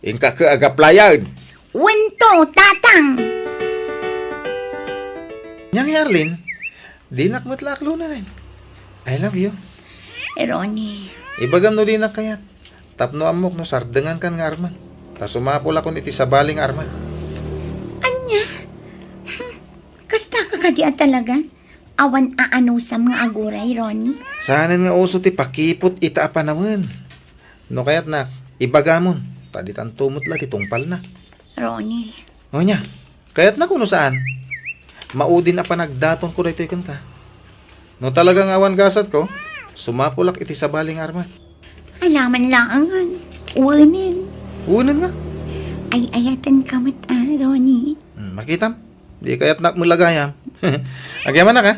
Inka ket aga-applyan. Wen to, Tatang! Ania ngay, Arlene, dinak met la aklonen. I love you. Eh, Ronnie. Ibagam no dinak kayat. Tapno ammok no sardengankan nga armen. Ta sumapulakon iti sabali nga armen. Ania? Hmm, kastaka kadi a talaga? Awan aanusam nga aguray, Ronnie? Saanen nga uso ti pakiput ita a panawen. No kayatnak, ibagamon, ta ditanto met la ti tungpalna. Ronnie. O ania, kayatnak wenno saan? Maudin a panagdatonko daytoy kenka. No talaga nga awan gasatko, sumapulak iti sabali nga armen. Alaman laengen. Wenen. Wenen nga? Ay-ayatenka met, ah, Ronnie. Hmm, makitam? Di kayatnak met la gayam. Agyamanak, a?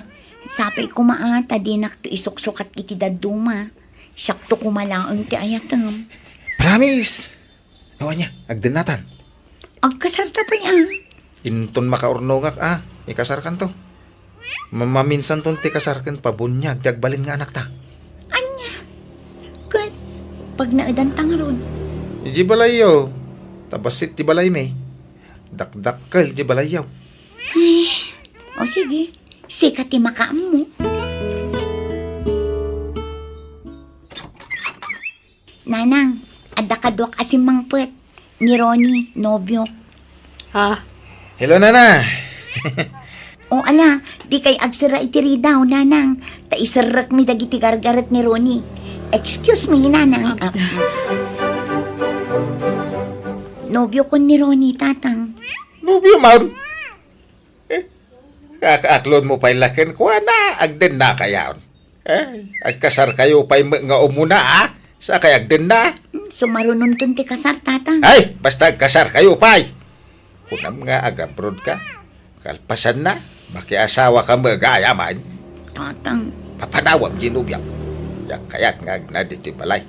Sapay koma a, ta dinakto isuksukat iti dadduma. Siakto koma laeng ti ayatem. Promise! O ania, agdennatan? Agkasarta pay, a. Inton makaurnongak, a, ikasarkanto. Ma-, maminsanton ti kasar ken pabuniag ti agbalin nga anakta. Ania? Ket pagnaedanta ngarud? Idiay balayyo. Ta bassit ti balaymi. Dakdakkel ti balayyo. Ay, o sige. Sika ti makaammo. Nanang, adda kaduak a simmangpet. Ni Ronnie, nobiok. Ha? Hello, Nana. O, ala, dikay agserra iti ridaw, Nanang. Ta iserrekmi dagiti gargaret ni Ronnie. Excuse me, Nanang. Ah. Ah. Nobiokon ni Ronnie, Tatang. Nobio man? Eh, kakaaklonmo pay la kenkuana, agdennakayon. Eh, agkasarkayo pay met nga umuna, a? Sakay agdenna? Hmm, sumarunonton ti kasar, Tatang. Ay, basta agkasarkayo pay. Kunam nga agabroadka. Kalpasanna, makiasawaka met gayam. Tatang. Papanawam ti nobiam. Diak kayat nga agna ditoy balay.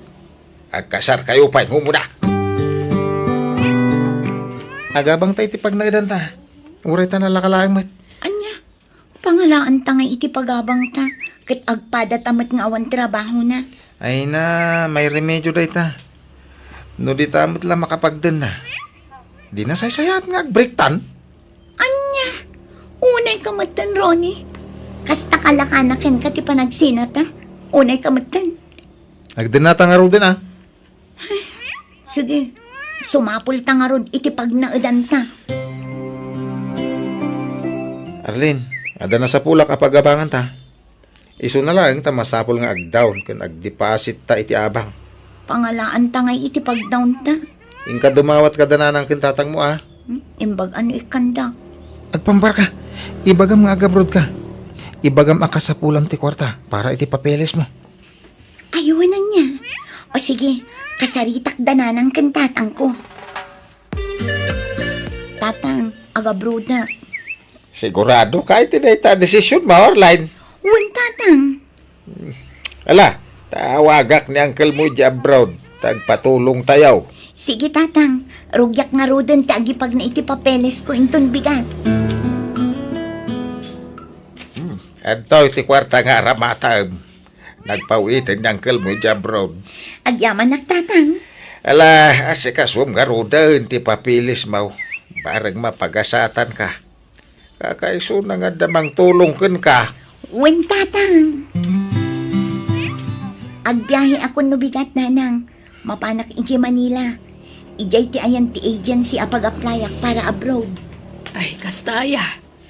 Agkasarkayo pay nga umuna. Agabangta iti pagnaedanta. Uray ta nalaka laeng met. Ania? Pangalaanta ngay iti pagabangta, ket agpadata met nga awan trabahona. Ay na, may remedyo dayta. No dita met la makapagdenna, di nasaysayaat nga agbreaktan. Ania? Unayka metten, Ronnie. Kasta kalakana kenka ti panagsinata. Unayka metten. Agdennata ngaruden, a. Sige, sumapulta ngarud iti pagnaedanta. Arlene, adda nasapulak a pagabanganta. Isuna laeng ta masapul nga agdawn ken agdepositta iti abang. Pangalaanta ngay iti pagdawnta. Inka dumawat kada nanang ken tatangmo, a. Hmm? Imbag a no ikkanda. Agpambarka. Ibagam nga agabroadka. Ibagam a kasapulam ti kuarta para iti papelesmo. Ay, wen ania. O sige, kasaritak da nanang ken tatangko. Tatang, agabroadak. Siguradoka iti dayta a desisionmo, Arlene? Wen, Tatang. Ala, tawagak ni unclemo idiay abroad, ta agpatulongtayo. Sige, Tatang. Rugiak ngaruden ti agipagna iti papelesko inton bigat. Hmm, adtoy ti kuarta nga aramatem. Nagpaw-iten ni unclemo idiay abroad. Agyamanak, Tatang. Ala, asikasuem ngaruden ti papelesmo. Bareng mapagasatanka. Kakaisuna nga adda mangtulong kenka. Wen, Tatang. Agbiaheakon no bigat, Nanang. Mapanak idiay Manila. Idiay ti ayan ti agency a pag-applyak para abroad. Ay, kasta aya.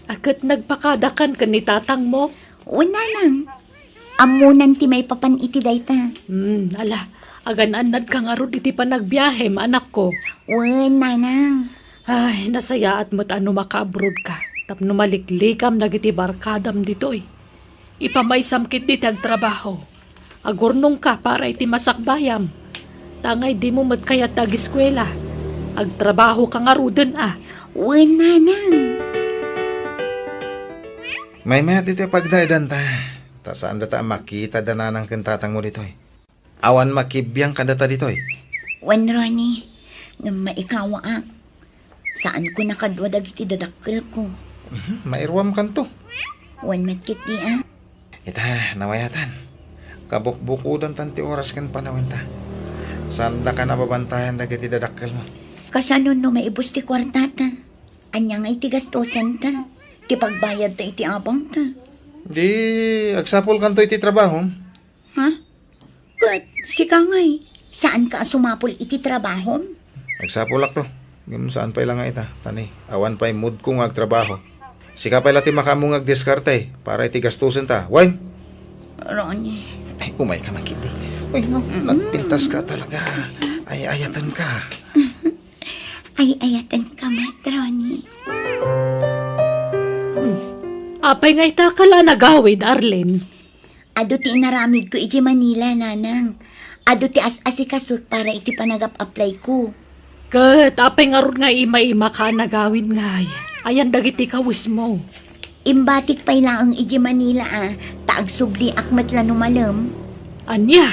A, ket nagpakadakan ken ni tatangmo? Wen, Nanang. Ammonan ti maipapan iti dayta. Hmm, ala, agan-annadka ngarud iti panagbiahem, anakko. Wen, Nanang. Ay, nasayaat met a no maka-abroad ka, tapno maliklikam dagiti barkadam ditoy. Ipamaysam ketdi ti agtrabaho. Agurnongka para iti masakbayam. Tangay dimo met kayat ti agiskuela. Agtrabahoka ngaruden a. Wen, nanang. Maymayat ditoy pagnaedanta. Ta saan data a makita da nanang ken tatangmo ditoy. Awan makibiang kadata ditoy. Wen, Ronnie, ngem maikawaak. Saanko nakadua dagiti dadakkelko. Mhm, mairuamkanto. Wen met ketdi a. Ita, namayatan. Kabukbukodantan ti oras ken panawenta. Saandaka nababantayan dagiti dadakkelmo. Kasano no maibus ti kuartata? Ania nga iti gastosenta? Ti pagbayadta iti abangta? Di, agsapulkanto iti trabahom. Ha? Ket sika ngay, saanka a sumapul iti trabahom? Agsapulakto. Ngem saan pay la nga ita, ta ni, awan pay moodko nga agtrabaho. Sika pay la ti makaammo nga agdiskarte para iti gastosenta. Wen? Ronnie. Ay, umayka man ketdi. Uy, no, mm, nagpintaska talaga. Ay, ayatenka. Ay, ayatenka met, Ronnie. Hmm. Apay nga ita ka la nagawid, Arlene? Adu ti inaramidko idiay Manila, nanang. Adu ti as-asikasok para iti panagap-applyko. Ket apay ngarud nga ima-imaka a nagawid ngay? Ayan dagiti kawesmo. Imbatik pay laeng idiay Manila a, ta agsubliak met la no malem. Ania?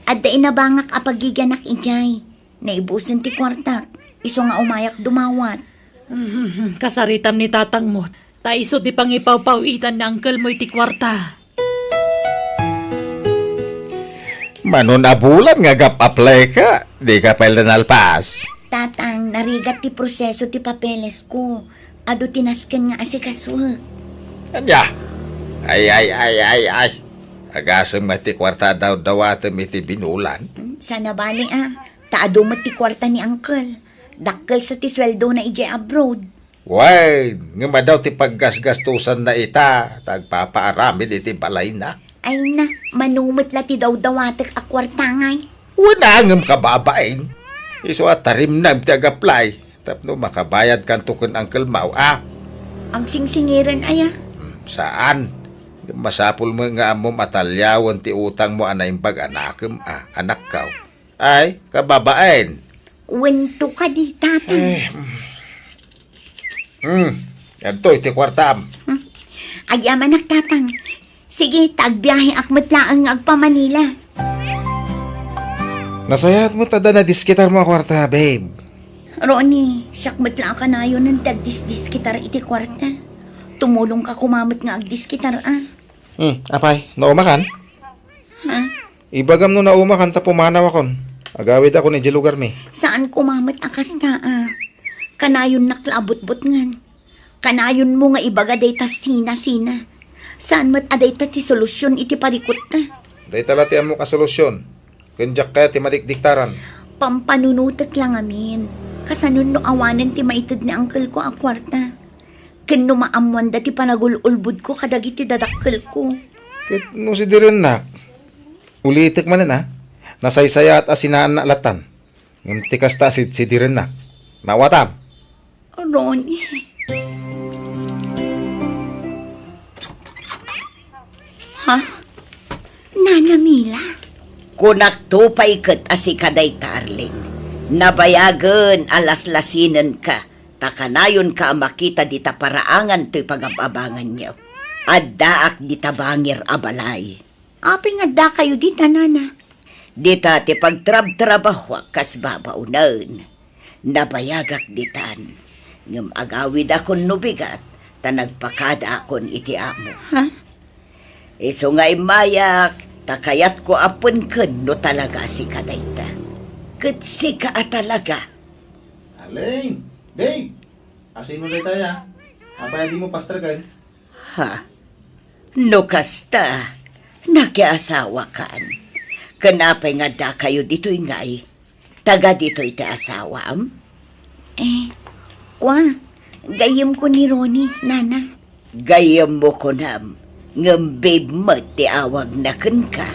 Adda inabangak a pagigianak idiay. Naibusen ti kuartak, isu nga umayak dumawat. Kasaritam ni tatangmo, ta isu ti pangipawpaw-itan ni angkelmo iti kuarta. Mano a bulan nga agap-applyka, dika pay la nalpas? Tatang, narigat ti proseso ti papelesko. Adu ti nasken nga asikasuek. Ania? Ay, ay, ay, ay, ay. Agasem met ti kuarta a dawdawatem iti binulan. Hmm, sana bali a. Ta adu met ti kuarta ni Uncle. Dakkel sa ti sueldona idiay abroad. Wen, ngem adu ti paggasgastosanna ita, ta agpapaaramid iti balayna. Ay na, mano met la ti dawdawatek a kuarta ngay? Wen a, ngem kababain. Isu a tarimnam ti agapplay. Tapno makabayadkanto ken Uncle Mau, a? Agsingsingiren aya? Hmm, saan. Masapul met nga ammom a taliawen ti utangmo a naimbag a nakem a anakko. Ay, kababain. Wenno kadi, Tatang. Eh, hmm. Hmm, adtoy ti kuartam. Hmm. Agyamanak, Tatang. Sige, ta agbiaheak met laeng nga agpa-Manila. Nasayaat met adda nadiskitarmo a kuarta, babe. Ronnie, siak met la a kanayonen ti agdisdiskitar iti kuarta. Tumulongka koma met nga agdiskitar, a. Hmm, apay, naumakan? Ha? Ibagam no naumakan ta pumanawakon. Agawidakon idiay lugarmi. Saan koma met a kasta, a. Kanayonnak la a butbutngen. Kanayonmo nga ibaga dayta sina-sina. Saan met a dayta ti solusion iti parikutta. Dayta la ti ammok a solusion. Ken diak kayat ti madikdiktaran. Pampanunotek la ngamin. Kasano no awanen ti maited ni angkelko a kuarta? Ken no maammoanda ti panagul-ulbodko kadagiti dadakkelko? Ket no sidirennak, ulitek manen a, nasaysayaat a sinaanna lattan. Ngem ti kasta a sidsidirennak. Maawatam? Ronnie. Ha? Nana Mila? Kunakto pay ket a sika dayta, Arlene. Nabayagen a laslasinenka, ta kanayonka a makita dita paraangan toy pagab-abanganyo. Addaak dita bangir a balay. Apay nga addakayo dita, Nana? Dita ti pagtrabtrabahoak kas babaonen. Nabayagak ditan. Ngem agawidakon no bigat, ta nagpakadaakon iti amo. Ha? Isu nga immayak, ta kayatko a penken no talaga a sika dayta. Ket sika a talaga. Arlene! Babe! Asino daytaya? Apay a dimo pastreken? Ha? No kasta, nakiasawakan. Ken apay nga addakayo ditoy ngay? Taga ditoy ti asawam? Eh, kua, gayyemko ni Ronnie, Nana. Gayyemmo kunam, ngem babe met ti awagna kenka.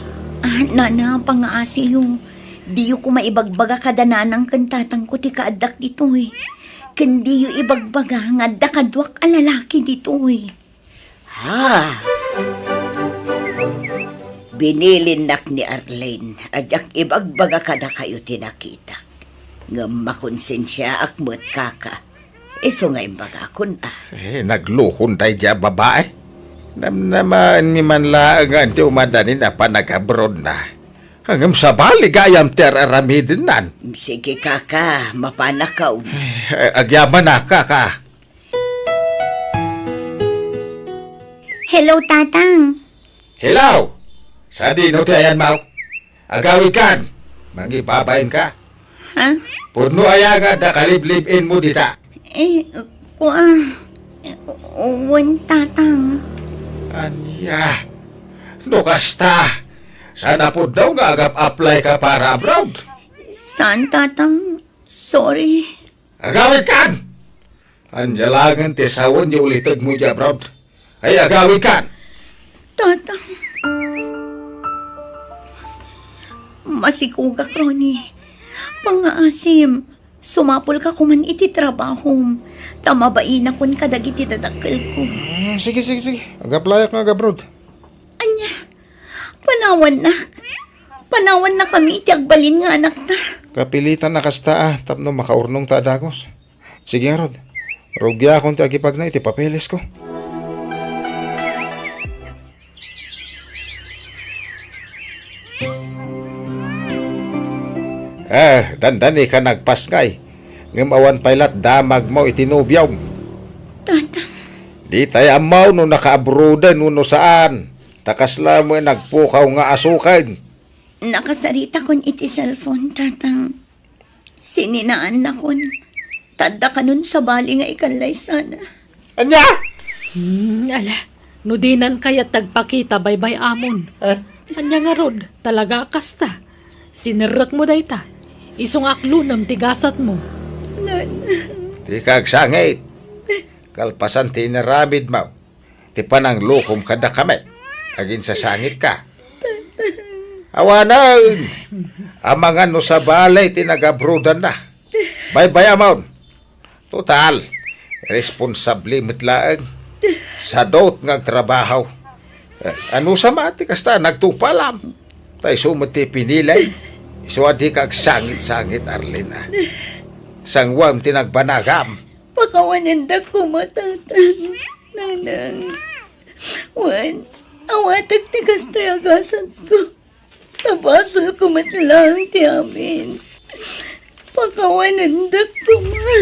Ah, Nana, pangaasiyo. Diyo koma ibagbaga kada nanang ken tatangko ti kaaddak ditoy. Ken diyo ibagbaga nga adda kaduak a lalaki ditoy. Ha? Binilinnak ni Arlene a diak ibagbaga kadakayo ti nakitak. Ngem makonsensiaak met, kaka. Isu nga imbagakon, a. Eh, naglukon daydiay a babae. Namnamaenmi man laeng nga ti umadanin a panagabrodna. Ngem sabali gayam ti ar-aramidennan. Sige, kaka, mapanakaw. Eh, agyamanak, kaka. Hello, Tatang. Hello! Sadino ti ayanmo? Agawidkan! Mangibabainka? Ha? Pudno aya nga adda kaliblib-inmo dita? Eh, kua, wen, Tatang. Ania? No kasta, saan a pudno nga agap-applyka para abroad? Saan, Tatang? Sorry. Agawidkan! Ania laengen ti sawen ti ulitegmo idiay abroad? Ay, agawidkan! Tatang, masikogak, Ronnie. Pangngaasim, sumapulka koman iti trabahom, ta mabainakon kadagiti dadakkelko. Mm, sige, sige, sige. Ag-applyak nga ag-abroad. Ania? Panawannak. Panawannakami iti agbalin nga anakta. Kapilitan a kasta, a, tapno makaurnongta a dagus. Sige ngarud, rugiakon ti agipagna iti papelesko. Eh, dandanika nagpasngay. Ngem awan pay lat damagmo iti nobiom. Tata. Ditay ammo no nakaabroaden wenno saan. Ta kasla met nagpukaw nga asuken. Nakasaritakon iti cellphone, Tatang. Sininaannakon. Ta adda kanon sabali nga ikallaysana. Ania? Hmm, ala, no dinan kayat ti agpakita baybay-amon. Eh? Ania ngarud, talaga a kasta. Sinerrekmo dayta. Isu nga aklonem ti gasatmo. Nan- Dika agsangit. Kalpasan ti inaramidmo, ti pananglukom kadakami, aginsasangitka. Awanen! Amangan no sabali ti nagabroadanna. Baybay-amon. Total, responsable met laeng. Sadot nga agtrabaho. Eh, anusama ti kasta nagtupalam? Ta isu met ti pinili. Isu a dika agsangit-sangit, Arlene, a. Sanguem ti nagbanagam. Pakawanendak koma, Tatang, Nanang. Wen, awatek ti kastoy a gasatko. Ta basolko met laeng ti amin. Pakawanendak koma.